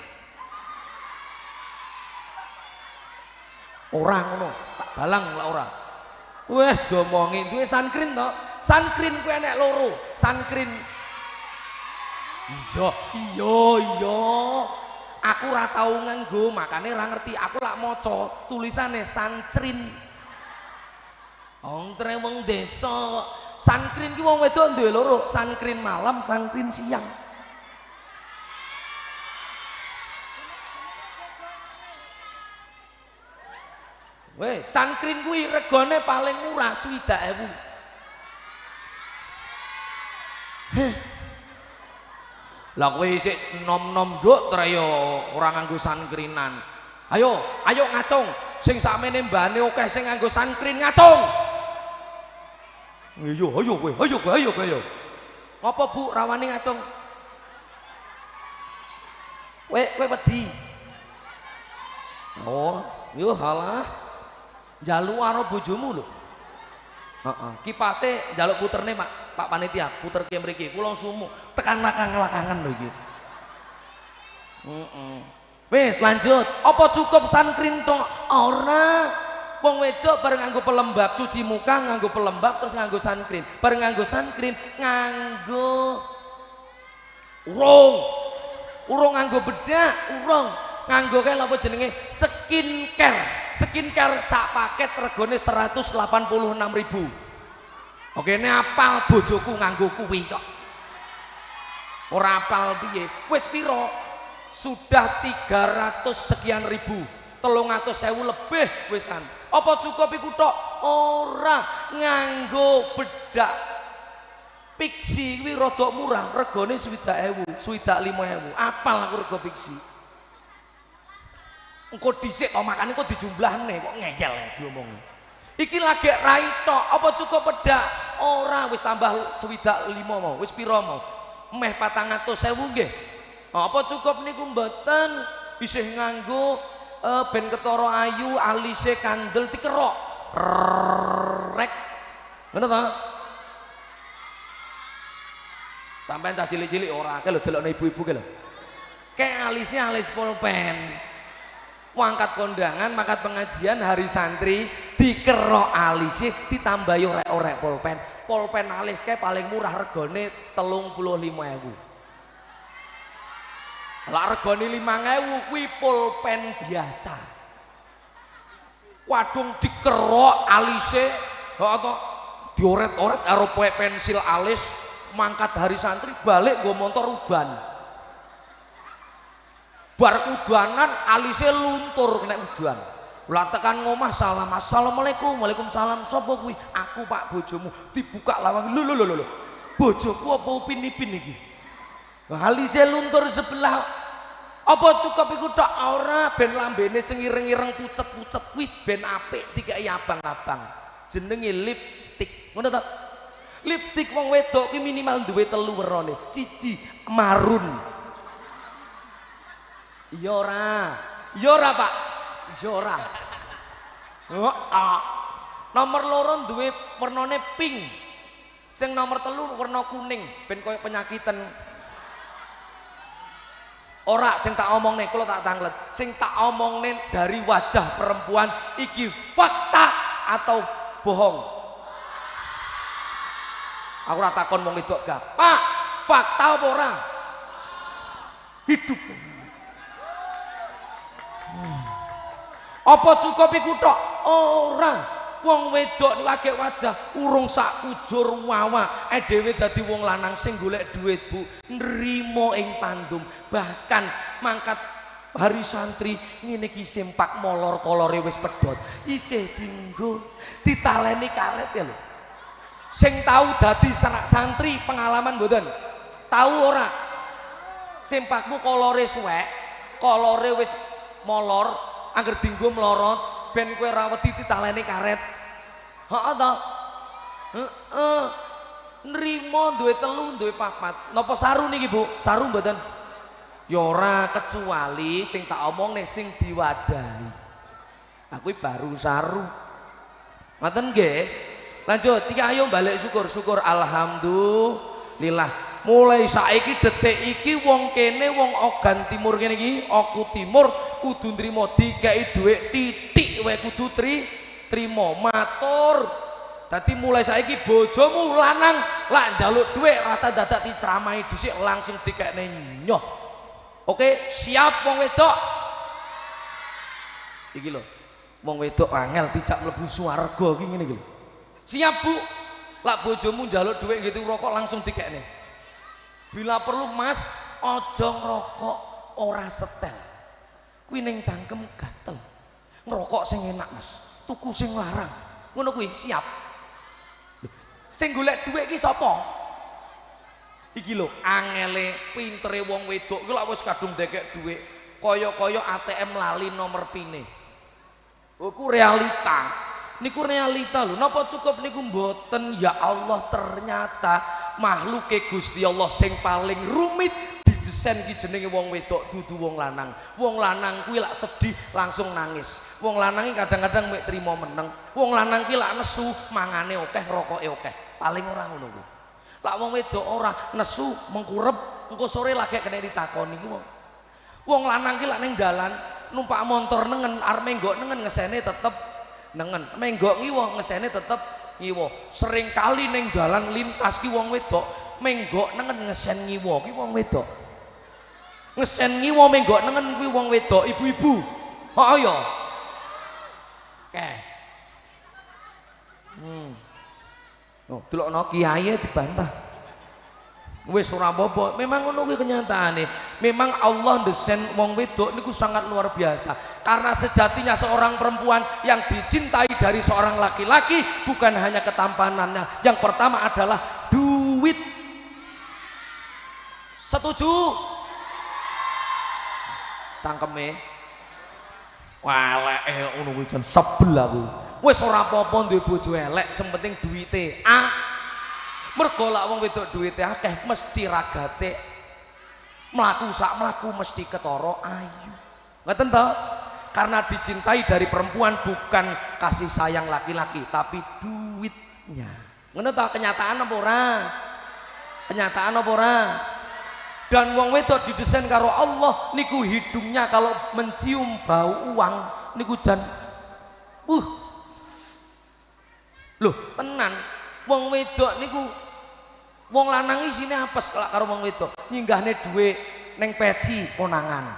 Ora ngono, tak balang lah ora. Weh, diomongi duwe sunscreen to. Sunscreen kuwi enek loro, sunscreen. Iya, iya, iya. Aku ora tau nganggo, makane ora ngerti. Aku lak maca tulisane sunscreen. Wong tre wong desa. Sunscreen ki wong wedok duwe loro, sunscreen malam, sunscreen siang. Weh, sunscreen kuwi regane paling murah 60.000. Heh. Lah kowe isih nom-nom nduk tre yo ora nganggo sunscreenan. Ayo, ayo ngacung. Sing sakmene mbane akeh sing nganggo sunscreen ngacung. Ayo, ayo kowe, ayo kowe, ayo kowe, ayo. Ngopo Bu rawani ngacung? Kowe kowe wedi. Oh, yo halah. Njaluk karo bojomu lho. Heeh. Kipase njaluk puterne Pak, Pak panitia, puterke mriki. Kula sumuk, tekan lakang-lakangan lho iki. Heeh. Wis lanjut. Apa cukup sunscreen tok? Ora. Wong wedok bareng nganggo pelembab cuci muka, nganggo pelembab terus nganggo sunscreen. Bareng nganggo sunscreen, nganggo urung. Urung nganggo bedak, urung. Nganggo kae apa jenenge? Skincare. Skincare sak paket regane 186.000. Oke, ini apal bojoku nganggo kuwi kok. Ora apal piye? Wis piro? Sudah 300 sekian ribu, 300.000 lebih wisan. Apa cukup iku tok? Ora, nganggo bedak Pixi kuwi rada murah, regane 60.000, 65.000. Apal aku rego Pixi. Engko dhisik to makane engko dijumlahne kok ngeyel diomongi. Iki lagi rai tok, apa cukup bedak? Ora, wis tambah 65 mau, wis pira mau? Meh 400.000 nggih. Apa cukup niku mboten? Isih nganggo ben ketara ayu, alise kandel dikerok. Rek. Ngono ta? Sampeyan cah cilik-cilik ora, akeh lho delokne ibu-ibu ke lho. Kayak alise alis pulpen. Wangkat kondangan, mangkat pengajian hari santri dikerok alise ditambahi orek-orek pulpen. Pulpen alis kae paling murah regane 35.000. Lah regane 5.000 kuwi pulpen biasa. Wadung dikerok alise, heeh to, dioret-oret karo pensil alis, mangkat hari santri balik nggo montor udan. Bar kudanan alise luntur kena udan. Lah tekan ngomah salam, assalamualaikum, waalaikumsalam. Sapa kuwi? Aku Pak bojomu. Dibuka lawang. Lho lho lho lho. Bojoku apa Upin Ipin iki? Alise luntur sebelah. Apa cukup iku tok? Ora, ben lambene sing ireng-ireng pucet-pucet kuwi ben apik dikeki abang-abang. Jenenge lipstik. Ngono ta? Lipstik wong wedok kuwi minimal duwe 3 wernane. Siji marun. Iya ora? Iya ora, Pak? Iya ora. Heeh. Nomor 2 duwe wernane pink. Sing nomor 3 werna kuning ben koyo penyakitan. Ora sing tak omongne, kula tak tanglet. Sing tak omongne dari wajah perempuan iki fakta atau bohong? Aku ora takon wong wedok gak. Pak, fakta apa ora? Hidup. Apa cukup iku tok? Ora. Wong wedok niku agek wajah urung sak kujur wawa. Dhewe dadi wong lanang sing golek duit, Bu, nrimo ing pandum. Bahkan mangkat hari santri ngene iki sempak molor kolore wis pedhot. Isih dinggo ditaleni karet ya lho. Sing tau dadi santri pengalaman mboten? Tau ora? Sempakmu kolore suwek, kolore wis molor, angger dinggo mlorot, ben kowe ra wedi ditaleni karet. Heeh ta? Heeh. Nrimo duwe 3, duwe 4. Napa saru niki, Bu? Saru mboten? Ya ora, kecuali sing tak omongne sing diwadahi. Aku baru saru. Ngoten nggih? Lanjut, iki ayo balik syukur, syukur alhamdulillah. Mulai saiki detik iki wong kene wong Ogan Timur kene iki, Oku Timur kudu nrimo dikeki dhuwit titik wae kudu trimo matur. Dadi mulai saiki bojomu lanang lak njaluk dhuwit rasa dadak diceramahi dhisik langsung dikekne nyoh. Oke, siap wong wedok. Iki lho, wong wedok angel dijak mlebu swarga iki ngene iki lho. Siap Bu, lak bojomu njaluk dhuwit gitu rokok langsung dikekne. Bila perlu Mas, aja ngrokok ora setel. Kuwi ning cangkem gatel. Ngrokok sing enak Mas, tuku sing larang. Ngono kuwi siap. Sing golek dhuwit iki sapa? Iki lho angele pintere wong wedok iki lak wis kadung dekek dhuwit, kaya-kaya ATM lali nomor pine. Iku realita. Niku realita lho, napa cukup niku mboten? Ya Allah, ternyata makhluke Gusti Allah sing paling rumit didesain ki jenenge wong wedok dudu wong lanang. Wong lanang kuwi lak sedih langsung nangis. Wong lanang iki kadang-kadang mek trimo meneng. Wong lanang ki lak nesu mangane akeh, rokoke akeh. Paling ora ngono kuwi. Lak wong wedok ora nesu mengkurep, engko sore lagi kena ditakoni ku wong. Wong lanang ki lak ning dalan numpak motor nengen, arep menggok nengen ngesene tetep nengen, menggok ngiwa ngesene tetep ngiwa. Sering kali ning dalan lintas ki wong wedok menggok nengen ngesen ngiwa ki wong wedok. Ngesen ngiwa menggok nengen kuwi wong wedok, ibu-ibu. Heeh ya. Oke. Oh, delokno kiai dibantah. Wis ora apa-apa, memang ngono kuwi kenyataane. Memang Allah desain wong wedok niku sangat luar biasa. Karena sejatinya seorang perempuan yang dicintai dari seorang laki-laki bukan hanya ketampanannya. Yang pertama adalah duit. Setuju? Cangkeme. Eleke ngono kuwi jan sebel aku. Wis ora apa-apa duwe bojo elek, sing penting duwite. Ah. Mergo lak wong wedok duwite akeh mesti ragate mlaku sak mlaku mesti ketara ayu. Ngoten to? Karena dicintai dari perempuan bukan kasih sayang laki-laki tapi duitnya. Ngono to kenyataan apa ora? Kenyataan apa ora? Dan wong wedok didesain karo Allah niku hidungnya kalau mencium bau uang niku jan loh tenan. Wong wedok niku wong lanang isine apes kelak karo wong wedok nyinggahne dhuwit ning peci konangan.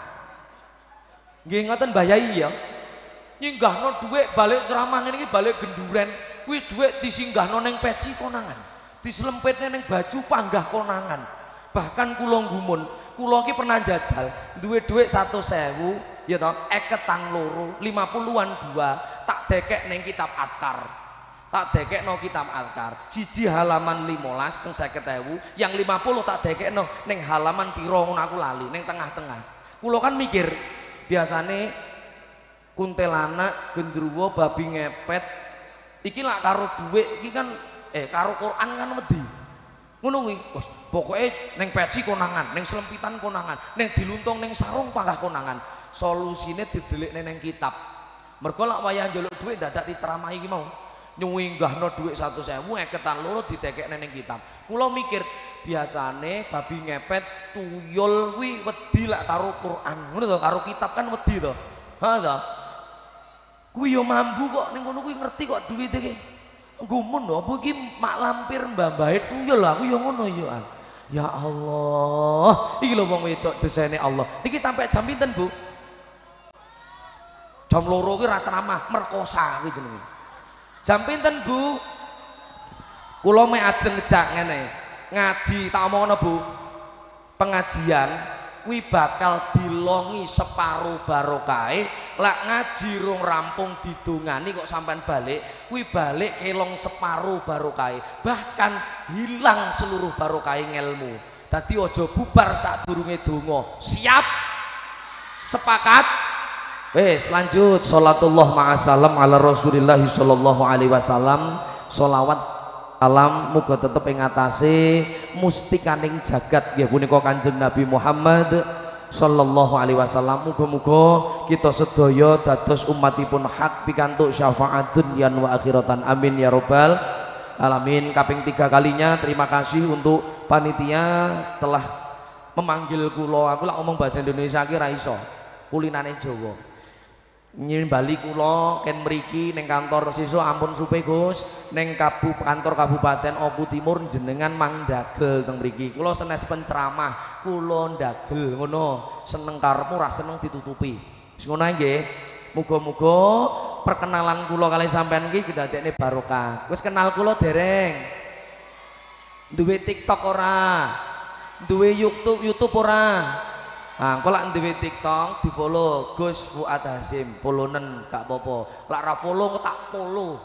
Nggih ngoten Mbah Yai ya. Nyinggahno dhuwit balik ceramah ngene iki balik genduren kuwi dhuwit disinggahno ning peci konangan. Dislempitne ning baju panggah konangan. Bahkan kula gumun, kula iki pernah jajal duwe dhuwit 100.000 ya toh, eketan loro, 50-an dua, tak dekek ning kitab Adkar. Tak dekekno kitab Adkar siji halaman 15 sing 50.000 yang 50 tak dekekno ning halaman pira ngono aku lali ning tengah-tengah. Kula kan mikir biasane kuntilanak gendruwo babi ngepet iki lak karo dhuwit iki kan karo Quran kan wedi ngono kuwi. Wis pokoke ning peci konangan, ning slempitan konangan, ning diluntung ning sarung panggah konangan. Solusine didelikne ning kitab. Mergo lak wayah njaluk dhuwit dadak diceramahi iki mau. Nyuwinggahno dhuwit 100.000 eketan loro ditekekne ning kitab. Kula mikir biasane babi ngepet tuyul kuwi wedi lak karo Quran. Ngono to, karo kitab kan wedi to. Ha to. Kuwi yo mambu kok ning kono kuwi ngerti kok duwite iki. Gumun lho apa iki mak lampir mbah-mbahe tuyul aku yo ngono yo. Ya Allah, iki lho wong wedok desaine Allah. Niki sampai jam pinten, Bu? Jam 2 kuwi ra ceramah, merkosa kuwi jenenge. Jam pinten, Bu? Kula mek ajeng ngejak ngene. Ngaji tak omongno, Bu. Pengajian kuwi bakal dilongi separo barokahe. Lak ngaji rung rampung didongani kok sampean balik, kuwi balik kelong separo barokahe. Bahkan hilang seluruh barokahe ngelmu. Dadi aja bubar sadurunge donga. Siap? Sepakat? Wes lanjut salatullah ma'asalam ala Rasulillah sallallahu alaihi wasallam. Solawat alam muga tetep ing atase mustikaning jagat nggih punika Kanjeng Nabi Muhammad sallallahu alaihi wasallam. Muga-muga kita sedaya dados umatipun hak pikantuk syafaat dunyan wa akhiratan, amin ya robbal alamin. Kaping 3 kalinya terima kasih untuk panitia telah memanggil kula. Aku lak ngomong bahasa Indonesia ki ra iso, kulinane Jawa. Nyimbali kula ken mriki ning kantor siswa ampun supe Gus, ning kantor Kabupaten Oku Timur jenengan mang dagel teng mriki. Kula senes penceramah, kula ndagel ngono. Seneng karepmu ra seneng ditutupi. Wis ngono ae nggih. Muga-muga perkenalan kula kali sampean iki didadekne barokah. Wis kenal kula dereng? Duwe TikTok ora? Duwe YouTube ora? Nah, engko lak duwe TikTok di-follow Gus Fuad Hasyim, followen gak apa-apa. Lak ra follow engko tak follow.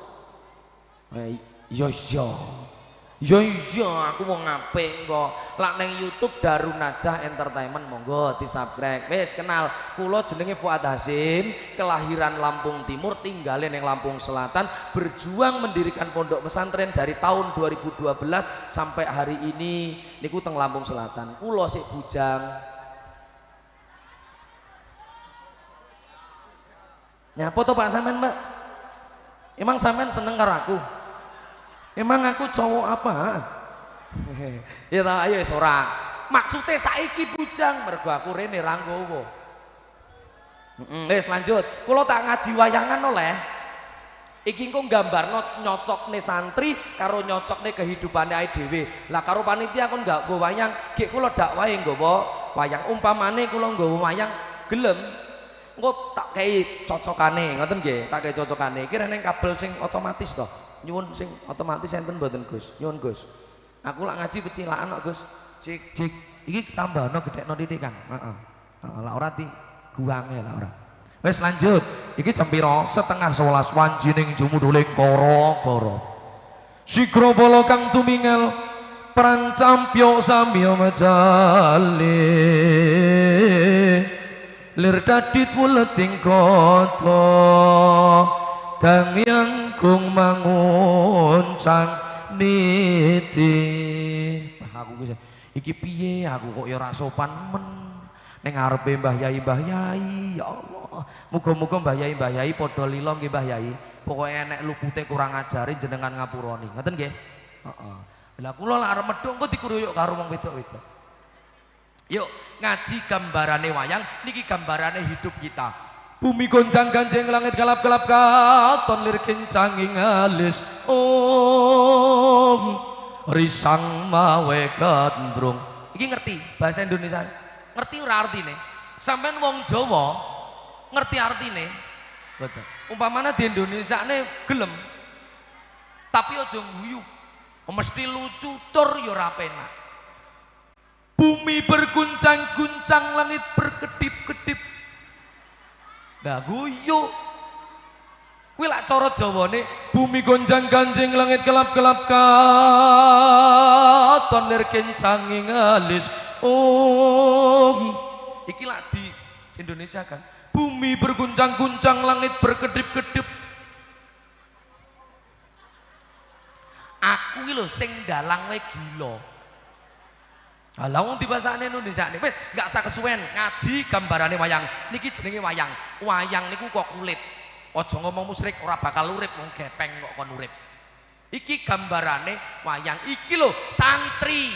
Iya iya. Iya iya aku wong apik kok. Lak nang YouTube Darun Najah Entertainment monggo di-subscribe. Wis kenal, kula jenenge Fuad Hasyim, kelahiran Lampung Timur, tinggale ning Lampung Selatan, berjuang mendirikan pondok pesantren dari tahun 2012 sampai hari ini niku teng Lampung Selatan. Kula sik bujang. Nyapa to Pak sampean, Mbak? Emang sampean seneng karo aku? Emang aku cowok apa? Ya ta, ayo wis ora. Maksude saiki bujang mergo aku rene ra nggawa. Wis lanjut. Kula tak ngaji wayangan oleh. Iki engko nggambarno nyocokne santri karo nyocokne kehidupane awake dhewe. Lah karo panitia kon gak nggawa wayang, gek kula dakwahe nggawa wayang. Umpamane kula nggawa wayang gelem. Engko tak kei cocokane, ngoten nggih, tak kei cocokane. Iki reneng kabel sing otomatis to. Nyuwun sing otomatis enten mboten Gus? Nyuwun Gus. Aku lak ngaji pecilakan kok Gus. Cik cik iki tambahno gedhekno titik Kang. Heeh. Heeh, lak ora di guwange lak ora. Wis lanjut. Iki jam pira? 10:30 wanjining jumuduling kara-kara. Sigra bala kang tumingal prancampyo samya majale. Lir dadit wuleting kota dangyang gung manguncang niti. Aku wis iki piye aku kok ya ora sopan men ning ngarepe Mbah Yai Mbah Yai ya Allah. Muga-muga Mbah Yai Mbah Yai padha lila nggih Mbah Yai. Pokoke enek lupute kurang ajare jenengan ngapurani. Ngoten nggih? Heeh. Lah kula lak arep medhok engko dikuruyuk karo wong wedok-wedok. Yuk ngaji gambarane wayang niki gambarane hidup kita. Bumi goncang ganjeng langit kelap-kelap katon lir kencanging alis om risang mawe gandrung. Iki ngerti bahasa Indonesia? Ngerti ora artine? Sampeyan wong Jawa ngerti artine? Mboten. Umpamane di Indonesia ne gelem. Tapi aja guyu. Mesti lucu tur ya ora penak. Bumi berguncang-guncang, langit berkedip-kedip. Nah guyu. Kuwi lak cara Jawane, bumi gonjang-ganjing, langit kelap-kelap katon lir kencanging alis. Oh, iki lak di Indonesia kan. Bumi berguncang-guncang, langit berkedip-kedip. Aku iki lho sing dalang wae gila. Lah wong dibasane Indonesia nih, wis gak usah kesuwen ngaji gambarane wayang. Niki jenenge wayang. Wayang niku kok kulit. Aja ngomong musyrik ora bakal urip wong gepeng kok kon urip. Iki gambarane wayang. Iki lho santri.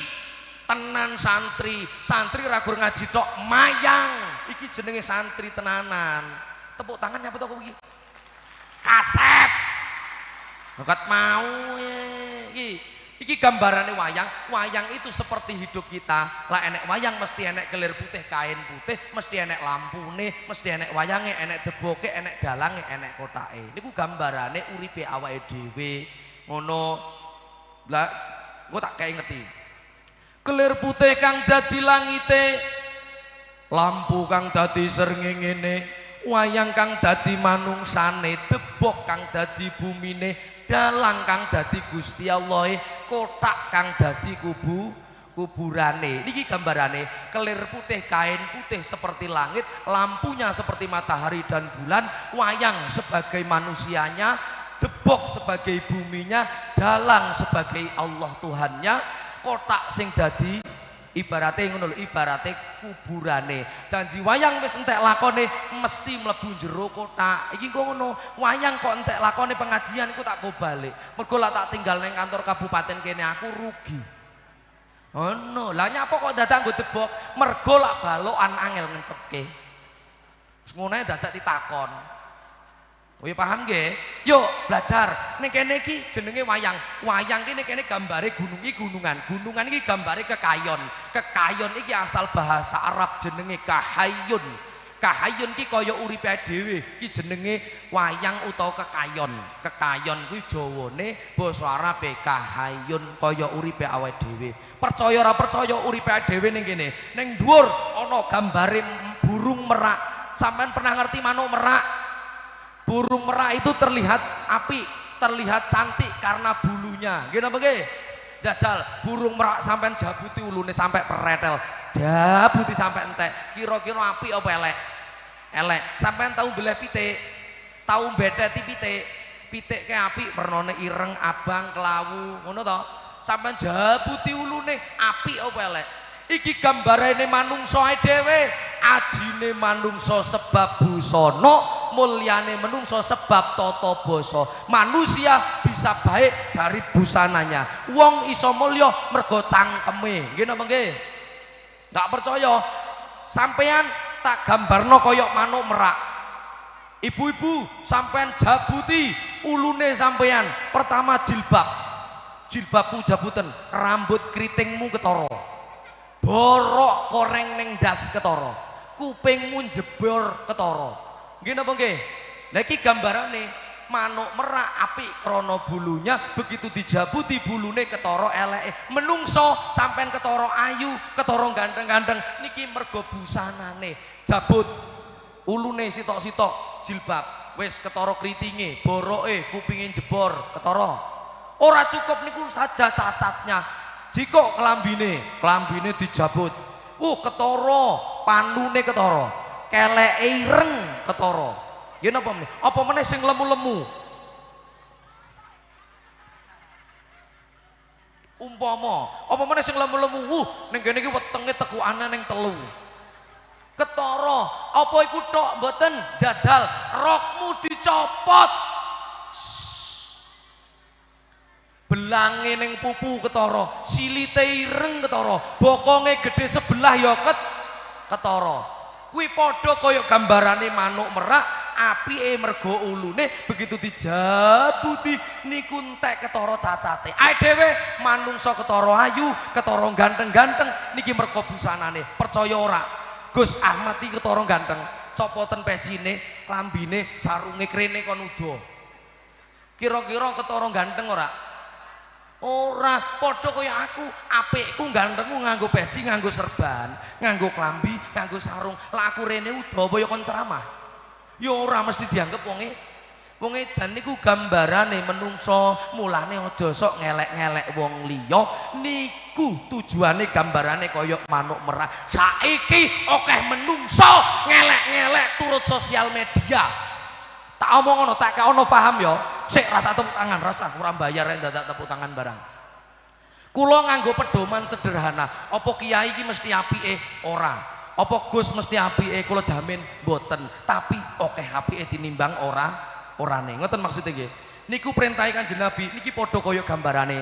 Tenan santri. Santri ora gur ngaji tok, mayang. Iki jenenge santri tenanan. Tepuk tangan nyapa to kowe iki? Kasep. Ngekat mau iki. Iki gambarane wayang. Wayang itu seperti hidup kita. Lah enek wayang mesti enek kelir putih, kain putih, mesti enek lampune, mesti enek wayange, enek deboke, enek dalange, enek kotake. Niku gambarane uripe awake dhewe. Ngono. Lah engko tak kei ngerti. Kelir putih kang dadi langite, lampu kang dadi srengengene, wayang kang dadi manungsane, debok kang dadi bumine, dalang kang dadi Gusti Allahe, kotak kang dadi kuburane. Niki gambarane kelir putih, kain putih seperti langit, lampunya seperti matahari dan bulan, wayang sebagai manusianya, debok sebagai buminya, dalang sebagai Allah Tuhannya, kotak sing dadi ibarate ngono lho, ibarate kuburane. Janji wayang wis entek lakone mesti mlebu jero kotak. Iki kok ngono, wayang kok entek lakone pengajian iku tak go balik. Mergo lak tak tinggal ning kantor kabupaten kene aku rugi. Ngono. Lah nyapa kok dadak nggo debok? Mergo lak balokan angel ngencepke. Wis ngono ae dadak ditakon. Oh ya paham nggih? Yuk belajar. Ning kene iki jenenge wayang. Wayang ki ning kene gambare gunung iki gunungan. Gunungan iki gambare kekayon. Kekayon iki asal bahasa Arab jenenge kahayun. Kahayun ki kaya uripe dhewe. Iki jenenge wayang utawa kekayon. Kekayon kuwi jawane basa Arabe kahayun kaya uripe awake dhewe. Percaya ora percaya uripe dhewe ning kene. Ning dhuwur ana gambare burung merak. Sampeyan pernah ngerti manuk merak? Burung merak itu terlihat apik, terlihat cantik karena bulunya. Nggih napa nggih? Jajal burung merak sampean jabuti ulune sampai peretel, jabuti sampai entek. Kira-kira apik apa elek? Elek. Sampean tau mbeleh pitik, tau mbetheti pitik. Pitik ke apik wernane ireng, abang, kelawu, ngono to? Sampean jabuti ulune apik apa elek? Iki gambarane manungsa dhewe, ajine manungsa sebab busana, mulyane menungso sebab tata basa. Manusia bisa baik dari busananya. Wong iso mulya mergo cangkeme. Nggih napa nggih? Enggak percaya? Sampean tak gambarno koyok manuk merak. Ibu-ibu sampean jabuti ulune sampean. Pertama jilbab. Jilbabmu jabuten, rambut keritingmu ketara. Borok koreng ning das ketara. Kupingmu jebor ketara. Nggih napa nggih? Lah iki gambarane Manuk merak apik krana bulunya, begitu dijabuti bulune ketara eleke. Menungso sampean ketara ayu, ketara ganteng-ganteng niki mergo busanane. Jabut ulune sitok-sitok jilbab, wis ketara kritinge, boroke, kupinge jebor, ketara. Ora cukup niku saja cacatnya. Jikok klambine, klambine dijabut. Ketara, panune ketara. Keleke ireng ketara. Nggih napa meneh? Apa meneh sing lemu-lemu? Umpama, apa meneh sing lemu-lemu? Ning kene iki wetenge tekukane ning 3. Ketara, apa iku tok mboten? Jajal, rokmu dicopot. Belange ning pupu ketara, silite ireng ketara, bokonge gedhe sebelah ya ketara. Kuwi padha kaya gambarane manuk merak, apike mergo ulune, begitu dijabuti niku entek ketara cacate. Ae dhewe manungsa ketara ayu, ketara ganteng-ganteng niki mergo busanane. Percaya ora? Gus Ahmad iki ketara ganteng, copoten pecine, klambine, sarunge krene kon udo. Kira-kira ketara ganteng ora? Ora, padha kaya aku, apikku gantengku nganggo peci, nganggo serban, nganggo klambi, nganggo sarung. Lah aku rene udo apa ya kon ceramah? Ya ora, mesti dianggep wonge wong edan. Niku gambarane menungso, mulane aja sok ngelek-ngelek wong liya. Niku tujuane gambarane kaya manuk merak. Saiki akeh menungso ngelek-ngelek turut sosial media. Tak omong ngono, tak ono paham ya. Sik rasa tepuk tangan, rasa ora bayar nek dadak tepuk tangan barang. Kula nganggo pedoman sederhana. Apa kiai iki mesti apike? Ora. Apa Gus mesti apike? Kula jamin mboten. Tapi akeh apike tinimbang ora orane. Ngoten maksudnya nggih. Niku perintahe Kanjeng Nabi, niki padha kaya gambarane.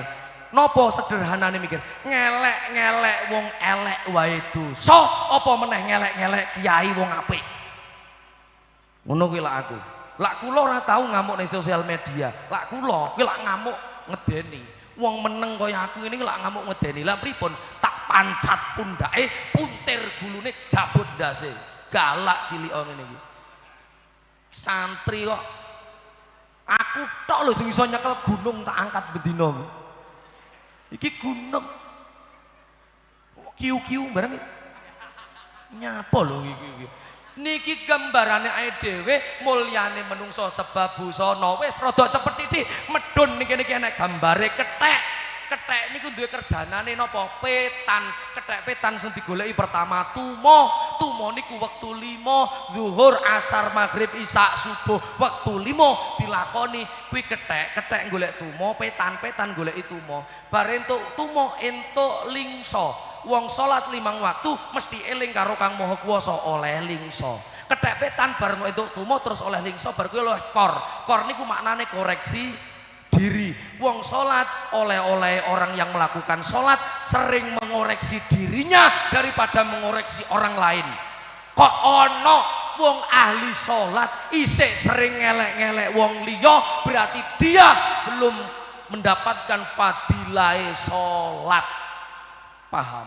Napa sederhanane mikir, ngelek-ngelek wong elek wae dosa, apa meneh ngelek-ngelek kiai wong apik. Ngono kuwi lak aku. Lak kula ora tau ngamuk ning sosial media. Lak kula kuwi lak ngamuk ngedeni. Wong meneng kaya aku ngene iki lak ngamuk ngedeni. Lah pripun? Tak pancat pundake, puntir gulune, jabut ndase. Galak cilika ngene iki. Santri kok aku tok lho sing iso nyekel gunung tak angkat bendina. Iki gunung. Kiu-kiu bareng nyapa lho iki. Niki gambarane ae dhewe mulyane menungso sebab busana. Wis rada cepet titik medun niki niki enek gambare kethek. Kethek niku duwe kerjanane napa? Petan. Kethek petan sing digoleki pertama tumo. Tumo niku wektu 5, zuhur, asar, maghrib, isya, subuh. Wektu 5 dilakoni kuwi kethek. Kethek golek tumo, petan, petan goleki tumo. Bar entuk tumo entuk lingsa. Wong salat 5 waktu mesti eling karo Kang Maha Kuwasa oleh lingsa. Kethek petan bareng entuk tumo terus oleh lingsa bar kuwi oleh kor. Kor niku maknane koreksi diri. Wong salat oleh-oleh orang yang melakukan salat sering mengoreksi dirinya daripada mengoreksi orang lain. Kok ono wong ahli salat isih sering ngelek-ngelek wong liya, berarti dia belum mendapatkan fadilahe salat. Paham?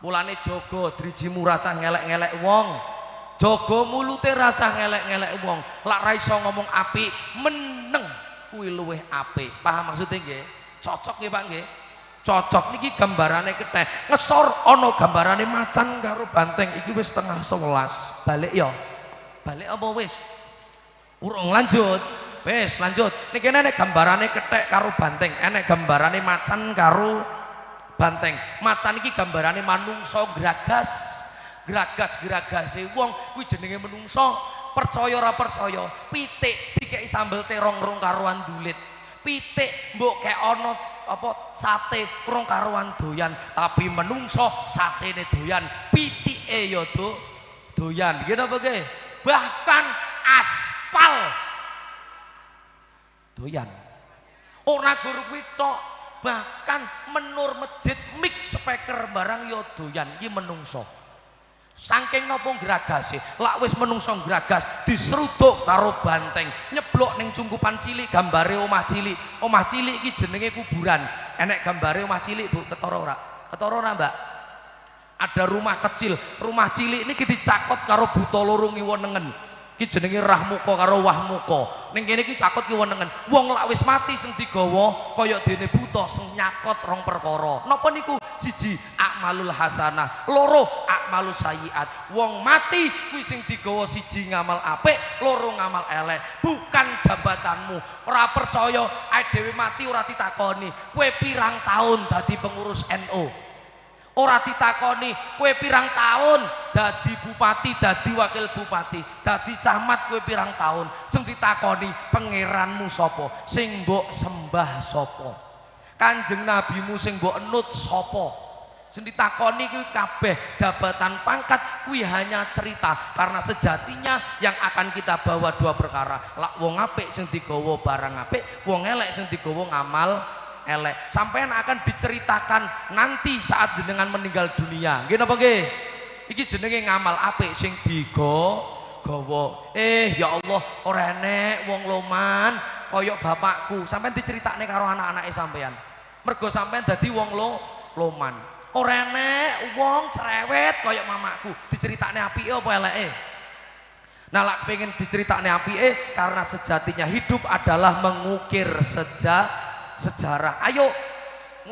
Mulane jaga drijimu rasah ngelek-ngelek wong. Jaga mulute rasah ngelek-ngelek wong. Lak ra iso ngomong apik, meneng kuwi luwih apik. Paham maksudnya nggih? Cocok nggih Pak nggih? Cocok niki gambarane kethek. Ngesor ana gambarane macan karo banteng. Iki wis 10:30. Balik ya. Balik apa wis? Urung lanjut. Wis lanjut. Niki enek gambarane kethek karo banteng, enek gambarane macan karo banteng. Macan iki gambarane manungsa gragas. Gragas-gragase wong kuwi jenenge menungso. Percaya ora percaya, pitik dikeki sambel terong rong karuan dulit. Pitik mbok kek ana apa sate rong karuan doyan, tapi menungso satene doyan, pitike ya doyan. Nggih napa nggih? Bahkan aspal doyan. Ora guru kuwi tok, bahkan menur masjid mik speaker barang ya doyan. Iki menungso. Saking napa gragase, lak wis menungso gragas diseruduk karo banteng, nyeblok ning cungkupan cilik gambare omah cilik. Omah cilik iki jenenge kuburan. Enek gambare omah cilik, Bu, ketara ora? Ketara ora, Mbak? Ada rumah kecil. Rumah cilik niki dicakot karo buta loro ngiwa nengen. Ki jenenge rahmuka karo wahmuka. Ning kene iki cakot ki wenengen. Wong lak wis mati sing digawa kaya dene buta sing nyakot rong perkara. Napa niku? Siji akmalul hasanah, loro akmalus sayiat. Wong mati kuwi sing digawa siji ngamal apik, loro ngamal elek. Bukan jabatanmu. Ora percaya awake dhewe mati ora ditakoni, kowe pirang tahun dadi pengurus NU. Ora ditakoni kowe pirang tahun dadi bupati, dadi wakil bupati, dadi camat kowe pirang tahun. Sing ditakoni pangeranmu sapa, sing mbok sembah sapa, Kanjeng Nabimu sing mbok enut sapa. Sing ditakoni kuwi kabeh jabatan pangkat kuwi hanya cerita, karena sejatinya yang akan kita bawa dua perkara. Lak wong apik sing digawa barang apik, wong elek sing digawa ngamal elek. Sampean akan diceritakan nanti saat jenengan meninggal dunia. Nggih napa nggih? Iki jenenge ngamal apik sing digawa. Ya Allah, ora enek wong loman kaya bapakku. Sampean diceritakne karo anak-anake sampean. Mergo sampean dadi wong loman. Ora enek wong cerewet kaya mamaku. Diceritakne apike apa eleke? Nah, lak pengen diceritakne apike karena sejatinya hidup adalah mengukir sejarah. Ayo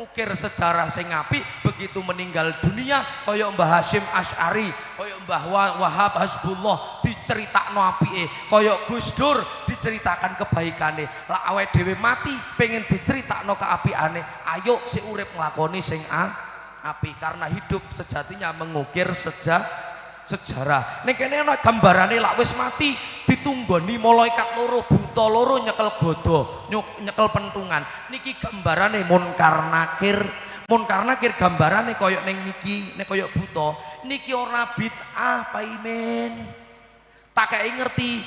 ngukir sejarah sing apik, begitu meninggal dunia kaya Mbah Hasyim Asy'ari, kaya Mbah Wahab Hasbullah diceritakno apike, kaya Gus Dur diceritakan kebaikane. Lah awake dhewe mati pengen diceritakno keapikane, ayo sik urip nglakoni sing apik, karena hidup sejatinya mengukir sejarah. Ning kene ana gambarane lak wis mati ditunggoni malaikat loro, buta loro nyekel godo, nyekel pentungan. Niki gambarane Munkar Nakir. Munkar Nakir gambarane koyok ning niki, nek koyok buta. Niki ora bid'ah Pak Imin. Tak kei ngerti.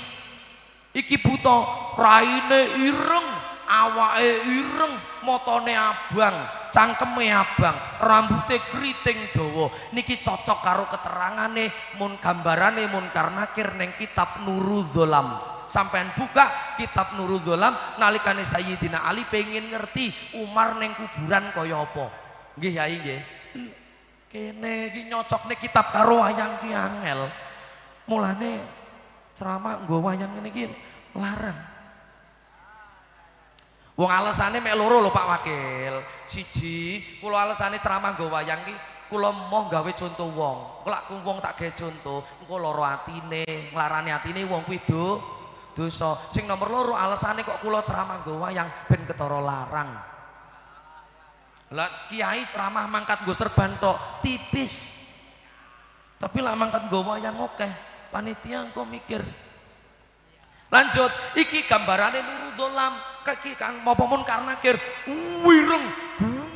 Iki buta, raine ireng, awake ireng, motone abang, cangkeme abang, rambute keriting dawa. Niki cocok karo keterangane mun gambarane Munkar Nakir ning kitab Nurul Dzolam. Sampean buka kitab Nurul Dzolam nalikane Sayyidina Ali pengen ngerti Umar ning kuburan kaya apa. Nggih Yai nggih. Kene iki nyocokne kitab karo wayang ki angel. Mulane ceramah nggo wayang ngene iki larang. Wong alesane mek loro lho Pak Wakil. Siji, kula alesane ceramah nggo wayang ki kula moh gawe conto wong. Kula wong tak gawe conto, engko lara atine, nglarani atine wong kuwi dosa. Sing nomor loro alesane kok kula ceramah nggo wayang ben ketara larang. Lah kiai ceramah mangkat nggo serban tok, tipis. Tapi lah mangkat nggo wayang akeh, panitia engko mikir. Lanjut, iki gambarane Nurul Dzolam, kaki kang apa Munkar Nakir, wireng,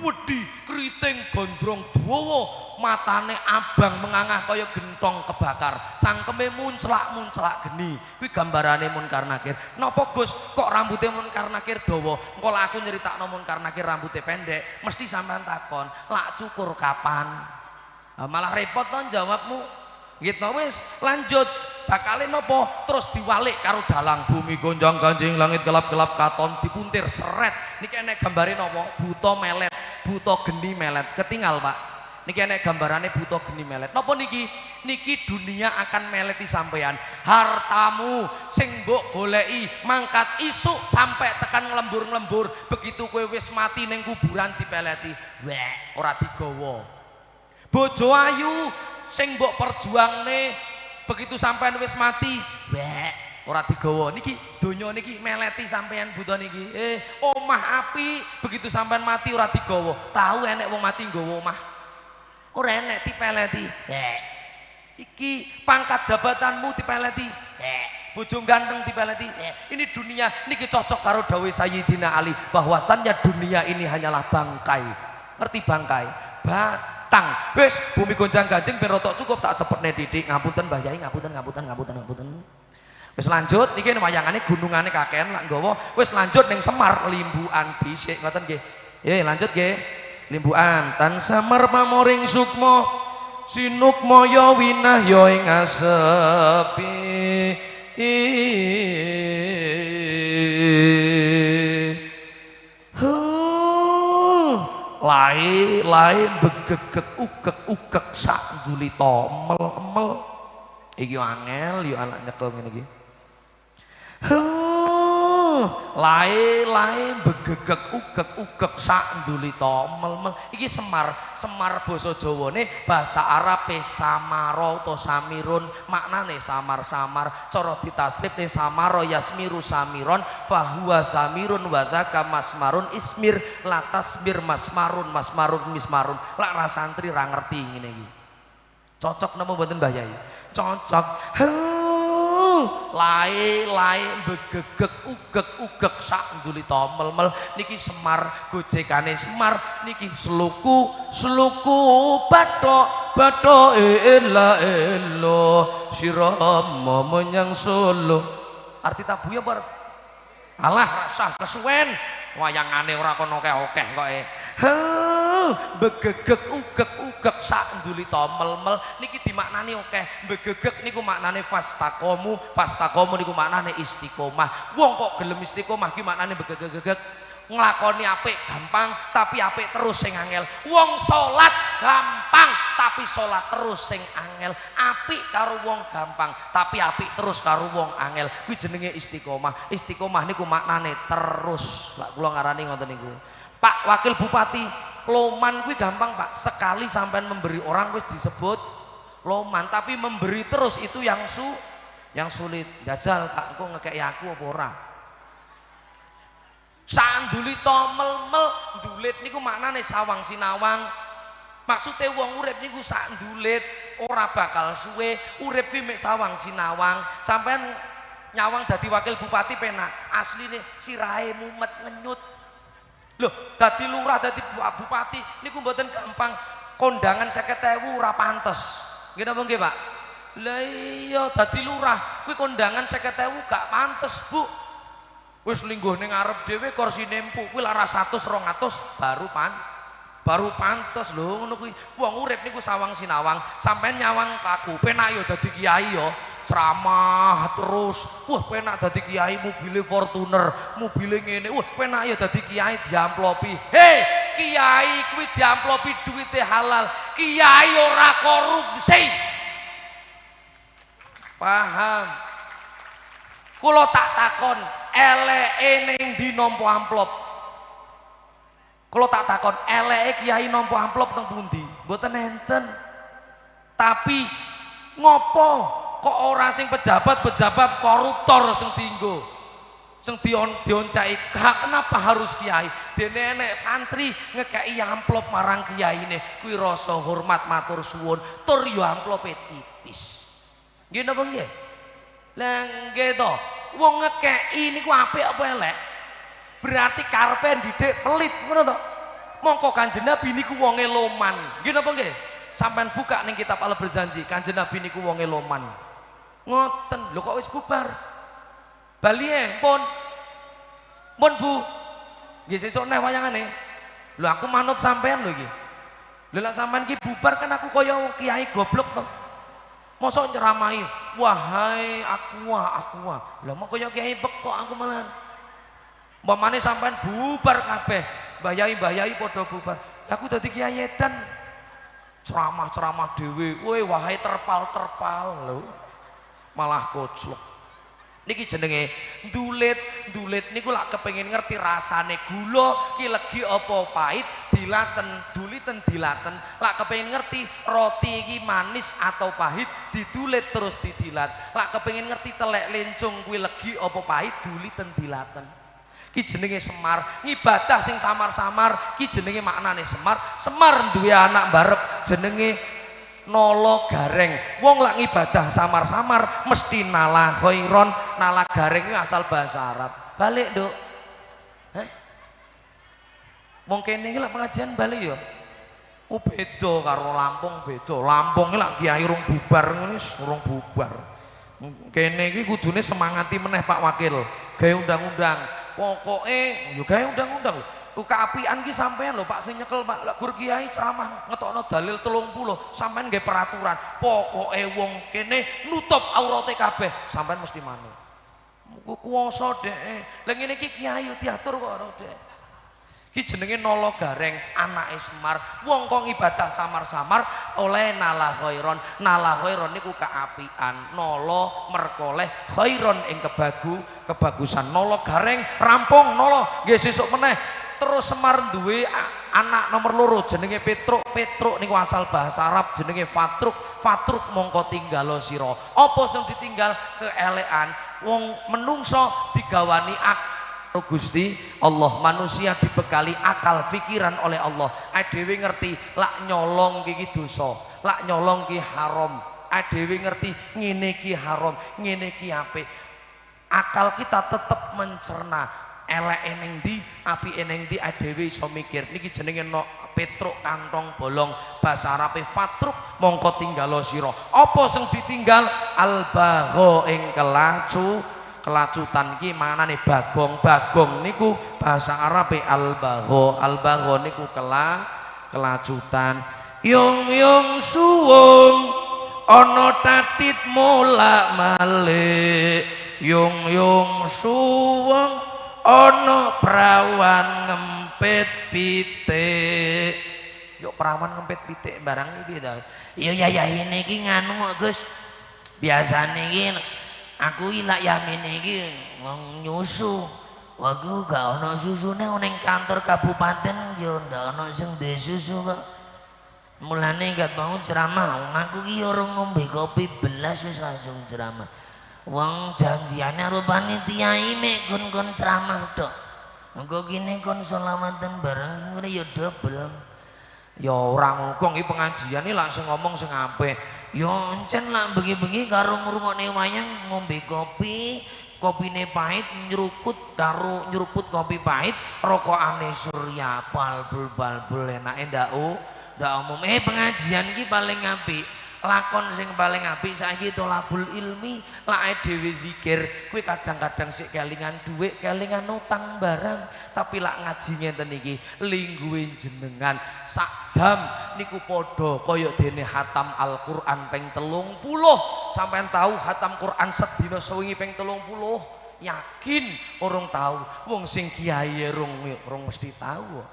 gedhi, keriting gondrong dawa, matane abang mengangah kaya gentong kebakar, cangkeme munclak-munclak geni. Kuwi gambarane Munkar Nakir. Napa Gus kok rambute Munkar Nakir dawa? Engko lak aku nyeritakno Munkar Nakir rambute pendek, mesti sampean takon, lak cukur kapan? Nah, malah repot to jawabmu. Gitu wis, lanjut. Bakale nopo terus diwalik karo dalang, bumi gonjang ganjing langit gelap-gelap katon dipuntir seret. Niki enek gambare nopo? Buta melet, buta geni melet. Ketinggal Pak. Niki enek gambarane buta geni melet. Napa niki? Niki dunia akan meleti sampean. Hartamu sing mbok goleki mangkat isuk sampai tekan nglembur-nglembur, begitu kowe wis mati ning kuburan dipeleti. Wek, ora digawa. Bojo ayu sing mbok perjuangne begitu sampean wis mati, wek, ora digawa. Niki donya niki meleti sampean buta niki. Omah api begitu sampean mati ora digawa. Tahu enek wong mati nggawa omah? Ora enek, dipeleti. Wek. Iki pangkat jabatanmu dipeleti. Wek. Bojo ganteng dipeleti. Wek. Ini dunia niki cocok karo dawuh Sayyidina Ali bahwasannya dunia ini hanyalah bangkai. Ngerti bangkai? Batang. Wis bumi gonjang ganjing ben rotok cukup tak cepetne titik. Ngapunten Mbah Yai, ngapunten ngapunten ngapunten ngapunten. Wis lanjut niki wayangane gunungane kakean lak nggawa. Wis lanjut ning Semar limbukan dhisik ngoten nggih. Lanjut nggih. Limbukan tan samar pamoring sukma sinukmaya winahya ing asepi. Lae lae begegeg ugeg ugeg sak julita emel emel. Iki angel yo anak nyekel ngene iki. Lae-lae begegek ugek-ugek sak ndulita mel-mel. Iki Semar, Semar basa Jawane, bahasa Arabe samara utawa samirun, maknane samar-samar. Cara ditasrifne samara yasmiru samiron, fahuwa samirun wa dzaka masmarun ismir latasmir masmarun masmarun mismarun. Lak ra santri ra ngerti ngene iki. Cocok napa mboten Mbah Yai? Cocok. Lae-lae begegek ugek-ugek sak ndulita mel-mel. Niki Semar, gojekane Semar niki sluku sluku bathok bathok ela elo sirama menyang Solo. Arti tabuhe apa? Alah rasah kesuwen, wayangane ora kono akeh kok e. Begegek ugek-ugek sak ndulita mel-mel niki dimaknani akeh. Begegek niku maknane fastaqomu, fastaqomu niku maknane istiqomah. Wong kok gelem istiqomah ki maknane begegek-gegek, nglakoni apik gampang tapi apik terus sing angel. Wong salat gampang tapi salat terus sing angel. Apik karo wong gampang tapi apik terus karo wong angel. Kuwi jenenge istiqomah. Istiqomah niku maknane terus. Lak kula ngarani ngoten niku. Pak Wakil Bupati, loman kuwi gampang Pak. Sekali sampean memberi orang wis disebut loman, tapi memberi terus itu yang sulit. Jajal Pak, engko ngekeki aku apa ora? Sandulita mel-mel, ndulit niku maknane sawang sinawang. Maksude wong urip niku sak ndulit, ora bakal suwe. Urip kuwi mek sawang sinawang. Sampean nyawang dadi wakil bupati penak, asline sirahe mumet ngenyut. Loh, dadi lurah, dadi bupati niku mboten gampang. Kondangan 50.000 ora pantes. Nggih napa nggih, Pak? Lah iya, dadi lurah kuwi kondangan 50.000 gak pantes, Bu. Wis lingguh ning ngarep dhewe kursine empuk kuwi lara 100 200 baru pantes lho ngono kuwi. Wong urip niku sawang sinawang. Sampeyan nyawang aku penak yo dadi kiai yo, ceramah terus. Wah penak dadi kiai, mobile Fortuner, mobile ngene. Wah penak yo dadi kiai diamplopi. Hei, kiai kuwi diamplopi duwite halal. Kiai ora korupsi. Paham? Kula tak takon, eleke ning ndi nampa amplop? Kula tak takon, eleke kiai nampa amplop teng pundi? Mboten enten. Tapi ngopo kok ora sing pejabat-pejabat koruptor sing dienggo? Sing dioncaki, kenapa harus kiai? Dene enek santri ngekeki amplop marang kiyaine, kuwi rasa hormat matur suwun, tur yo amplope tipis. Nggih napa nggih? Lah nggih to, wong ngekeki niku apik apa elek? Berarti karepe ndidik pelit ngono to. Mongko Kanjeng Nabi niku wonge loman. Nggih napa nggih? Sampeyan buka ning kitab Al-Berzanji, Kanjeng Nabi niku wonge loman. Ngoten, lho kok wis bubar? Balie pun. Pun Bu. Nggih sesuk neh wayangane. Lho aku manut sampean lho iki. Lho lek sampean ki bubar kan aku kaya kiai goblok to. Mosok nyeramahi, wahai aqua aqua. Lah mok kaya kiai pekok aku malah. Umpamane sampean bubar kabeh, Mbah Yai-mbah Yai padha bubar. Aku dadi kiai edan. Ceramah-ceramah dhewe, kowe wahai terpal-terpal lho. Malah koclok. Niki jenenge ndulit, ndulit niku lak kepengin ngerti rasane gula ki legi apa pahit, dilaten, duliten dilaten. Lak kepengin ngerti roti iki manis atau pahit, didulit terus didilat. Lak kepengin ngerti telek lencung kuwi legi apa pahit, duliten dilaten. Ki jenenge Semar, ngibadah sing samar-samar, ki jenenge maknane Semar. Semar duwe anak barep jenenge Nala Gareng. Wong lak ngibadah samar-samar mesti nala khairon. Nala gareng itu asal bahasa Arab. Balik, Nduk. Heh. Wong kene iki lak pengajian balik ya. Oh beda karo Lampung beda. Lampung iki lak kiai rung bubar ngene wis rung bubar. Kene iki kudune semangati meneh Pak Wakil. Gawe undang-undang. Pokoke yo gawe undang-undang lho. Keapian ki sampean lho Pak sing nyekel Pak. Lak gur kiai ceramah ngetokno dalil 30, sampean nggawe peraturan. Pokoke wong kene nutup aurate kabeh, sampean mesti manut. Kuwasa dhek. Lah ngene iki kiai yo diatur kok karo dhek. Ki jenenge Nala Gareng, anake Semar. Wong kok ngibadah samar-samar oleh nala khairon. Nala khairon niku kaapian. Nala merkoleh khairon ing kebagusan. Nala Gareng rampung nala nggih sesuk meneh. Terus Semar duwe anak nomor loro jenenge Petruk. Petruk niku asal bahasa Arab jenenge Fatruk. Fatruk mongko tinggalo sira. Apa sing ditinggal? Keelekan. Wong menungso digawani Gusti Allah, manusia dibekali akal pikiran oleh Allah. Dhewe ngerti lak nyolong iki dosa, lak nyolong ki haram. Dhewe ngerti ngene ki haram, ngene ki apik. Akal kita tetep mencerna eleke ning ndi, apike ning ndi, dhewe iso mikir. Niki jenenge no Petruk kantong bolong, bahasa Arabe fatruk mongko tinggalo sira. Apa sing ditinggal? Al-bagha ing kelacutan ki manane bagong. Bagong niku bahasa Arabe al-bagha. Al-bagha niku kelacutan. Yung yung suwung ana tatit molak malik. Yung yung suwung ana prawan ngempit pitik. Yo prawan ngempit pitik barang iki piye ta? Ya ya ini iki nganu kok Gus. Biasane iki aku iki lak yamene iki wong nyusu. Aku gak ono susune ning kantor kabupaten yo ndak ono sing duwe susu kok. Mulane gak mau ceramah, wong aku ki ora ngombe kopi belas wis langsung ceramah. Wong janjiane karo panitia mek kon-kon ceramah tok. Engko kene kon selawatan bareng ngene ya dobel. Ya ora ngukung iki pengajian iki langsung ngomong sing apik. Ya encen lak bengi-bengi karo ngrungokne wayang ngombe kopi, kopine pahit nyerukut karo nyeruput kopi pahit, rokokane Surya balbul-balbul enake ndak umum. Pengajian iki paling apik. Lakon sing paling apik saiki tolabul ilmi, lak dhewe zikir, kuwi kadang-kadang sik kelingan dhuwit, kelingan utang barang, tapi lak ngaji ngenten iki lingguhe jenengan sak jam niku padha kaya dene khatam Al-Qur'an ping 30. Sampeyan tahu khatam Qur'an sedina sewengi ping 30? Yakin urung tahu. Wong sing kiai rung mesti tahu.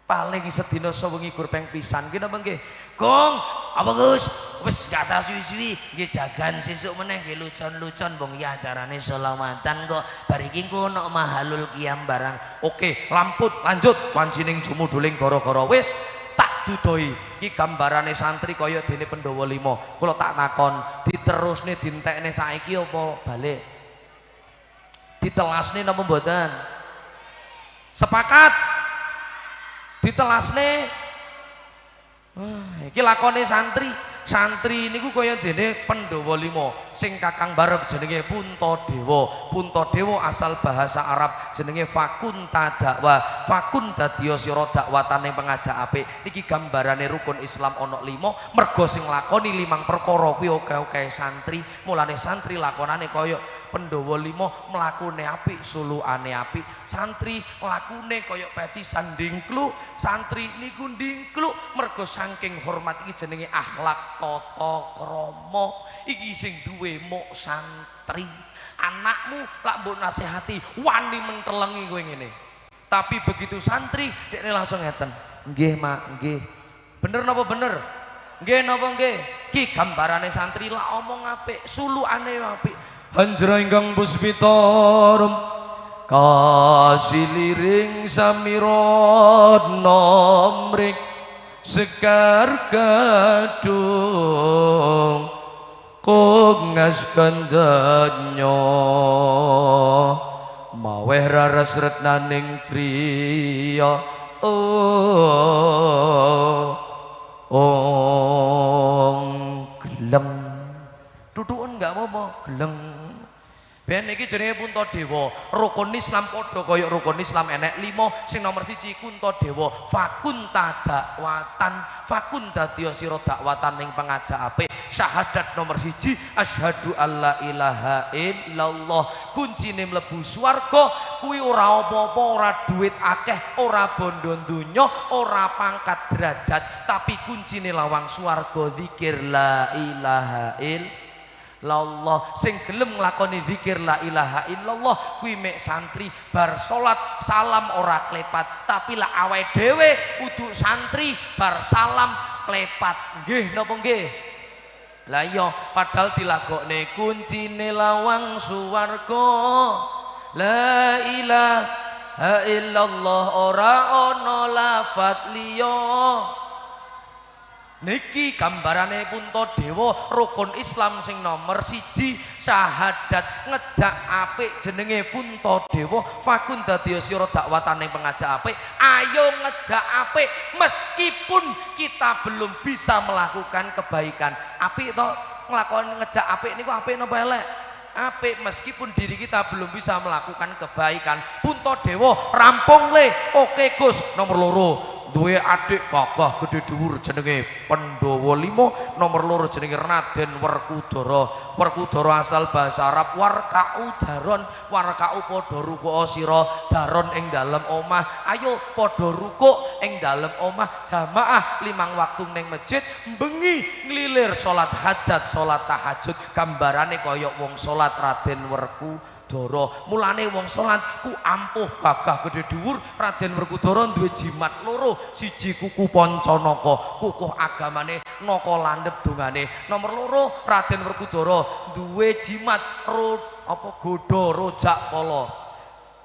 Paling sedina sewengi gur ping pisan ki napa nggih? Gong, apa Gus? Wis gak usah suwi-suwi, nggih jagan sesuk meneh nggih lucon-lucon wong ya acarane selawatan kok. Bar iki engko ono mahalul qiyam barang. Oke, lamput lanjut wancining jumuduling gara-gara wis tak dudoi. Iki gambarane santri kaya dene Pandhawa 5. Kula tak takon, diterusne dintekne saiki apa balik? Ditelasne napa mboten? Sepakat? Ditelasne. Wah, iki lakone santri. Santri niku kaya dene Pandhawa 5 sing kakang barep jenenge Puntadewa. Puntadewa asal bahasa Arab jenenge fakunta dakwa. Fakun dadiya sira dakwatane pengajak apik. Niki gambarane rukun Islam ana 5, mergo sing lakoni 5 perkara kuwi akeh-akeh santri. Mulane santri lakonane kaya Pandhawa 5, mlakune apik, sulukane apik. Santri mlakune kaya peci sandingkluk, santri niku ndingkluk mergo saking hormat iki jenenge akhlak tata krama. Iki sing duwe muk santri. Anakmu lak mbok nasihati wani mentelengi kowe ngene. Tapi begitu santri dekne langsung ngeten. Nggih, Mak, nggih. Bener napa bener? Nggih napa nggih? Ki gambarane santri lak omong apik, sulukane apik. Hanjra ingkang puspitarum kasiliring samirana mrik sekar gadung kungas kandanya maweh raras retnaning triya ong gelem tutuken gak apa-apa gelem. Ben iki jenenge Puntadewa. Rukun Islam padha kaya rukun Islam enek 5, sing nomor 1 Puntadewa. Fakunta dakwatan, fakun dadiya sira dakwatan ning pengajak apik. Syahadat nomor 1, asyhadu alla ilaha illallah. Kuncine mlebu swarga kuwi ora apa-apa, ora duit akeh, ora bondo donya, ora pangkat derajat, tapi kuncine lawang swarga zikir la ilaha illallah. illallah. Sing gelem nglakoni zikir la ilaha illallah kuwi mek santri bar salat salam ora klepat, tapi lah awake dhewe kudu santri bar salam klepat. Nggih napa nggih? Lah iya, padahal dilagokne kuncine lawang suwarga la ilaha illallah ora ana lafat liya. Niki gambarane Puntadewa rukun Islam sing nomor 1 syahadat ngejak apik jenenge Puntadewa. Fakun dadi sira dakwatane pengajak apik, ayo ngejak apik meskipun kita belum bisa melakukan kebaikan. Apik to nglakoni ngejak apik niku apik napa elek? Apik meskipun diri kita belum bisa melakukan kebaikan. Puntadewa rampung le, oke Gus. Nomor 2 duwe adik gagah gede dhuwur jenenge Pandhawa 5, nomor 2 jenenge Raden Werkudara. Werkudara asal bahasa Arab warka'u daron, warka'u padha ruku'a sira, daron ing dalem omah. Ayo padha rukuk ing dalem omah jamaah 5 waktu ning masjid, bengi nglilir salat hajat, salat tahajud, gambarane kaya wong salat Raden Werkudara. Mulane wong salat ku ampuh gagah gede dhuwur. Raden Werkudara duwe jimat 2, siji kuku Pancanaka, kukuh agamane naka landhep dongane. Nomor 2 Raden Werkudara duwe jimat apa godha rojak pala.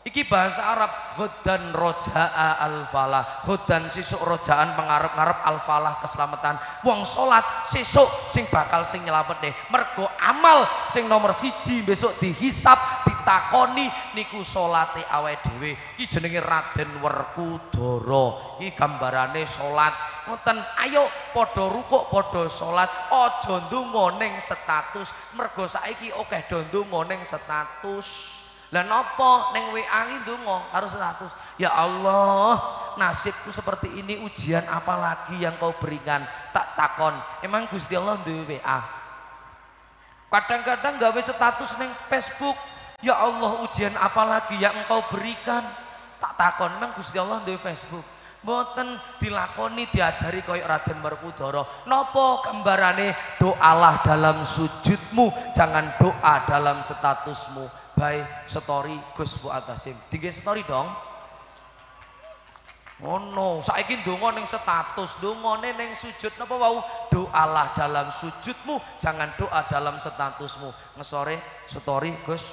Iki bahasa Arab hodan rojaa al-falah. Hodan sesuk rojaan pengarep-ngarep al-falah keselamatan. Wong salat sesuk sing bakal sing nyelametne. Mergo amal sing nomor 1 besok dihisab, ditakoni niku salate awake dhewe. Iki jenenge Raden Werkudara. Iki gambarane salat. Ngoten, ayo padha rukuk, padha salat, aja ndonga ning status. Mergo saiki akeh do ndonga ning status. Lah napa ning WA iki ndonga karo status. Ya Allah, nasibku seperti ini, ujian apa lagi yang kau berikan? Tak takon, emang Gusti Allah duwe WA? Kadang-kadang gawe status ning Facebook, ya Allah ujian apa lagi yang engkau berikan? Tak takon, emang Gusti Allah duwe Facebook? Mboten dilakoni, diajari koyo Raden Werkudara. Napa gambarane? Doalah dalam sujudmu, jangan doa dalam statusmu. By story Gus Fuad Hasyim. Tinggi story dong. Oh no, saiki ndonga ning status, ndongane ning sujud napa wau? Doalah dalam sujudmu, jangan doa dalam statusmu. Ngesore story Gus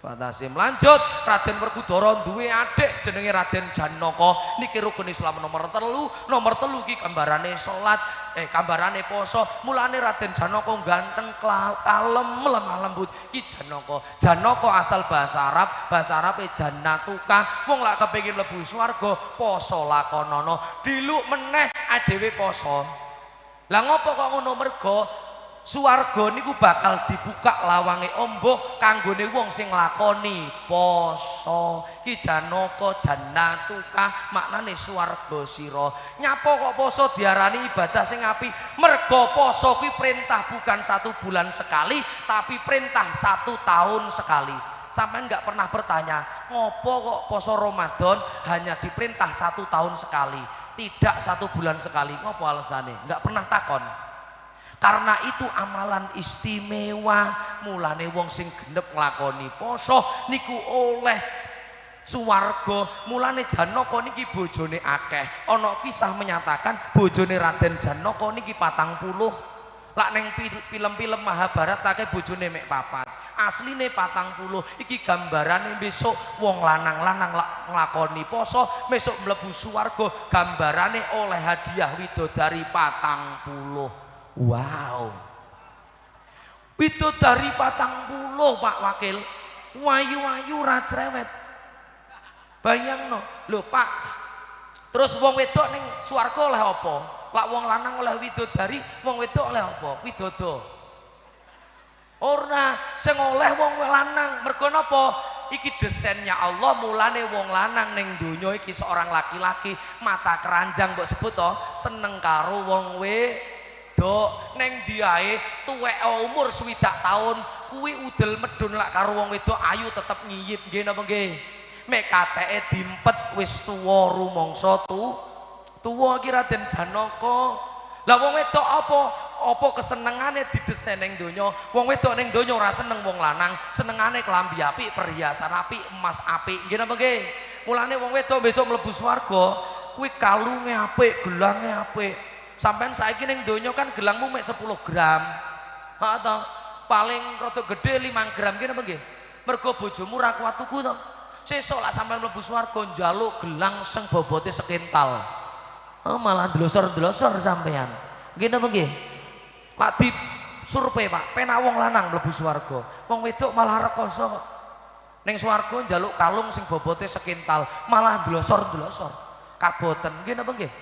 Fuad Hasyim. Lanjut, Raden Werkudara duwe adik jenenge Raden Janaka. Niki rukun Islam nomor 3. Nomor 3 iki gambarane salat, gambarane poso. Mulane Raden Janaka ganteng, kalem, lemah lembut. Ki Janaka. Janaka asal bahasa Arab, bahasa Arabe jannatuka. Wong lak kepengin mlebu swarga, poso lakonono. Diluk meneh adewe poso. Lah ngopo kok ngono? Mergo swarga niku bakal dibuka lawange ombo kanggone wong sing nglakoni poso. Ki Janaka jannatuka maknane swarga sira. Nyapa kok poso diarani ibadah sing apik? Mergo poso kuwi perintah bukan 1 bulan sekali, tapi perintah 1 tahun sekali. Sampeyan nggak pernah bertanya, ngopo kok poso Ramadan hanya diperintah 1 tahun sekali, tidak 1 bulan sekali? Ngopo alasane? Nggak pernah takon. Karena itu amalan istimewa. Mulane wong sing genep nglakoni poso niku oleh swarga. Mulane Janaka niki bojone akeh. Ana kisah menyatakan bojone Raden Janaka niki 40. Lak neng film-film Mahabharata akeh bojone mek 4. Asline 40. Iki gambarane besok wong lanang-lanang lak nglakoni poso besok mlebu swarga, gambarane oleh hadiah widodari 40. Wow, widodari 40 Pak Wakil, wayu-wayu ra cerewet. Bayangno, lho Pak. Terus wong wedok ning swarga oleh apa? Lak wong lanang oleh widodari, wong wedok oleh apa? Widodo. Ora, sing oleh wong lanang. Mergo napa? Iki desainnya Allah. Mulane wong lanang ning donya iki seorang laki-laki mata keranjang mbok sebut to, seneng karo wong wedok. Neng diae tuwek umur 60 tahun kuwi udel medun lak karo wong wedok ayu tetep ngiyip, nggih napa nggih? Mek kaceke dimpet wis tuwa rumangsa tuwa iki Raden Janaka. Lah wong wedok apa? Apa kesenengane didesain ning donya? Wong wedok ning donya ora seneng wong lanang, senengane klambi apik, perhiasan apik, emas apik. Nggih napa nggih? Mulane wong wedok besok mlebu swarga, kuwi kalunge apik, gelange apik. Sampeyan saiki ning donya kan gelangmu mek 10 gram. Ha to? Paling rada gedhe 5 gram nggih napa nggih? Mergo bojomu ra kuat tuku to. Sesuk lak sampeyan mlebu swarga njaluk gelang sing bobote sekintal. Oh, malah ndlosor-ndlosor sampeyan. Nggih napa nggih? Lak di survei Pak, penak wong lanang mlebu swarga. Wong wedok malah rekoso kok. Ning swarga njaluk kalung sing bobote sekintal, malah ndlosor-ndlosor. Kaboten nggih napa nggih?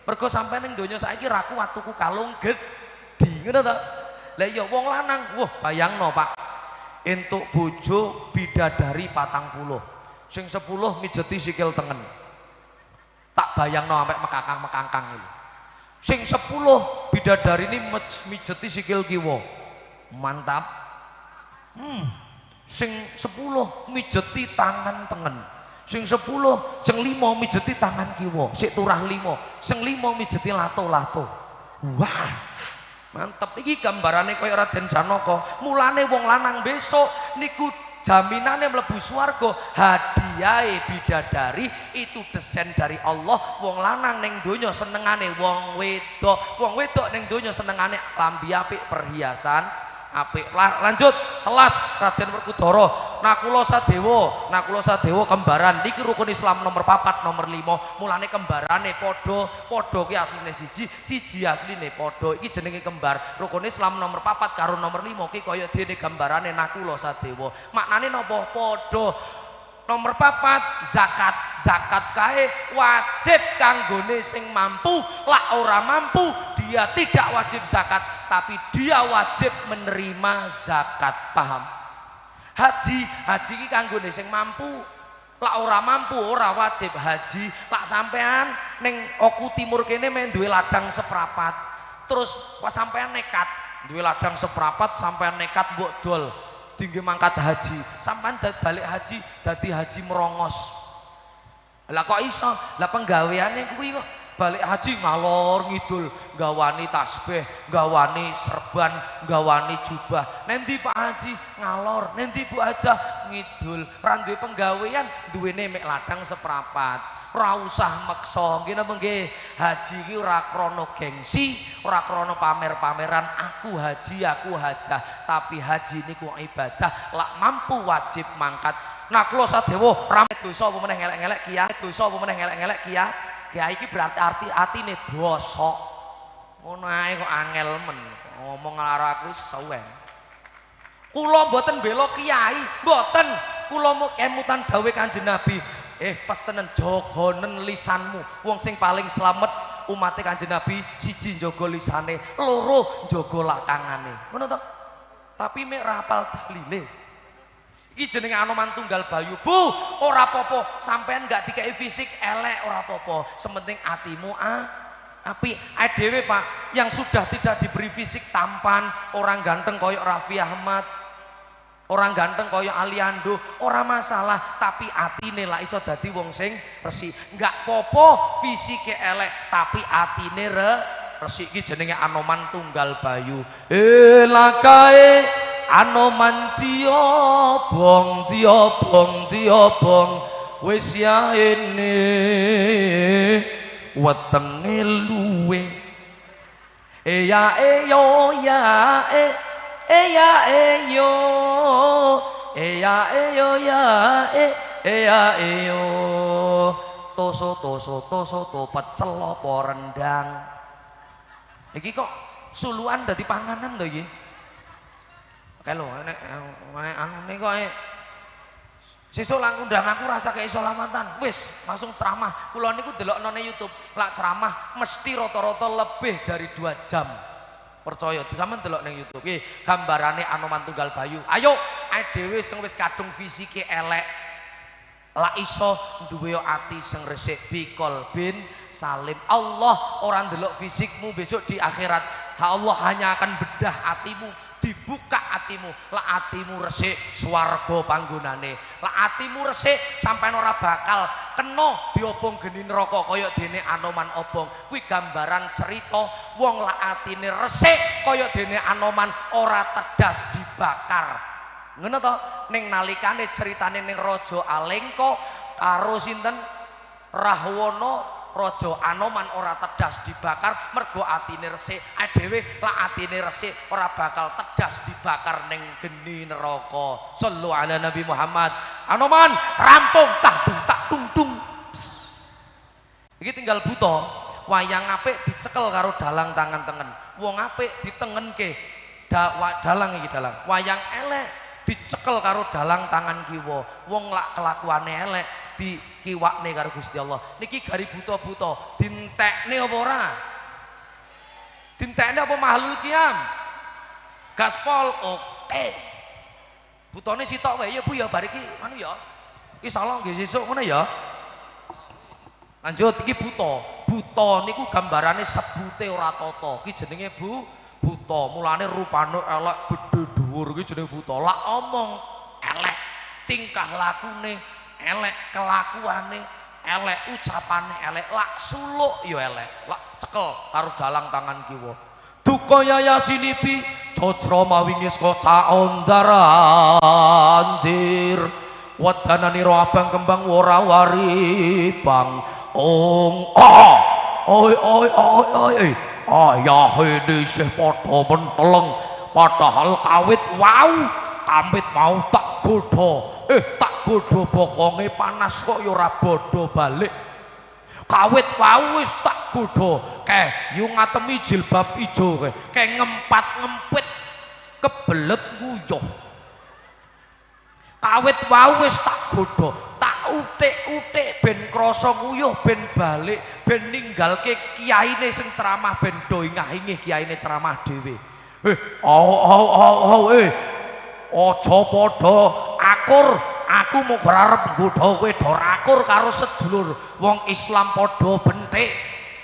Mergo sampeyan ning donya saiki ra kuat tuku kalung gedhi, ngono to? Lah iya wong lanang, wah bayangno Pak. Entuk bojo bidadari 40. Sing 10 mijeti sikil tengen. Tak bayangno sampe mekakang-mekangkang iki. Sing 10 bidadari ini mijeti sikil kiwa. Mantap. Sing 10 mijeti tangan tengen. Sing 10, sing 5 mijeti tangan kiwa, sik turah 5, sing 5 mijeti lato-lato. Wah, mantep iki gambarane kaya Raden Janaka. Mulane wong lanang besok niku jaminane mlebu swarga, hadiahe bidadari itu desain dari Allah. Wong lanang ning donya senengane wong wedok, wong wedok ning donya senengane klambi apik, perhiasan apik. Lanjut telas Raden Werkudara, Nakula Sadewa, Nakula Sadewa kembaran niki rukun Islam nomor 4, nomor 5. Mulane kembarane padha, padha ki asline siji, siji asline padha. Iki jenenge kembar. Rukun Islam nomor 4 karo nomor 5 ki kaya dene gambarane Nakula Sadewa. Maknane napa? Padha. Nomor 4 zakat. Zakat kae wajib kanggone sing mampu. Lak ora mampu dia tidak wajib zakat, tapi dia wajib menerima zakat. Paham? Haji, haji iki kanggone sing mampu. Lak ora mampu ora wajib haji. Lak sampean ning Oku Timur kene men duwe ladang seprapat. Terus pas sampean nekat duwe ladang seprapat, sampean nekat mbok dol dingge mangkat haji, sampean balik haji dadi haji merongos. Lah kok iso? Lah penggaweane kuwi kok balik haji ngalor ngidul, gawani tasbih, gawani serban, gawani jubah. Nendi Pak Haji ngalor, nendi Bu Hajah ngidul. Ra duwe penggawean, duwene mek ladang seprapat. Ora usah meksa, nggih napa nggih? Haji iki ora krana gengsi, ora krana pamer-pameran aku haji, aku hajah, tapi haji niku ibadah, lak mampu wajib mangkat. Nakula Sadewa rame dosa apa meneh ngelek-ngelek kiai, dosa apa meneh ngelek-ngelek kiai. Kiai iki berarti arti atine bosok. Ngono ae kok angel men ngomong karo aku wis suwen. Kula mboten bela kiai, mboten. Kula mung kemutan dawuh Kanjeng Nabi. Pesenen jogonen lisanmu. Wong sing paling slamet umate Kanjeng Nabi siji njaga lisane, loro njaga lakangane. Ngono to? Tapi mek ra hafal dalile. Iki jenenge Anoman Tunggal Bayu. Bu, ora apa-apa, sampean gak dikei fisik elek ora apa-apa. Sementing atimu apik. Ae dhewe Pak, yang sudah tidak diberi fisik tampan, orang ganteng koyok Raffi Ahmad, orang ganteng koyok Aliando, ora masalah, tapi atine lah iso dadi wong sing resik. Enggak popo fisike elek, tapi atine resik. Iki jenenge Anoman Tunggal Bayu. Lakae Anoman diobong, diobong, diobong, wis yaene wetenge luwe. E ya e yo ya e, e ya e yo, e ya e yo ya e, e ya e yo. Toso toso toso to pecel apa rendang. Iki kok suluan dadi panganan to iki? Kae lho nek anu kok sesuk lang undang aku rasa kayak solamatan, wis langsung ceramah. Kula niku delokno nang YouTube, lak ceramah mesti rata-rata lebih dari 2 jam. Percaya, sampean delok nang YouTube. Iki gambarane Anoman Tunggal Bayu. Ayo, ae dhewe sing wis kadung fisike elek, lak iso duwe ati sing resik bikol bin salim. Allah ora ndelok fisikmu besok di akhirat. Allah hanya akan bedah atimu. Dibuka atimu, lak atimu resik swarga panggonane. Lak atimu resik sampean ora bakal kena diobong geni neraka kaya dene Anoman obong. Kuwi gambaran cerita wong lak atine resik kaya dene Anoman ora tedas dibakar. Ngono to? Ning nalikane ceritane ning Raja Alengka karo sinten? Rahwana. Raja Anoman ora tedas dibakar mergo atine resik. Dhewe lak atine resik ora bakal tedas dibakar ning geni neraka. Sallu ala Nabi Muhammad. Anoman rampung tak dung tak dung dung. Iki tinggal buta. Wayang apik dicekel karo dalang tangan tengen. Wong apik ditengenke dalang iki dalang. Wayang elek dicekel karo dalang tangan kiwa. Wong lak kelakuane elek dikiwakne karo Gusti Allah. Niki gari buta-buta dintekne apa ora? Dintekne apa mahlul kiam? Gaspol oke. Butone sitok wae ya Bu ya bar iki anu ya. Iki salah nggih sesuk ngono ya. Lanjut iki buta. Buta niku gambarane sebute ora tata. Iki jenenge Bu buta. Mulane rupane elek gedhe dhuwur iki jenenge buta. Lak omong elek, tingkah lakune elek, kelakuane elek, ucapane elek, lak suluk ya elek, lak cekel karo dalang tangan kiwa. Duka yayasinipi cocro mawingis koca ondarandir wedananira abang kembang wora wari bang ong oh oi oi oi oi ayahe isih padha menteleng padahal kawit wau kawit mau tak godha tak godho bokonge panas kok ya ora bodho balik. Kawit wau wis tak godho ke yu ngatemi jilbab ijo ke ke ngempat-ngempit kebelet nguyuh. Kawit wau wis tak godho tak utik-utik ben krasa nguyuh ben balik ben ninggalke kiyaine sing ceramah ben do ingah-ingih kiyaine ceramah dhewe. Au au au au aja padha akur, aku mung arep nggodha kowe do akur karo sedulur wong Islam padha benthik.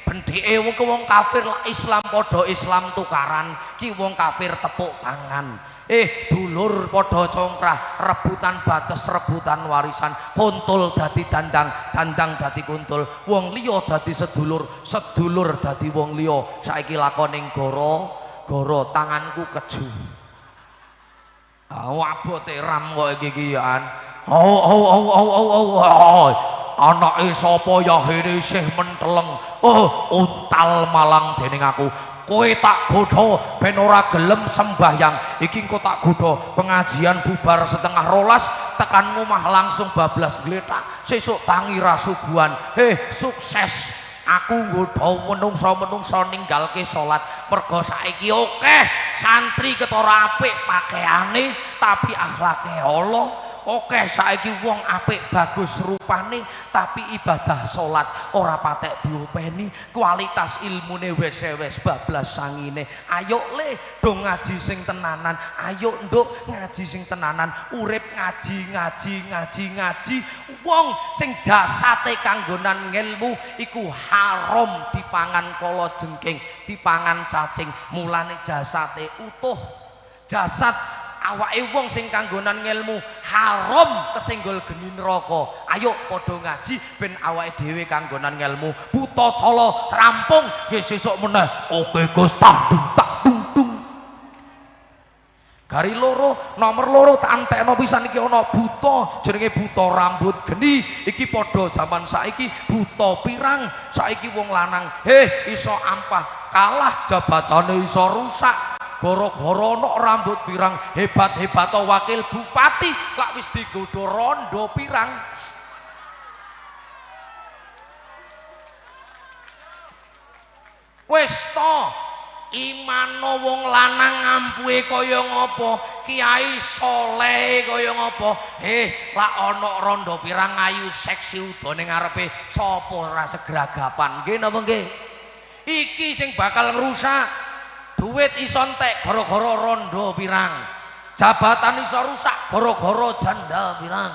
Benthike wong ki wong kafir lak Islam padha Islam tukaran, ki wong kafir tepuk tangan. Dulur padha congkrah, rebutan bates, rebutan warisan, kuntul dadi dandang, dandang dadi kuntul, wong liya dadi sedulur, sedulur dadi wong liya. Saiki lakoning goro, goro tanganku keju. Abote ram kok iki iki ya an. Au au au au au au. Anake sapa ya isih menteleng. Oh, untal malang dening aku. Kowe tak godha ben ora gelem sembahyang. Iki engko tak godha pengajian bubar 11:30 tekan ngomah langsung bablas gletak. Sesuk tangi ra subuhan. Sukses. Aku nggodha menungso-menungso ninggalke salat mergo saiki akeh santri ketara apik pakaiane tapi akhlake ala. Akeh saiki wong apik bagus rupane tapi ibadah salat ora patek diopeni, kualitas ilmune wis bablas sangine. Ayo le do ngaji sing tenanan, ayo nduk ngaji sing tenanan, urip ngaji ngaji ngaji ngaji. Wong sing jasate kanggonan ngelmu iku haram dipangan kala jengking, dipangan cacing. Mulane jasate utuh. Jasad awake wong sing kanggonan ngelmu haram kesenggol geni neraka. Ayo padha ngaji ben awake dhewe kanggonan ngelmu. Buta cala rampung nggih sesuk meneh. Oke Gus, tak dung tak dung dung. Gari loro, nomor loro tak antekno pisan iki ana buta jenenge buta rambut geni. Iki padha jaman saiki buta pirang. Saiki wong lanang iso ampah kalah jabatane iso rusak. Gara-gara ana rambut pirang, hebat-hebat wakil bupati lak wis digodha rondo pirang. Wis to imano wong lanang ngampuhe kaya ngapa, kiai saleh kaya ngapa, lak ana rondo pirang ayu seksi udane ngarepe sapa ora segragapan. Nggih napa nggih? Iki sing bakal ngrusak. Duit iso entek gara-gara rondo pirang, jabatan iso rusak gara-gara janda pirang.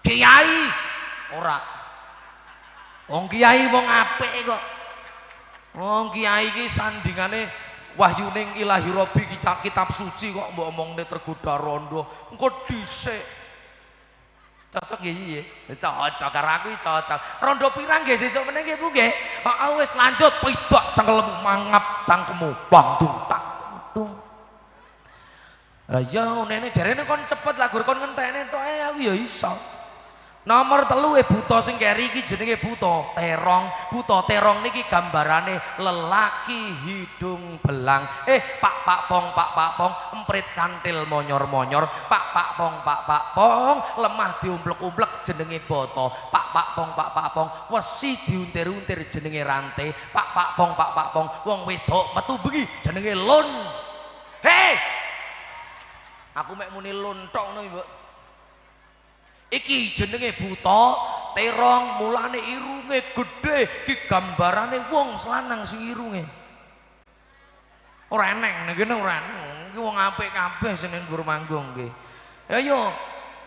Kiai ora, wong kiai wong apik kok. Wong kiai iki sandingane Wahyuning Ilahi Rabbi iki kitab suci kok mbok omongne tergoda rondo. Engko dhisik. Cocok nggih iki? Cocok karo aku cocok. Rondo pirang nggih sesuk meneh nggih Bu nggih. Heeh wis lanjut pidak cangkelmu mangap cangkemmu bandung tak dung. Lah iya ngene jarene kon cepet lah gur kon ngentekne tok ae aku ya iso. Nomor 3 buta sing keri iki jenenge buta terong. Buta terong niki gambarane lelaki hidung belang. Pak pak pong pak pak pong emprit kantil monyor-monyor. Pak pak pong pak pak pong lemah diumplek-umplek jenenge boto. Pak pak pong pak pak pong wesi diuntir-untir jenenge rante. Pak pak pong pak pak pong wong wedok metu bengi jenenge lon. Hei! Aku mek muni lon tok ngono Mbok. Iki jenenge buta terong, mulane irunge gedhe, iki gambarane wong lanang sing irunge. Ora eneng ning kene ora eneng, iki wong apik kabeh sing ning dhuwur manggung nggih. Ayo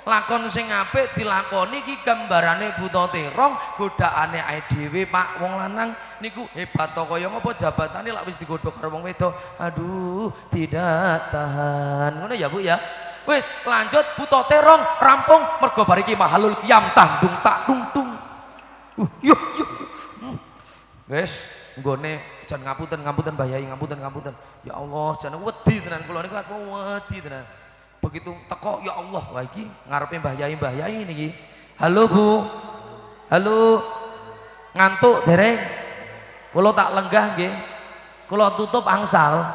lakon sing apik dilakoni iki gambarane buta terong, godhaane ae dhewe Pak wong lanang niku hebat to kaya ngapa jabatane lak wis digodhog karo wong wedok. Aduh, tidak tahan. Ngono ya Bu ya. Wis lanjut buta terong rampung mergo bar iki mahalul qiyam tandung tak tung tung. Yo yo. Wis nggone jan ngapunten ngapunten Mbah Yai ngapunten ngapunten. Ya Allah jan wedi tenan kula niku aku wedi tenan. Begitu teko ya Allah wah iki ngarepe Mbah Yai Mbah Yai niki. Halo Bu. Halo. Ngantuk dereng? Kula tak lenggah nggih. Kula tutup angsal.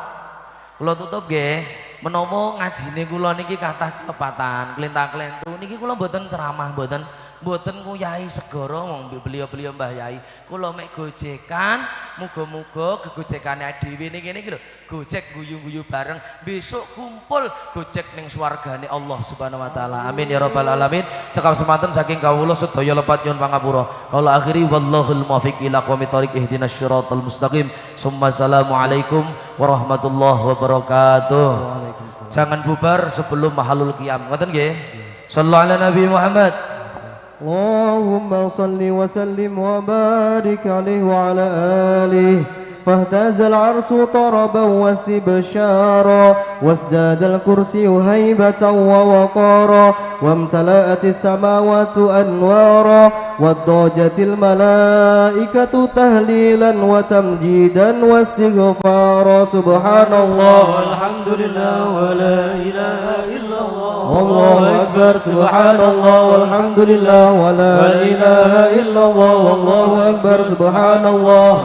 Kula tutup nggih. Menawa ngajine kula niki kathah kelepatan, klenta-klentu niki kula mboten ceramah, mboten mboten nguyai segara wong beliau-beliau Mbah Yai. Kula mek gojekan, muga-muga gegojekane dhewe niki niki lho, gojek guyu-guyu bareng, besok kumpul gojek ning swargane Allah Subhanahu wa taala. Amin ya rabbal alamin. Cekap semanten saking kawula sedaya lepat nyuwun pangapura. Kawula akhiri wallahul muwaffiq ila aqwamit thoriq ihdinas siratal mustaqim. Assalamualaikum warahmatullahi wabarakatuh. Jangan bubar sebelum mahalul qiyam. Ngoten nggih? Sallu ala Nabi Muhammad. Allahumma salli wa sallim wa barik alaihi wa ala alihi. فاهتز العرش طربا واستبشارا وازداد الكرسي هيبة ووقارا وامتلأت السماوات أنوارا وضجت الملائكة تهليلا وتمجيدا واستغفارا. سبحان الله والحمد لله ولا إله إلا الله والله أكبر. سبحان الله والحمد لله ولا إله إلا الله والله أكبر. سبحان الله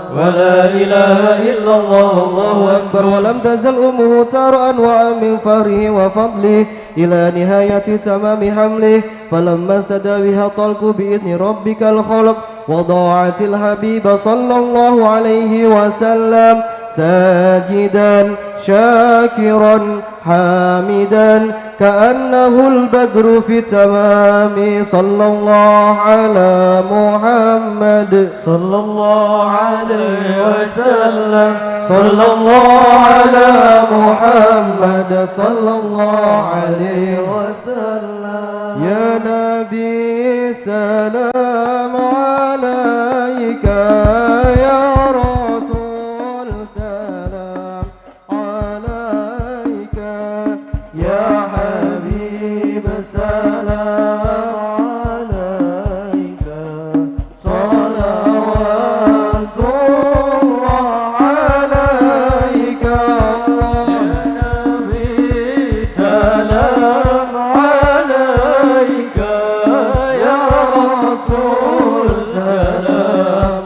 ولا إله إلا الله والله أكبر. ولم تزل أمه ترى أنواعا من فهره وفضله إلى نهاية تمام حمله. فلما استدى بها الطلق بإذن ربك الخلق وضاعت الحبيب صلى الله عليه وسلم ساجدا شاكرا حامدا كأنه البدر في التمام. صلى الله على محمد صلى الله عليه وسلم صلى الله على محمد صلى الله عليه وسلم. يا نبي سلام عليك يا رسول سلام عليك يا حبيب سلام عليك صلوات الله عليك يا نبي سلام عليك يا رسول سلام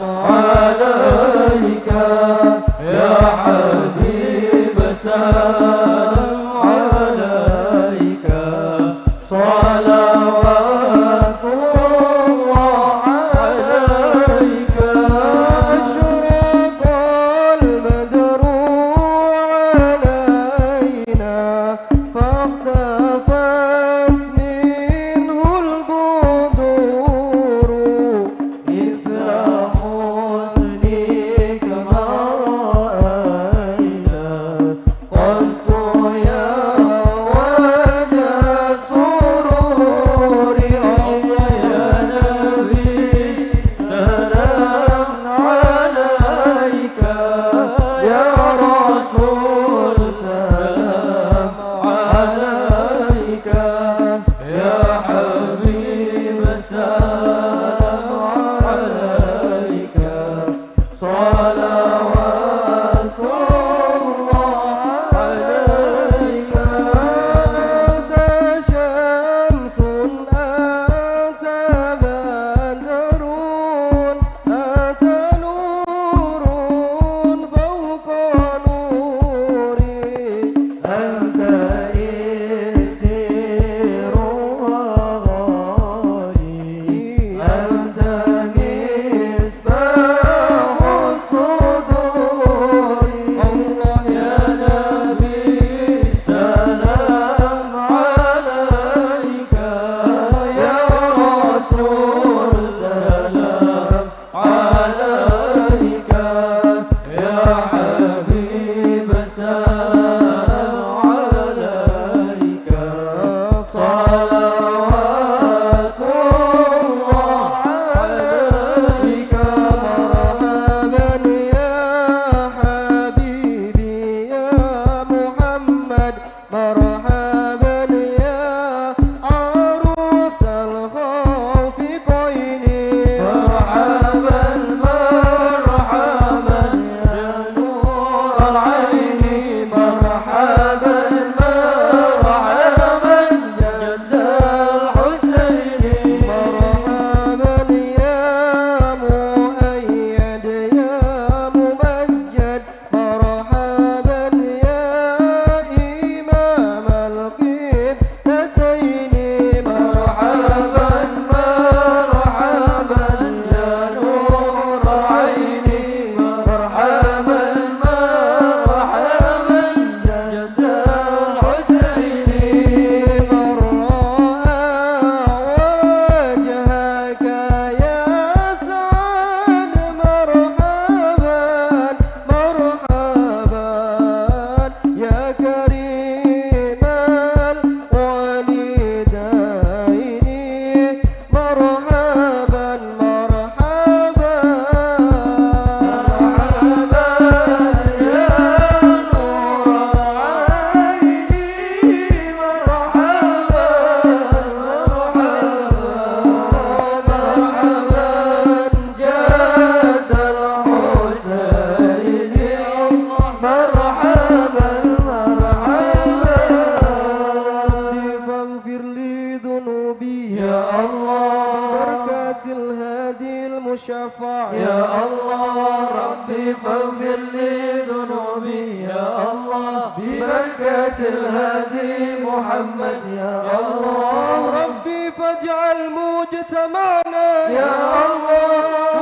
Ya Allah Rabbi faghfir li dhunubi ya Allah bibarakatil hadi Muhammad ya Allah Rabbi faj'al mujtama'na ya Allah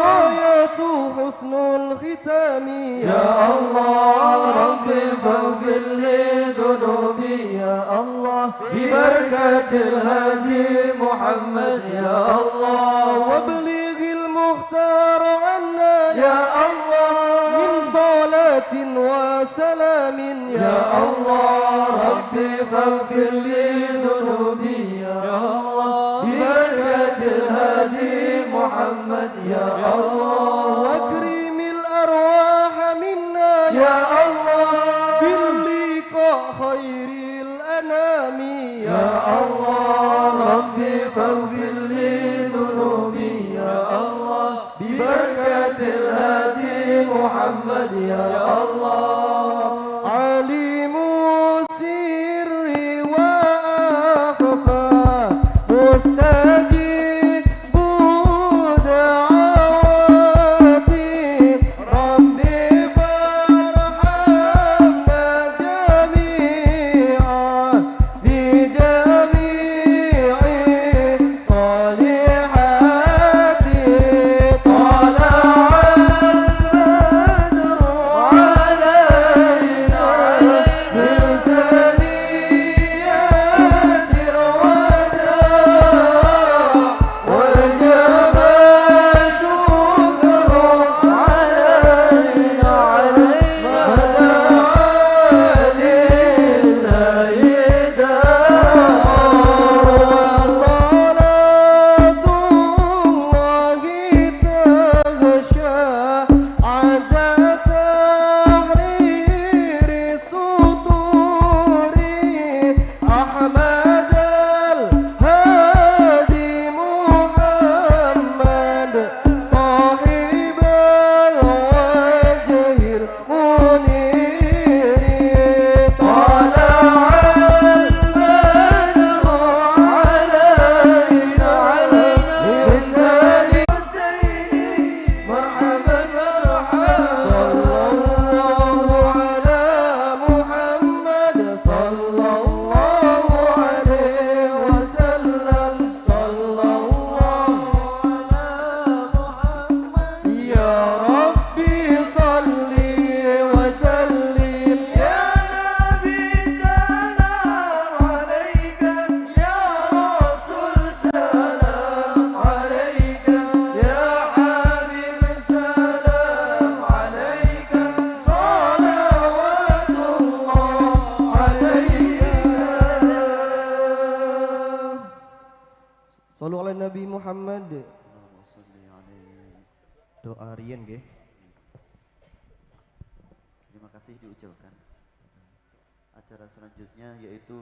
غاية حسن الختام ya Allah Rabbi faghfir li dhunubi ya Allah bibarakatil hadi Muhammad ya Allah وابلغ المختار عنا ya Allah من صلاة وسلام ya Allah Rabbi faghfir li dhunubi ya Allah bibarakatil hadi Muhammad ya Allah واكرم الأرواح منا ya Allah باللقاء خير الأنام ya Allah Rabbi faghfir li dhunubi ya Allah bibarakatil hadi Muhammad ya Allah عليم السر وأخفى مستجيب دعواتي ربي فارحمنا جميعا بجميع صالحات طلع البدر علينا من ثنيات الوداع وجب الشكر علينا ما دعا لله دار وصلاة الله تغشى عدا تحرير السطور أحمد الهادي محمد صاحب الوجه المنير طلع البدر علينا من ثني مرحبا مرحبا صلى الله على محمد صلى الله عليه وسلم صلى الله على محمد يا ربي صل وسلم يا نبي سلام عليك يا رسول سلام عليك يا حبيب سلام عليك صلوات الله عليك. Sallu ala Nabi Muhammad. Doa riyen nggih. Terima kasih diucapkan. Acara selanjutnya yaitu